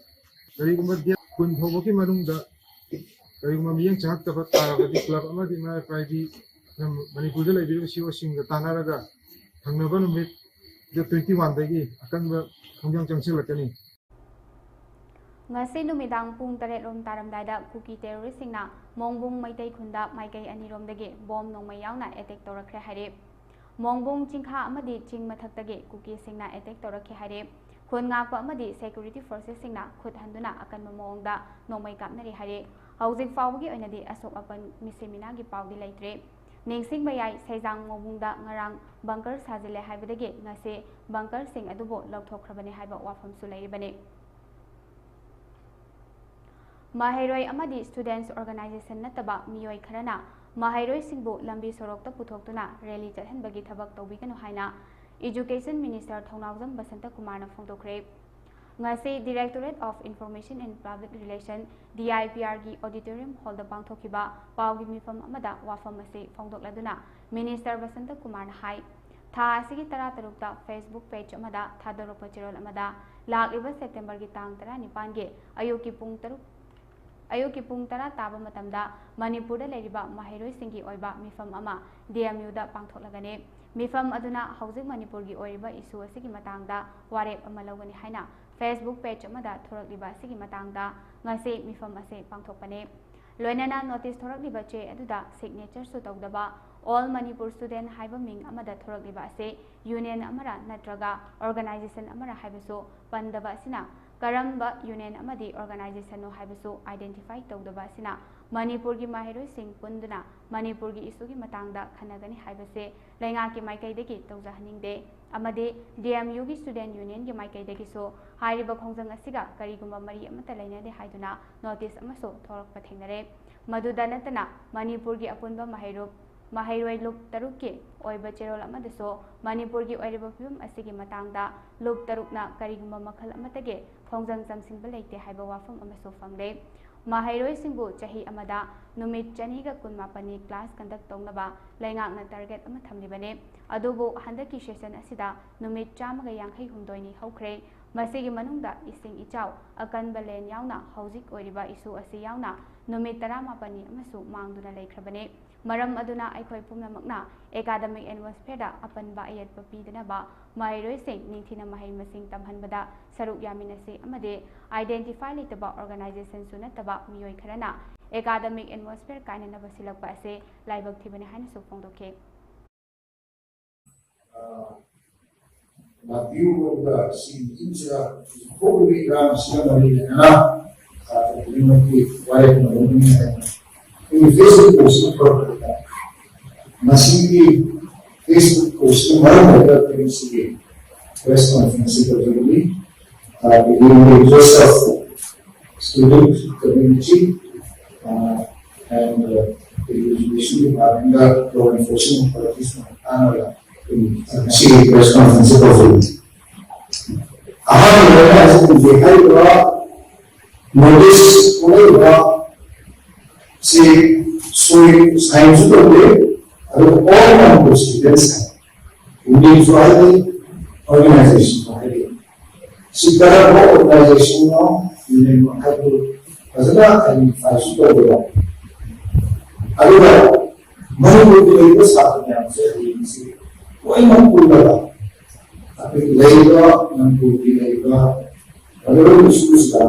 ꯀꯔꯤꯒꯨꯝꯕ ꯗꯦꯠ ꯀꯨꯟ ꯐꯥꯎꯕꯒꯤ ꯃꯅꯨꯡꯗ ꯀꯔꯤꯒꯨꯝꯕ ꯃꯤꯠꯌꯦꯡ ꯆꯪꯉꯛꯇꯕ ꯇꯥꯔꯕꯗꯤ ꯀ꯭ꯂꯕ ꯑꯃꯗꯤ ꯃꯩꯔꯥ ꯄꯥꯏꯕꯤ ꯃꯅꯤꯄꯨꯔꯗ ꯂꯩꯕꯤꯔꯤꯕ ꯁꯤꯑꯣꯁꯤꯡꯒ ꯇꯥꯟꯅꯔꯒ ꯊꯪꯅꯕ ꯅꯨꯃꯤꯠ ꯗꯦꯠ ꯇ꯭ꯋꯦꯟꯇꯤ ꯋꯥꯟꯗꯒꯤ ꯑꯀꯟꯕ ꯈꯣꯡꯖꯪ ꯆꯪꯁꯤꯜꯂꯛꯀꯅꯤ꯫ ꯉꯁꯤ ꯅꯨꯃꯤꯗꯥꯡ ꯄꯨꯡ ꯇꯔꯦꯠ ꯔꯣꯝ ꯇꯥꯔꯝꯗꯥꯏꯗ ꯀꯨꯀꯤ ꯇꯦꯔꯣꯔꯤꯁꯁꯤꯡꯅ ꯃꯣꯡꯕꯨꯡ ꯃꯩꯇꯩ ꯈꯨꯟꯗ ꯃꯥꯏꯀꯩ ꯑꯅꯤꯔꯣꯝꯗꯒꯤ ꯕꯣꯝ ꯅꯣꯡꯃꯩ ꯌꯥꯎꯅ ꯑꯦꯇꯦꯛ ꯇꯧꯔꯛꯈ꯭ꯔꯦ ꯍꯥꯏꯔꯤ꯫ ꯃꯣꯡꯕꯨꯡ ꯆꯤꯡꯈꯥ ꯑꯃꯗꯤ ꯆꯤꯡ ꯃꯊꯛꯇꯒꯤ ꯀꯨꯀꯤꯁꯤꯡꯅ ꯑꯦꯇꯦꯛ ꯇꯧꯔꯛꯈꯤ ꯍꯥꯏꯔꯤ꯫ ꯈꯨꯟ ꯉꯥꯛꯄ ꯑꯃꯗꯤ ꯁꯦꯀ꯭ꯌꯨꯔꯤꯇꯤ ꯐꯣꯔꯁꯦꯁꯁꯤꯡꯅ ꯈꯨꯠ ꯍꯟꯗꯨꯅ ꯑꯀꯟꯕ ꯃꯑꯣꯡꯗ ꯅꯣꯡꯃꯩ ꯀꯥꯞꯅꯔꯤ ꯍꯥꯏꯔꯤ꯫ ꯍꯧꯖꯤꯛ ꯐꯥꯎꯕꯒꯤ ꯑꯣꯏꯅꯗꯤ ꯑꯁꯣꯛ ꯑꯄꯟ ꯃꯤꯁꯤ ꯃꯤꯅꯥꯒꯤ ꯄꯥꯎꯗꯤ ꯂꯩꯇ꯭ꯔꯤ꯫ ꯅꯤꯡꯁꯤꯡꯕ ꯌꯥꯏ, ꯁꯩꯖꯥꯡ ꯃꯣꯡꯕꯨꯡꯗ ꯉꯔꯥꯡ ꯕꯪꯀꯔ ꯁꯥꯖꯤꯜꯂꯦ ꯍꯥꯏꯕꯗꯒꯤ ꯉꯁꯤ ꯕꯪꯀꯔꯁꯤꯡ ꯑꯗꯨꯕꯨ ꯂꯧꯊꯣꯛꯈ꯭ꯔꯕꯅꯤ ꯍꯥꯏꯕ ꯋꯥꯐꯝꯁꯨ ꯂꯩꯔꯤꯕꯅꯤ꯫ ꯃꯍꯩꯔꯣꯏ ꯑꯃꯗꯤ ꯁ꯭ꯇꯨꯗꯦꯟꯠꯁ ꯑꯣꯔꯒꯅꯥꯏꯖꯦꯁꯟ ꯅꯠꯇꯕ ꯃꯤꯑꯣꯏ ꯈꯔꯅ ꯃꯍꯩꯔꯣꯏꯁꯤꯡꯕꯨ ꯂꯝꯕꯤ ꯁꯣꯔꯣꯛꯇ ꯄꯨꯊꯣꯛꯇꯨꯅ ꯔꯦꯂꯤ ꯆꯠꯍꯟꯕꯒꯤ ꯊꯕꯛ ꯇꯧꯕꯤꯒꯅꯨ ꯍꯥꯏꯅ ꯏꯖꯨꯀꯦꯁꯟ ꯃꯤꯅꯤꯁꯇꯔ ꯊꯧꯅꯥꯎꯖꯝ ꯕꯁꯟꯇꯀꯨꯃꯥꯔꯅ ꯐꯣꯡꯗꯣꯛꯈ꯭ꯔꯦ꯫ ꯉꯁꯤ Directorate of Information and Public Relation, D I P R ꯒꯤ auditorium hall ꯗ ꯄꯥꯡꯊꯣꯛꯈꯤꯕ ꯄꯥꯎꯒꯤ ꯃꯤꯐꯝ ꯑꯃꯗ ꯋꯥꯐꯝ ꯑꯁꯤ ꯐꯣꯡꯗꯣꯛꯂꯗꯨꯅ Minister ꯕꯁꯟꯇ ꯀꯨꯃꯥꯔꯅ ꯍꯥꯏ, ꯊꯥ ꯑꯁꯤꯒꯤ ꯇꯔꯥꯇꯔꯨꯛꯇ Facebook page ꯑꯃꯗ ꯊꯥꯗꯣꯔꯛꯄ ꯆꯦꯔꯣꯜ ꯑꯃꯗ ꯂꯥꯛꯂꯤꯕ September ꯒꯤ ꯇꯥꯡ ꯇꯔꯥꯅꯤꯄꯥꯟꯒꯤ ꯑꯌꯨꯛꯀꯤ ꯄꯨꯡ ꯇꯔꯨꯛ, ꯑꯌꯨꯛꯀꯤ ꯄꯨꯡ ꯇꯔꯥ ꯇꯥꯕ ꯃꯇꯝꯗ ꯃꯅꯤꯄꯨꯔꯗ ꯂꯩꯔꯤꯕ ꯃꯍꯩꯔꯣꯏꯁꯤꯡꯒꯤ ꯑꯣꯏꯕ ꯃꯤꯐꯝ ꯑꯃ D M U ꯗ ꯄꯥꯡꯊꯣꯛꯂꯒꯅꯤ꯫ ꯃꯤꯐꯝ ꯑꯗꯨꯅ ꯍꯧꯖꯤꯛ ꯃꯅꯤꯄꯨꯔꯒꯤ ꯑꯣꯏꯔꯤꯕ issue ꯑꯁꯤꯒꯤ ꯃꯇꯥꯡꯗ ꯋꯥꯔꯦꯞ ꯑꯃ ꯂꯧꯒꯅꯤ ꯍꯥꯏꯅ Facebook page ꯑꯃꯗ ꯊꯣꯔꯛꯂꯤꯕ ꯑꯁꯤꯒꯤ ꯃꯇꯥꯡꯗ ꯉꯁꯤ ꯃꯤꯐꯝ ꯑꯁꯤ ꯄꯥꯡꯊꯣꯛꯄꯅꯤ꯫ ꯂꯣꯏꯅꯅ notice ꯊꯣꯔꯛꯂꯤꯕ ꯆꯦ ꯑꯗꯨꯗ signature ꯁꯨ ꯇꯧꯗꯕ, All Manipur Student ꯍꯥꯏꯕ ꯃꯤꯡ ꯑꯃꯗ ꯊꯣꯔꯛꯂꯤꯕ ꯑꯁꯤ union ꯑꯃꯔ ꯅꯠꯇ꯭ꯔꯒ organization ꯑꯃꯔ ꯍꯥꯏꯕꯁꯨ ꯄꯟꯗꯕ ꯑꯁꯤꯅ ꯀꯔꯝꯕ union ꯑꯃꯗꯤ organization ꯅꯣ ꯍꯥꯏꯕꯁꯨ identify ꯇꯧꯗꯕ ꯑꯁꯤꯅ ꯃꯅꯤꯄꯨꯔꯒꯤ ꯃꯍꯩꯔꯣꯏꯁꯤꯡ ꯄꯨꯟꯗꯨꯅ ꯃꯅꯤꯄꯨꯔꯒꯤ issue ꯒꯤ ꯃꯇꯥꯡꯗ ꯈꯟꯅꯒꯅꯤ ꯍꯥꯏꯕꯁꯦ ꯂꯩꯉꯥꯛꯀꯤ ꯃꯥꯏꯀꯩꯗꯒꯤ ꯇꯧꯖꯍꯟꯅꯤꯡꯗꯦ ꯑꯃꯗꯤ D M U ꯒꯤ student union ꯒꯤ ꯃꯥꯏꯀꯩꯗꯒꯤꯁꯨ ꯍꯥꯏꯔꯤꯕ ꯈꯣꯡꯖꯪ ꯑꯁꯤꯒ ꯀꯔꯤꯒꯨꯝꯕ ꯃꯔꯤ ꯑꯃꯠꯇ ꯂꯩꯅꯗꯦ ꯍꯥꯏꯗꯨꯅ notice ꯑꯃꯁꯨ ꯊꯣꯔꯛꯄ ꯊꯦꯡꯅꯔꯦ꯫ ꯃꯗꯨꯗ ꯅꯠꯇꯅ ꯃꯅꯤꯄꯨꯔꯒꯤ ꯑꯄꯨꯟꯕ ꯃꯍꯩꯔꯣꯏ ꯃꯍꯩꯔꯣꯏ ꯂꯨꯞ ꯇꯔꯨꯛꯀꯤ ꯑꯣꯏꯕ ꯆꯦꯔꯣꯜ ꯑꯃꯗꯁꯨ ꯃꯅꯤꯄꯨꯔꯒꯤ ꯑꯣꯏꯔꯤꯕ ꯐꯤꯕꯝ ꯑꯁꯤꯒꯤ ꯃꯇꯥꯡꯗ ꯂꯨꯞ ꯇꯔꯨꯛꯅ ꯀꯔꯤꯒꯨꯝꯕ ꯃꯈꯜ ꯑꯃꯠꯇꯒꯤ ꯈꯣꯡꯖꯪ ꯆꯪꯁꯤꯟꯕ ꯂꯩꯇꯦ ꯍꯥꯏꯕ ꯋꯥꯐꯝ ꯑꯃꯁꯨ ꯐꯪꯂꯦ꯫ ꯃꯍꯩꯔꯣꯏꯁꯤꯡꯕꯨ ꯆꯍꯤ ꯑꯃꯗ ꯅꯨꯃꯤꯠ ꯆꯅꯤꯒ ꯀꯨꯟꯃꯥꯄꯟꯅꯤ class conduct ꯇꯧꯅꯕ ꯂꯩꯉꯥꯛꯅ target ꯑꯃ ꯊꯝꯂꯤꯕꯅꯤ꯫ ꯑꯗꯨꯕꯨ ꯍꯟꯗꯛꯀꯤ session ꯑꯁꯤꯗ ꯅꯨꯃꯤꯠ ꯆꯥꯝꯃꯒ ꯌꯥꯡꯈꯩ ꯍꯨꯝꯗꯣꯏꯅꯤ ꯍꯧꯈ꯭ꯔꯦ꯫ ꯃꯁꯤꯒꯤ ꯃꯅꯨꯡꯗ ꯏꯁꯤꯡ ꯏꯆꯥꯎ, ꯑꯀꯟꯕ ꯂꯦꯟ ꯌꯥꯎꯅ ꯍꯧꯖꯤꯛ ꯑꯣꯏꯔꯤꯕ issue ꯑꯁꯤ ꯌꯥꯎꯅ ꯅꯨꯃꯤꯠ ꯇꯔꯥꯃꯥꯄꯟꯅꯤ ꯑꯃꯁꯨ ꯃꯥꯡꯗꯨꯅ ꯂꯩꯈ꯭ꯔꯕꯅꯤ꯫ ꯃꯔꯝ ꯑꯗꯨꯅ ꯑꯩꯈꯣꯏ ꯄꯨꯝꯅꯃꯛꯅ academic atmosphere ꯗ ꯑꯄꯟꯕ ꯑꯌꯦꯠꯄ ꯄꯤꯗꯅꯕ ꯃꯍꯩꯔꯣꯏꯁꯤꯡ ꯅꯤꯡꯊꯤꯅ ꯃꯍꯩ ꯃꯁꯤꯡ ꯇꯝꯍꯟꯕꯗ ꯁꯔꯨꯛ ꯌꯥꯃꯤꯟꯅꯁꯤ ꯑꯃꯗꯤ identify ꯂꯩꯇꯕ organization ꯁꯨ ꯅꯠꯇꯕ ꯃꯤꯑꯣꯏ ꯈꯔꯅ academic atmosphere ꯀꯥꯏꯅꯅꯕ ꯁꯤꯜꯂꯛꯄ ꯑꯁꯤ ꯂꯥꯏꯕꯛ ꯊꯤꯕꯅꯤ ꯍꯥꯏꯅꯁꯨ ꯐꯣꯡꯗꯣꯛꯈꯤ꯫ ꯂꯥꯛꯄꯤꯌꯨ ꯑꯗꯨꯒ ꯁꯤꯒꯤ ꯃꯤꯇꯤꯡꯁꯤꯗ ꯍꯧꯔꯤꯕ ꯏꯔꯥꯡꯁꯤꯒ ꯃꯔꯤ ꯂꯩꯅꯅ ꯁꯥꯇ꯭ꯔ ꯈꯨꯗꯤꯡꯃꯛꯀꯤ ꯋꯥꯔꯦꯞ ꯑꯃ ꯂꯧꯅꯤꯡꯉꯤ ꯍꯥꯏꯅ ꯑꯩꯈꯣꯏꯒꯤ Facebook post ꯑꯃ ꯊꯣꯔꯛꯄꯗ ꯃꯁꯤꯒꯤ Facebook post ꯀꯤ ꯃꯔꯝ ꯑꯣꯏꯔꯒ ꯑꯩꯈꯣꯏ ꯉꯁꯤꯒꯤ press conference ꯑꯁꯤ ꯇꯧꯖꯕꯅꯤ꯫ Uh, in the interest of student community, uh, and uh, the education department, the law enforcement authorities, and uh, in, uh, press conference. ꯑꯍꯥꯟꯕꯗ ꯍꯥꯏꯖꯅꯤꯡꯒꯦ, ꯍꯥꯏꯔꯤꯕ ꯅꯣꯇꯤꯁ ꯊꯣꯛꯂꯛꯏꯕ ꯁꯤ ꯁꯣꯏ ꯁꯥꯏꯟꯁꯨ ꯇꯧꯗꯦ, ꯑꯗꯨꯒ ꯑꯣꯜ ꯃꯅꯤꯄꯨꯔ ꯁ꯭ꯇꯨꯗꯦꯟꯠꯁ ꯍꯥꯏ, ꯌꯨꯅꯤꯌꯟꯁꯨ ꯍꯥꯏꯗꯦ, ꯑꯣꯔꯒꯅꯥꯏꯖꯦꯁꯟꯁꯨ ꯍꯥꯏꯗꯦ꯫ ꯁꯤ ꯀꯔꯝꯕ ꯑꯣꯔꯒꯅꯥꯏꯖꯦꯁꯟꯅꯣ, ꯌꯨꯅꯤꯌꯟꯅꯣ ꯍꯥꯏꯕꯗꯨ ꯐꯖꯅ ꯑꯥꯏꯗꯦꯟꯇꯤꯐꯥꯏꯁꯨ ꯇꯧꯗꯕ꯫ ꯑꯗꯨꯒ ꯃꯅꯤꯄꯨꯔꯒꯤ ꯂꯩꯔꯤꯕ ꯁꯥꯇ꯭ꯔ ꯃꯌꯥꯝꯁꯦ ꯍꯌꯦꯡꯁꯤ ꯂꯣꯏꯅꯃꯛ ꯄꯨꯜꯂꯒ ꯑꯩꯈꯣꯏꯒꯤ ꯂꯩꯔꯤꯕ ꯃꯅꯤꯄꯨꯔꯒꯤ ꯂꯩꯔꯤꯕ ꯃꯔꯨꯑꯣꯏꯕ ꯏꯁꯨꯁꯤꯗ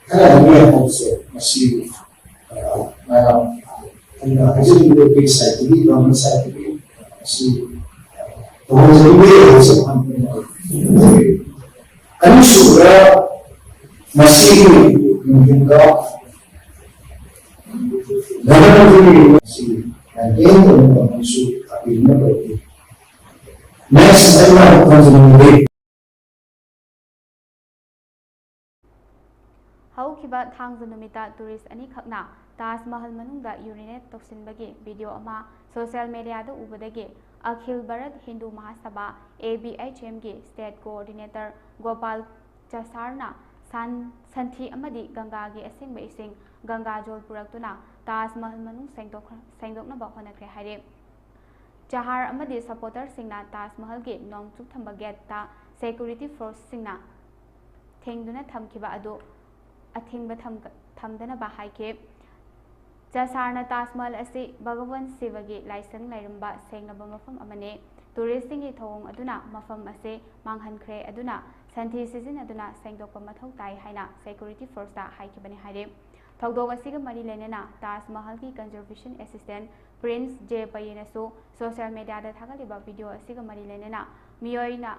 ꯈꯔ ꯍꯥꯏꯅꯤꯡꯉꯥꯏ ꯍꯥꯏꯕꯁꯦ ꯃꯁꯤ, ꯑ, ꯃꯌꯥꯝ ꯑꯩꯅ ꯍꯥꯏꯖꯅꯤꯡꯕ ꯑꯩꯈꯣꯏꯒꯤ ꯁꯥꯏꯠꯇꯒꯤ, ꯒꯚꯔꯟꯃꯦꯟꯠ ꯁꯥꯏꯠꯇꯒꯤ ꯃꯁꯤ ꯇꯧꯍꯟꯖꯅꯤꯡꯕ ꯍꯥꯏꯕꯁꯦ ꯑꯍꯥꯟꯕ ꯑꯣꯏꯅ ꯑꯩ ꯑꯅꯤꯁꯨꯕꯗ ꯉꯁꯤꯒꯤ ꯅꯨꯡꯊꯤꯟꯗ ꯒꯚꯔꯟꯃꯦꯟꯠꯀꯤ ꯃꯁꯤ ꯃꯦꯟꯇꯦꯟ ꯇꯧꯅꯕ ꯑꯃꯁꯨ ꯑꯄꯤꯜ ꯑꯃ ꯇꯧꯖꯩ꯫ ꯅꯦꯛꯁ ꯑꯩꯅ ꯊꯝꯖꯅꯤꯡꯕꯗꯤ ꯍꯧꯈꯤꯕ ꯊꯥꯡꯖ ꯅꯨꯃꯤꯠꯇ ꯇꯨꯔꯤꯁ ꯑꯅꯤꯈꯛꯅ ꯇꯥꯖ ꯃꯍꯜ ꯃꯅꯨꯡꯗ ꯌꯨꯔꯤꯅꯦꯠ ꯇꯧꯁꯤꯟꯕꯒꯤ ꯚꯤꯗꯤꯑꯣ ꯑꯃ ꯁꯣꯁꯤꯌꯦꯜ ꯃꯦꯗꯤꯌꯥꯗ ꯎꯕꯗꯒꯤ Akhil Bharat Hindu Mahasabha, A V H ꯑꯦꯝꯒꯤ ꯁ꯭ꯇꯦꯠ ꯀꯣꯑꯣꯔꯗꯤꯅꯦꯇꯔ ꯒꯣꯄꯥꯜ ꯆꯁꯥꯔꯅ ꯁꯟ-, ꯁꯟꯊꯤ ꯑꯃꯗꯤ ꯒꯪꯒꯥꯒꯤ ꯑꯁꯦꯡꯕ ꯏꯁꯤꯡ ꯒꯪꯒꯥꯖꯣꯜ ꯄꯨꯔꯛꯇꯨꯅ ꯇꯥꯖ ꯃꯍꯜ ꯃꯅꯨꯡ ꯁꯦꯡꯗꯣꯛꯈ꯭ꯔ-, ꯁꯦꯡꯗꯣꯛꯅꯕ ꯍꯣꯠꯅꯈ꯭ꯔꯦ ꯍꯥꯏꯔꯤ꯫ ꯆꯍꯥꯔ ꯑꯃꯗꯤ ꯁꯄꯣꯔꯇꯔꯁꯤꯡꯅ ꯇꯥꯖ ꯃꯍꯜꯒꯤ ꯅꯣꯡꯆꯨꯞ ꯊꯪꯕ ꯒꯦꯠꯇ ꯁꯦꯀ꯭ꯌꯨꯔꯤꯇꯤ ꯐꯣꯔꯁꯁꯤꯡꯅ ꯊꯤꯡꯗꯨꯅ ꯊꯝꯈꯤꯕ ꯑꯗꯨ ꯑꯊꯤꯡꯕ ꯊꯝꯒ-, ꯊꯝꯗꯅꯕ ꯍꯥꯏꯈꯤ꯫ ꯆꯁꯥꯔꯅ ꯇꯥꯖ ꯃꯍꯜ ꯑꯁꯤ ꯚꯒꯋꯟ ꯁꯤꯕꯒꯤ ꯂꯥꯏꯁꯪ ꯂꯩꯔꯝꯕ ꯁꯦꯡꯂꯕ ꯃꯐꯝ ꯑꯃꯅꯤ꯫ ꯇꯨꯔꯤꯁꯁꯤꯡꯒꯤ ꯊꯧꯑꯣꯡ ꯑꯗꯨꯅ ꯃꯐꯝ ꯑꯁꯤ ꯃꯥꯡꯍꯟꯈ꯭ꯔꯦ, ꯑꯗꯨꯅ ꯁꯟꯊꯤ ꯁꯤꯖꯤꯟꯅꯗꯨꯅ ꯁꯦꯡꯗꯣꯛꯄ ꯃꯊꯧ ꯇꯥꯏ ꯍꯥꯏꯅ ꯁꯦꯀ꯭ꯌꯨꯔꯤꯇꯤ ꯐꯣꯔꯁꯇ ꯍꯥꯏꯈꯤꯕꯅꯤ ꯍꯥꯏꯔꯤ꯫ ꯊꯧꯗꯣꯛ ꯑꯁꯤꯒ ꯃꯔꯤ ꯂꯩꯅꯅ ꯇꯥꯖ ꯃꯍꯜꯒꯤ ꯀꯟꯖꯔꯕꯦꯁꯟ ꯑꯦꯁꯤꯁꯇꯦꯟꯠ ꯄ꯭ꯔꯤꯟꯁ ꯖꯦ ꯄꯌꯦꯅꯁꯨ ꯁꯣꯁꯤꯌꯦꯜ ꯃꯦꯗꯤꯌꯥꯗ ꯊꯥꯒꯠꯂꯤꯕ ꯚꯤꯗꯤꯑꯣ ꯑꯁꯤꯒ ꯃꯔꯤ ꯂꯩꯅꯅ ꯃꯤꯑꯣꯏꯅ,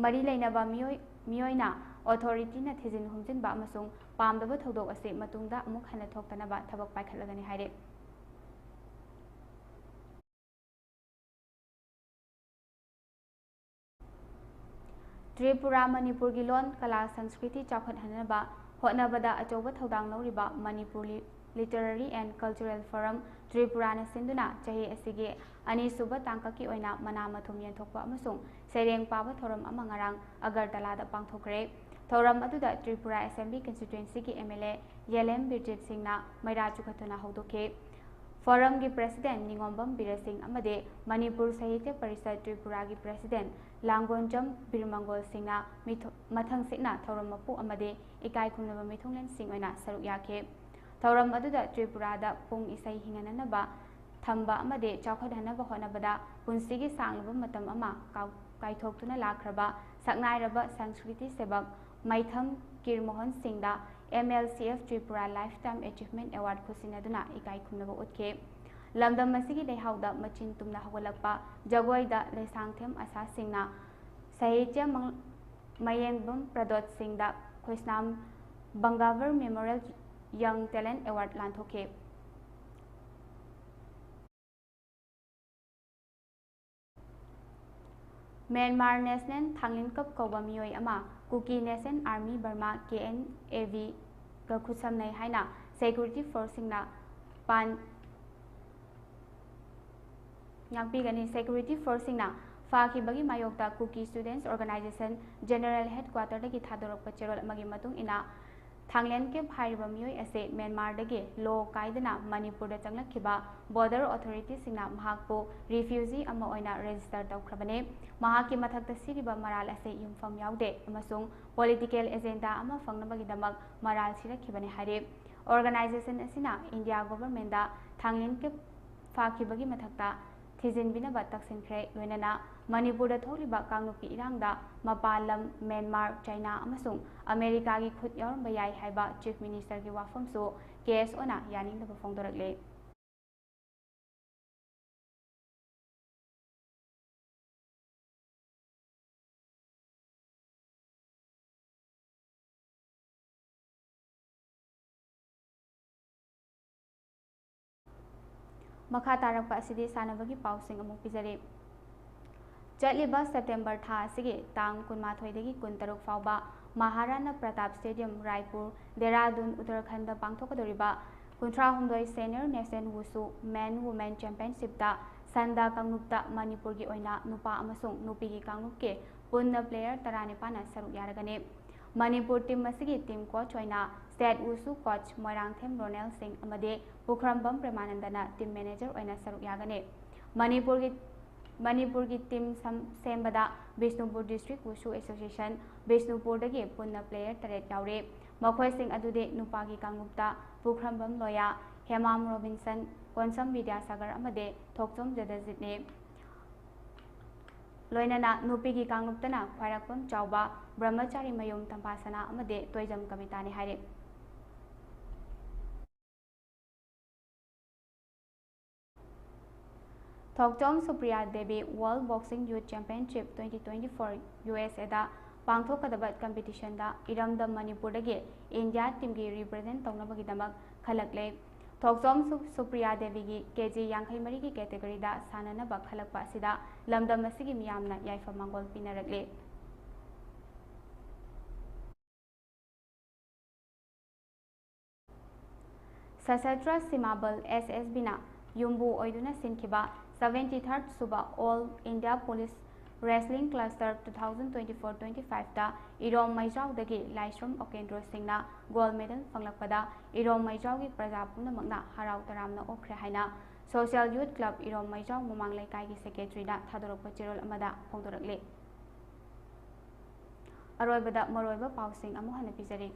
ꯃꯔꯤ ꯂꯩꯅꯕ ꯃꯤꯑꯣꯏ, ꯃꯤꯑꯣꯏꯅ ꯑꯣꯊꯣꯔꯤꯇꯤꯅ ꯊꯤꯖꯤꯟ ꯍꯨꯝꯖꯤꯟꯕ ꯑꯃꯁꯨꯡ ꯄꯥꯝꯗꯕ ꯊꯧꯗꯣꯛ ꯑꯁꯤ ꯃꯇꯨꯡꯗ ꯑꯃꯨꯛ ꯍꯟꯅ ꯊꯣꯛꯇꯅꯕ ꯊꯕꯛ ꯄꯥꯏꯈꯠꯂꯒꯅꯤ ꯍꯥꯏꯔꯤ꯫ ꯇ꯭ꯔꯤꯄꯨꯔꯥ ꯃꯅꯤꯄꯨꯔꯒꯤ ꯂꯣꯟ, ꯀꯂꯥ, ꯁꯪꯁꯀ꯭ꯔꯤꯇꯤ ꯆꯥꯎꯈꯠꯍꯟꯅꯕ ꯍꯣꯠꯅꯕꯗ ꯑꯆꯧꯕ ꯊꯧꯗꯥꯡ ꯂꯧꯔꯤꯕ Manipuri, Literary and Cultural Forum Tripurana ꯁꯤꯟꯗꯨꯅ ꯆꯍꯤ ꯑꯁꯤꯒꯤ ꯑꯅꯤꯁꯨꯕ ꯇꯥꯡꯀꯛꯀꯤ ꯑꯣꯏꯅ ꯃꯅꯥ ꯃꯊꯨꯝ ꯌꯦꯟꯊꯣꯛꯄ ꯑꯃꯁꯨꯡ ꯁꯩꯔꯦꯡ ꯄꯥꯕ ꯊꯧꯔꯝ ꯑꯃ ꯉꯔꯥꯡ ꯑꯒꯔꯇꯂꯥꯗ ꯄꯥꯡꯊꯣꯛꯈ꯭ꯔꯦ꯫ ꯊꯧꯔꯝ ꯑꯗꯨꯗ ꯇ꯭ꯔꯤꯄꯨꯔꯥ ꯑꯦꯁꯦꯝꯕ꯭ꯂꯤ ꯀꯟꯁꯇꯤꯇ꯭ꯋꯦꯟꯁꯤꯒꯤ ꯑꯦꯝ ꯑꯦꯜ ꯑꯦ ꯌꯦꯂꯦꯝ ꯕꯤꯔꯖꯤꯠ ꯁꯤꯡꯅ ꯃꯩꯔꯥ ꯆꯤꯈꯠꯇꯨꯅ ꯍꯧꯗꯣꯛꯈꯤ꯫ ꯐꯣꯔꯝꯒꯤ ꯄ꯭ꯔꯦꯁꯤꯗꯦꯟꯠ ꯅꯤꯉꯣꯝꯕꯝ ꯕꯤꯔꯦꯁꯤꯡ ꯑꯃꯗꯤ ꯃꯅꯤꯄꯨꯔ ꯁꯥꯍꯤꯇ꯭ꯌ ꯄꯔꯤꯁꯠ ꯇ꯭ꯔꯤꯄꯨꯔꯥꯒꯤ ꯄ꯭ꯔꯦꯁꯤꯗꯦꯟꯠ ꯂꯥꯡꯒꯣꯟꯖꯝ ꯕꯤꯔꯃꯪꯒꯣꯜ ꯁꯤꯡꯅ ꯃꯤꯊꯨ-, ꯃꯊꯪꯁꯤꯠꯅ ꯊꯧꯔꯝ ꯃꯄꯨ ꯑꯃꯗꯤ ꯏꯀꯥꯏ ꯈꯨꯝꯅꯕ ꯃꯤꯊꯨꯡꯂꯦꯟꯁꯤꯡ ꯑꯣꯏꯅ ꯁꯔꯨꯛ ꯌꯥꯈꯤ꯫ ꯊꯧꯔꯝ ꯑꯗꯨꯗ ꯇ꯭ꯔꯤꯄꯨꯔꯥꯗ ꯄꯨꯡ ꯏꯁꯩ ꯍꯤꯡꯍꯟꯅꯅꯕ ꯊꯝꯕ ꯑꯃꯗꯤ ꯆꯥꯎꯈꯠꯍꯟꯅꯕ ꯍꯣꯠꯅꯕꯗ ꯄꯨꯟꯁꯤꯒꯤ ꯁꯥꯡꯂꯕ ꯃꯇꯝ ꯑꯃ ꯀꯥꯎ-, ꯀꯥꯏꯊꯣꯛꯇꯨꯅ ꯂꯥꯛꯈ꯭ꯔꯕ ꯁꯛꯅꯥꯏꯔꯕ ꯁꯪꯁꯀ꯭ꯔꯤꯇꯤ ꯁꯦꯕꯛ ꯃꯩꯊꯝ ꯀꯤꯔꯃꯣꯍꯟ ꯁꯤꯡꯗ M L C F Tripura Lifetime Achievement Award ꯈꯨꯁꯤꯟꯅꯗꯨꯅ ꯏꯀꯥꯏ ꯈꯨꯝꯅꯕ ꯎꯠꯈꯤ꯫ ꯂꯝꯗꯝ ꯑꯁꯤꯒꯤ ꯂꯩꯍꯥꯎꯗ ꯃꯆꯤꯟ ꯇꯨꯝꯅ ꯍꯧꯒꯠꯂꯛꯄ ꯖꯒꯣꯏꯗ ꯂꯩꯁꯥꯡꯊꯦꯝ ꯑꯁꯥꯁꯤꯡꯅ ꯁꯥꯍꯤꯇ꯭ꯌ ꯃꯪ-, ꯃꯌꯦꯡꯕꯝ ꯄ꯭ꯔꯗꯣꯠ ꯁꯤꯡꯗ Khoisnam Bangabhar Memorial Young Talent Award ꯂꯥꯟꯊꯣꯛꯈꯤ꯫ ꯃ꯭ꯌꯥꯟꯃꯥꯔ ꯅꯦꯁꯅꯦꯜ ꯊꯥꯡꯂꯤꯟ ꯀꯞ ꯀꯧꯕ ꯃꯤꯑꯣꯏ ꯑꯃ Kuki national army Burma, K N A ꯕꯤꯒ ꯈꯨꯠꯁꯝꯅꯩ ꯍꯥꯏꯅ ꯁꯦꯀ꯭ꯌꯨꯔꯤꯇꯤ ꯐꯣꯔꯁꯁꯤꯡꯅ ꯄꯥꯟ-, ꯉꯥꯛꯄꯤꯒꯅꯤ꯫ ꯁꯦꯀ꯭ꯌꯨꯔꯤꯇꯤ ꯐꯣꯔꯁꯁꯤꯡꯅ ꯐꯥꯈꯤꯕꯒꯤ ꯃꯥꯌꯣꯛꯇ ꯀꯨꯀꯤ ꯁ꯭ꯇꯨꯗꯦꯟꯠꯁ ꯑꯣꯔꯒꯅꯥꯏꯖꯦꯁꯟ ꯖꯦꯅꯔꯦꯜ ꯍꯦꯗꯀ꯭ꯋꯥꯇꯔꯗꯒꯤ ꯊꯥꯗꯣꯔꯛꯄ ꯆꯦꯔꯣꯜ ꯑꯃꯒꯤ ꯃꯇꯨꯡ ꯏꯟꯅ, ꯊꯥꯡꯂꯦꯟ ꯀꯦꯞ ꯍꯥꯏꯔꯤꯕ ꯃꯤꯑꯣꯏ ꯑꯁꯤ ꯃ꯭ꯌꯥꯟꯃꯥꯔꯗꯒꯤ ꯂꯣ ꯀꯥꯏꯗꯅ ꯃꯅꯤꯄꯨꯔꯗ ꯆꯪꯂꯛꯈꯤꯕ ꯕꯣꯔꯗꯔ ꯑꯣꯊꯣꯔꯤꯇꯤꯁꯤꯡꯅ ꯃꯍꯥꯛꯄꯨ ꯔꯤꯐ꯭ꯌꯨꯖꯤ ꯑꯃ ꯑꯣꯏꯅ ꯔꯦꯖꯤꯁꯇꯔ ꯇꯧꯈ꯭ꯔꯕꯅꯤ꯫ ꯃꯍꯥꯛꯀꯤ ꯃꯊꯛꯇ ꯁꯤꯔꯤꯕ ꯃꯔꯥꯜ ꯑꯁꯤ ꯌꯨꯝꯐꯝ ꯌꯥꯎꯗꯦ ꯑꯃꯁꯨꯡ ꯄꯣꯂꯤꯇꯤꯀꯦꯜ ꯑꯦꯖꯦꯟꯗꯥ ꯑꯃ ꯐꯪꯅꯕꯒꯤꯗꯃꯛ ꯃꯔꯥꯜ ꯁꯤꯔꯛꯈꯤꯕꯅꯤ ꯍꯥꯏꯔꯤ꯫ ꯑꯣꯔꯒꯅꯥꯏꯖꯦꯁꯟ ꯑꯁꯤꯅ ꯏꯟꯗꯤꯌꯥ ꯒꯣꯚꯔꯟꯃꯦꯟꯠꯗ ꯊꯥꯡꯂꯦꯟ ꯀꯦꯞ ꯐꯥꯈꯤꯕꯒꯤ ꯃꯊꯛꯇ ꯊꯤꯖꯤꯟꯕꯤꯅꯕ ꯇꯛꯁꯤꯟꯈ꯭ꯔꯦ, ꯂꯣꯏꯅꯅ ꯃꯅꯤꯄꯨꯔꯗ ꯊꯣꯛꯂꯤꯕ ꯀꯥꯡꯂꯨꯞꯀꯤ ꯏꯔꯥꯡꯗ ꯃꯄꯥꯟ ꯂꯝ, ꯃ꯭ꯌꯥꯟꯃꯥꯔ, ꯆꯥꯏꯅꯥ ꯑꯃꯁꯨꯡ ꯑꯃꯦꯔꯤꯀꯥꯒꯤ ꯈꯨꯠ ꯌꯥꯎꯔꯝꯕ ꯌꯥꯏ ꯍꯥꯏꯕ ꯆꯤꯐ ꯃꯤꯅꯤꯁꯇꯔꯒꯤ ꯋꯥꯐꯝꯁꯨ ꯀꯦ ꯑꯦꯁ ꯑꯣꯅ ꯌꯥꯅꯤꯡꯗꯕ ꯐꯣꯡꯗꯣꯔꯛꯂꯦ꯫ ꯃꯈꯥ ꯇꯥꯔꯛꯄ ꯑꯁꯤꯗꯤ ꯁꯥꯟꯅꯕꯒꯤ ꯄꯥꯎꯁꯤꯡ ꯑꯃꯨꯛ ꯄꯤꯖꯔꯤ꯫ ꯆꯠꯂꯤꯕ ꯁꯦꯞꯇꯦꯝꯕꯔ ꯊꯥ ꯑꯁꯤꯒꯤ ꯇꯥꯡ ꯀꯨꯟꯃꯥꯊꯣꯏꯗꯒꯤ ꯀꯨꯟꯇꯔꯨꯛ ꯐꯥꯎꯕ ꯃꯍꯥꯔꯥꯅꯥ ꯄ꯭ꯔꯇꯥꯞ ꯁ꯭ꯇꯦꯗꯤꯌꯝ, ꯔꯥꯏꯄꯨꯔ, ꯗꯦꯔꯥꯗꯨꯟ, ꯎꯠꯇꯔꯈꯟꯗ ꯄꯥꯡꯊꯣꯛꯀꯗꯧꯔꯤꯕ ꯀꯨꯟꯊ꯭ꯔꯥꯍꯨꯝꯗꯣꯏ Senior National Wushu Men Women Championshipꯇ ꯁꯟꯗ ꯀꯥꯡꯂꯨꯞꯇ ꯃꯅꯤꯄꯨꯔꯒꯤ ꯑꯣꯏꯅ ꯅꯨꯄꯥ ꯑꯃꯁꯨꯡ ꯅꯨꯄꯤꯒꯤ ꯀꯥꯡꯂꯨꯞꯀꯤ ꯄꯨꯟꯅ player ꯇꯔꯥꯅꯤꯄꯥꯟꯅ ꯁꯔꯨꯛ ꯌꯥꯔꯒꯅꯤ꯫ ꯃꯅꯤꯄꯨꯔ team ꯑꯁꯤꯒꯤ team coach ꯑꯣꯏꯅ State Wushu coach Moirangthem Ronel ꯁꯤꯡ ꯑꯃꯗꯤ ꯄꯨꯈ꯭ꯔꯝꯕꯝ ꯄ꯭ꯔꯦꯃꯥꯅꯟꯗꯅ team manager ꯑꯣꯏꯅ ꯁꯔꯨꯛ ꯌꯥꯒꯅꯤ꯫ ꯃꯅꯤꯄꯨꯔꯒꯤ, ꯃꯅꯤꯄꯨꯔꯒꯤ team ꯁꯝ-, ꯁꯦꯝꯕꯗ ꯕꯤꯁꯅꯨꯄꯨꯔ District Wushu Association, ꯕꯤꯁꯅꯨꯄꯨꯔꯗꯒꯤ ꯄꯨꯟꯅ player ꯇꯔꯦꯠ ꯌꯥꯎꯔꯤ꯫ ꯃꯈꯣꯏꯁꯤꯡ ꯑꯗꯨꯗꯤ ꯅꯨꯄꯥꯒꯤ ꯀꯥꯡꯂꯨꯞꯇ ꯄꯨꯈ꯭ꯔꯝꯕꯝ ꯂꯣꯌꯥ, ꯍꯦꯃꯥꯝ ꯔꯣꯕꯤꯟꯁꯟ, ꯀꯣꯟꯁꯝ ꯕꯤꯗ꯭ꯌꯥꯁꯥꯒꯔ ꯑꯃꯗꯤ ꯊꯣꯛꯆꯣꯝ ꯖꯗꯖꯤꯠꯅꯤ꯫ ꯂꯣꯏꯅꯅ ꯅꯨꯄꯤꯒꯤ ꯀꯥꯡꯂꯨꯞꯇꯅ ꯈ꯭ꯋꯥꯏꯔꯥꯛꯄꯝ ꯆꯥꯎꯕ, ꯕ꯭ꯔꯍ꯭ꯃꯆꯥꯔꯤ ꯃꯌꯨꯝ ꯇꯝꯐꯥꯁꯅꯥ ꯑꯃꯗꯤ ꯇꯣꯏꯖꯝ ꯀꯕꯤꯇꯥꯅꯤ ꯍꯥꯏꯔꯤ꯫ ꯊꯣꯛꯆꯣꯝ Supriya Devi World Boxing Youth Championship twenty twenty-four USAꯗ ꯄꯥꯡꯊꯣꯛꯀꯗꯕ competitionꯗ ꯏꯔꯝꯗꯝ ꯃꯅꯤꯄꯨꯔꯗꯒꯤ India teamꯒꯤ represent ꯇꯧꯅꯕꯒꯤꯗꯃꯛ ꯈꯜꯂꯛꯂꯦ꯫ ꯊꯣꯛꯆꯣꯝ ꯁꯨ-, ꯁꯨꯄ꯭ꯔꯤꯌꯥ ꯗꯦꯕꯤꯒꯤ KG ꯌꯥꯡꯈꯩ ꯃꯔꯤꯒꯤ categoryꯗ ꯁꯥꯟꯅꯅꯕ ꯈꯜꯂꯛꯄ ꯑꯁꯤꯗ ꯂꯝꯗꯝ ꯑꯁꯤꯒꯤ ꯃꯤꯌꯥꯝꯅ ꯌꯥꯏꯐ ꯃꯥꯡꯒꯣꯜ ꯄꯤꯅꯔꯛꯂꯤ꯫ ꯁꯁꯇ꯭ꯔ ꯁꯤꯃꯥ ꯕꯜ, SSBꯅ ꯌꯨꯝꯕꯨ ꯑꯣꯏꯗꯨꯅ ꯁꯤꯟꯈꯤꯕ seventy-third ꯁꯨꯕ All India Police Wrestling Cluster two thousand twenty-four twenty-fiveꯇ ꯏꯔꯣꯝ ꯃꯩꯖꯥꯎꯗꯒꯤ ꯂꯥꯏꯁ꯭ꯔꯝ ꯑꯣꯀꯦꯟꯗ꯭ꯔꯣ ꯁꯤꯡꯅ gold medal ꯐꯪꯂꯛꯄꯗ ꯏꯔꯣꯝ ꯃꯩꯖꯥꯎꯒꯤ ꯄ꯭ꯔꯖꯥ ꯄꯨꯝꯅꯃꯛꯅ ꯍꯔꯥꯎ ꯇꯔꯥꯝꯅ ꯑꯣꯛꯈ꯭ꯔꯦ ꯍꯥꯏꯅ Social Youth Club ꯏꯔꯣꯝ ꯃꯩꯖꯥꯎ ꯃꯃꯥꯡ ꯂꯩꯀꯥꯏꯒꯤ secretaryꯅ ꯊꯥꯗꯣꯔꯛꯄ ꯆꯦꯔꯣꯜ ꯑꯃꯗ ꯐꯣꯡꯗꯣꯔꯛꯂꯤ꯫ ꯑꯔꯣꯏꯕꯗ ꯃꯔꯨꯑꯣꯏꯕ ꯄꯥꯎꯁꯤꯡ ꯑꯃꯨꯛ ꯍꯟꯅ ꯄꯤꯖꯔꯤ꯫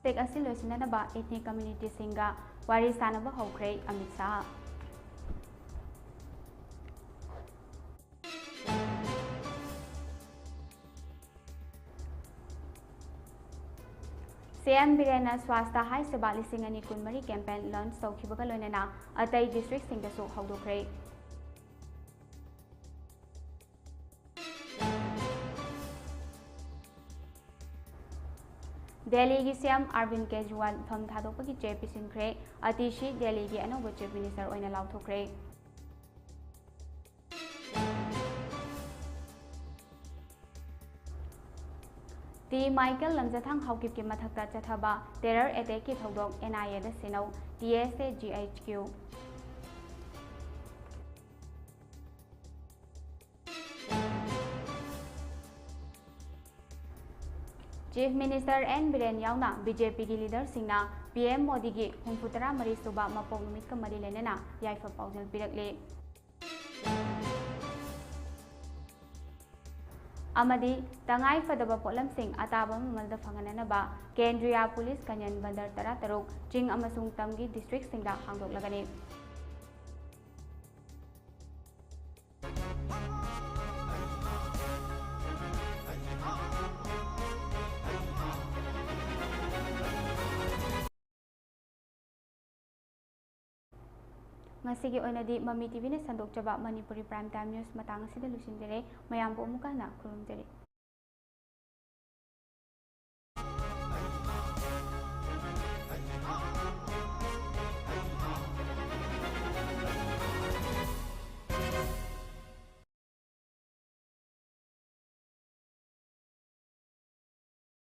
ꯇꯦꯛ ꯑꯁꯤ ꯂꯣꯏꯁꯤꯟꯅꯅꯕ ethnic communityꯁꯤꯡꯒ ꯋꯥꯔꯤ ꯁꯥꯅꯕ ꯍꯧꯈ꯭ꯔꯦ Amit Shah. CM ꯕꯤꯔꯦꯟꯅ Swasthya Hi Seva ꯂꯤꯁꯤꯡ ꯑꯅꯤ ꯀꯨꯟꯃꯔꯤ campaign launch ꯇꯧꯈꯤꯕꯒ ꯂꯣꯏꯅꯅ ꯑꯇꯩ districtꯁꯤꯡꯗꯁꯨ ꯍꯧꯗꯣꯛꯈ꯭ꯔꯦ꯫ ꯗꯦꯜꯂꯤꯒꯤ ꯁꯤ ꯑꯦꯝ ꯑꯔꯕꯤꯟ ꯀꯦꯖ꯭ꯔꯤꯋꯥꯜ ꯃꯤꯐꯝ ꯊꯥꯗꯣꯛꯄꯒꯤ ꯆꯦ ꯄꯤꯁꯤꯟꯈ꯭ꯔꯦ꯫ ꯑꯇꯤꯁꯤ ꯗꯦꯜꯂꯤꯒꯤ ꯑꯅꯧꯕ ꯆꯤꯐ ꯃꯤꯅꯤꯁꯇꯔ ꯑꯣꯏꯅ ꯂꯥꯎꯊꯣꯛꯈ꯭ꯔꯦ꯫ ꯇꯤ ꯃꯥꯏꯀꯦꯜ ꯂꯝꯖꯊꯥꯡ ꯍꯥꯎꯀꯤꯞꯀꯤ ꯃꯊꯛꯇ ꯆꯠꯊꯕ ꯇꯦꯔꯔ ꯑꯦꯇꯦꯛꯀꯤ ꯊꯧꯗꯣꯛ ꯑꯦꯟ ꯑꯥꯏ ꯑꯦꯗ ꯁꯤꯟꯅꯧ, T S A G H Q. Chief minister N Biren ꯌꯥꯎꯅ ꯕꯤ ꯖꯦ ꯄꯤꯒꯤ ꯂꯤꯗꯔꯁꯤꯡꯅ ꯄꯤ ꯑꯦꯝ ꯃꯣꯗꯤꯒꯤ ꯍꯨꯝꯐꯨ ꯇꯔꯥ ꯃꯔꯤ ꯁꯨꯕ ꯃꯄꯣꯛ ꯅꯨꯃꯤꯠꯀ ꯃꯔꯤ ꯂꯩꯅꯅ ꯌꯥꯏꯐ ꯄꯥꯎꯖꯦꯜ ꯄꯤꯔꯛꯂꯤ꯫ ꯑꯃꯗꯤ ꯇꯉꯥꯏ ꯐꯗꯕ ꯄꯣꯠꯂꯝꯁꯤꯡ ꯑꯇꯥꯕ ꯃꯃꯜꯗ ꯐꯪꯍꯟꯅꯅꯕ ꯀꯦꯟꯗ꯭ꯔꯤꯌꯥ ꯄꯨꯂꯤꯁ ꯀꯟꯌꯟ ꯕꯟꯗꯔ ꯇꯔꯥꯇꯔꯨꯛ ꯆꯤꯡ ꯑꯃꯁꯨꯡ ꯇꯝꯒꯤ ꯗꯤꯁꯇ꯭ꯔꯤꯛꯁꯤꯡꯗ ꯍꯥꯡꯗꯣꯛꯂꯒꯅꯤ꯫ ꯉꯁꯤꯒꯤ ꯑꯣꯏꯅꯗꯤ ꯃꯃꯤ ꯇꯤ ꯚꯤꯅ ꯁꯟꯗꯣꯛꯆꯕ ꯃꯅꯤꯄꯨꯔꯤ Prime Time News ꯃꯇꯥꯡ ꯑꯁꯤꯗ ꯂꯣꯏꯁꯤꯟꯖꯔꯦ꯫ ꯃꯌꯥꯝꯕꯨ ꯑꯃꯨꯛꯀ ꯍꯟꯅ ꯈꯨꯔꯨꯝꯖꯔꯤ꯫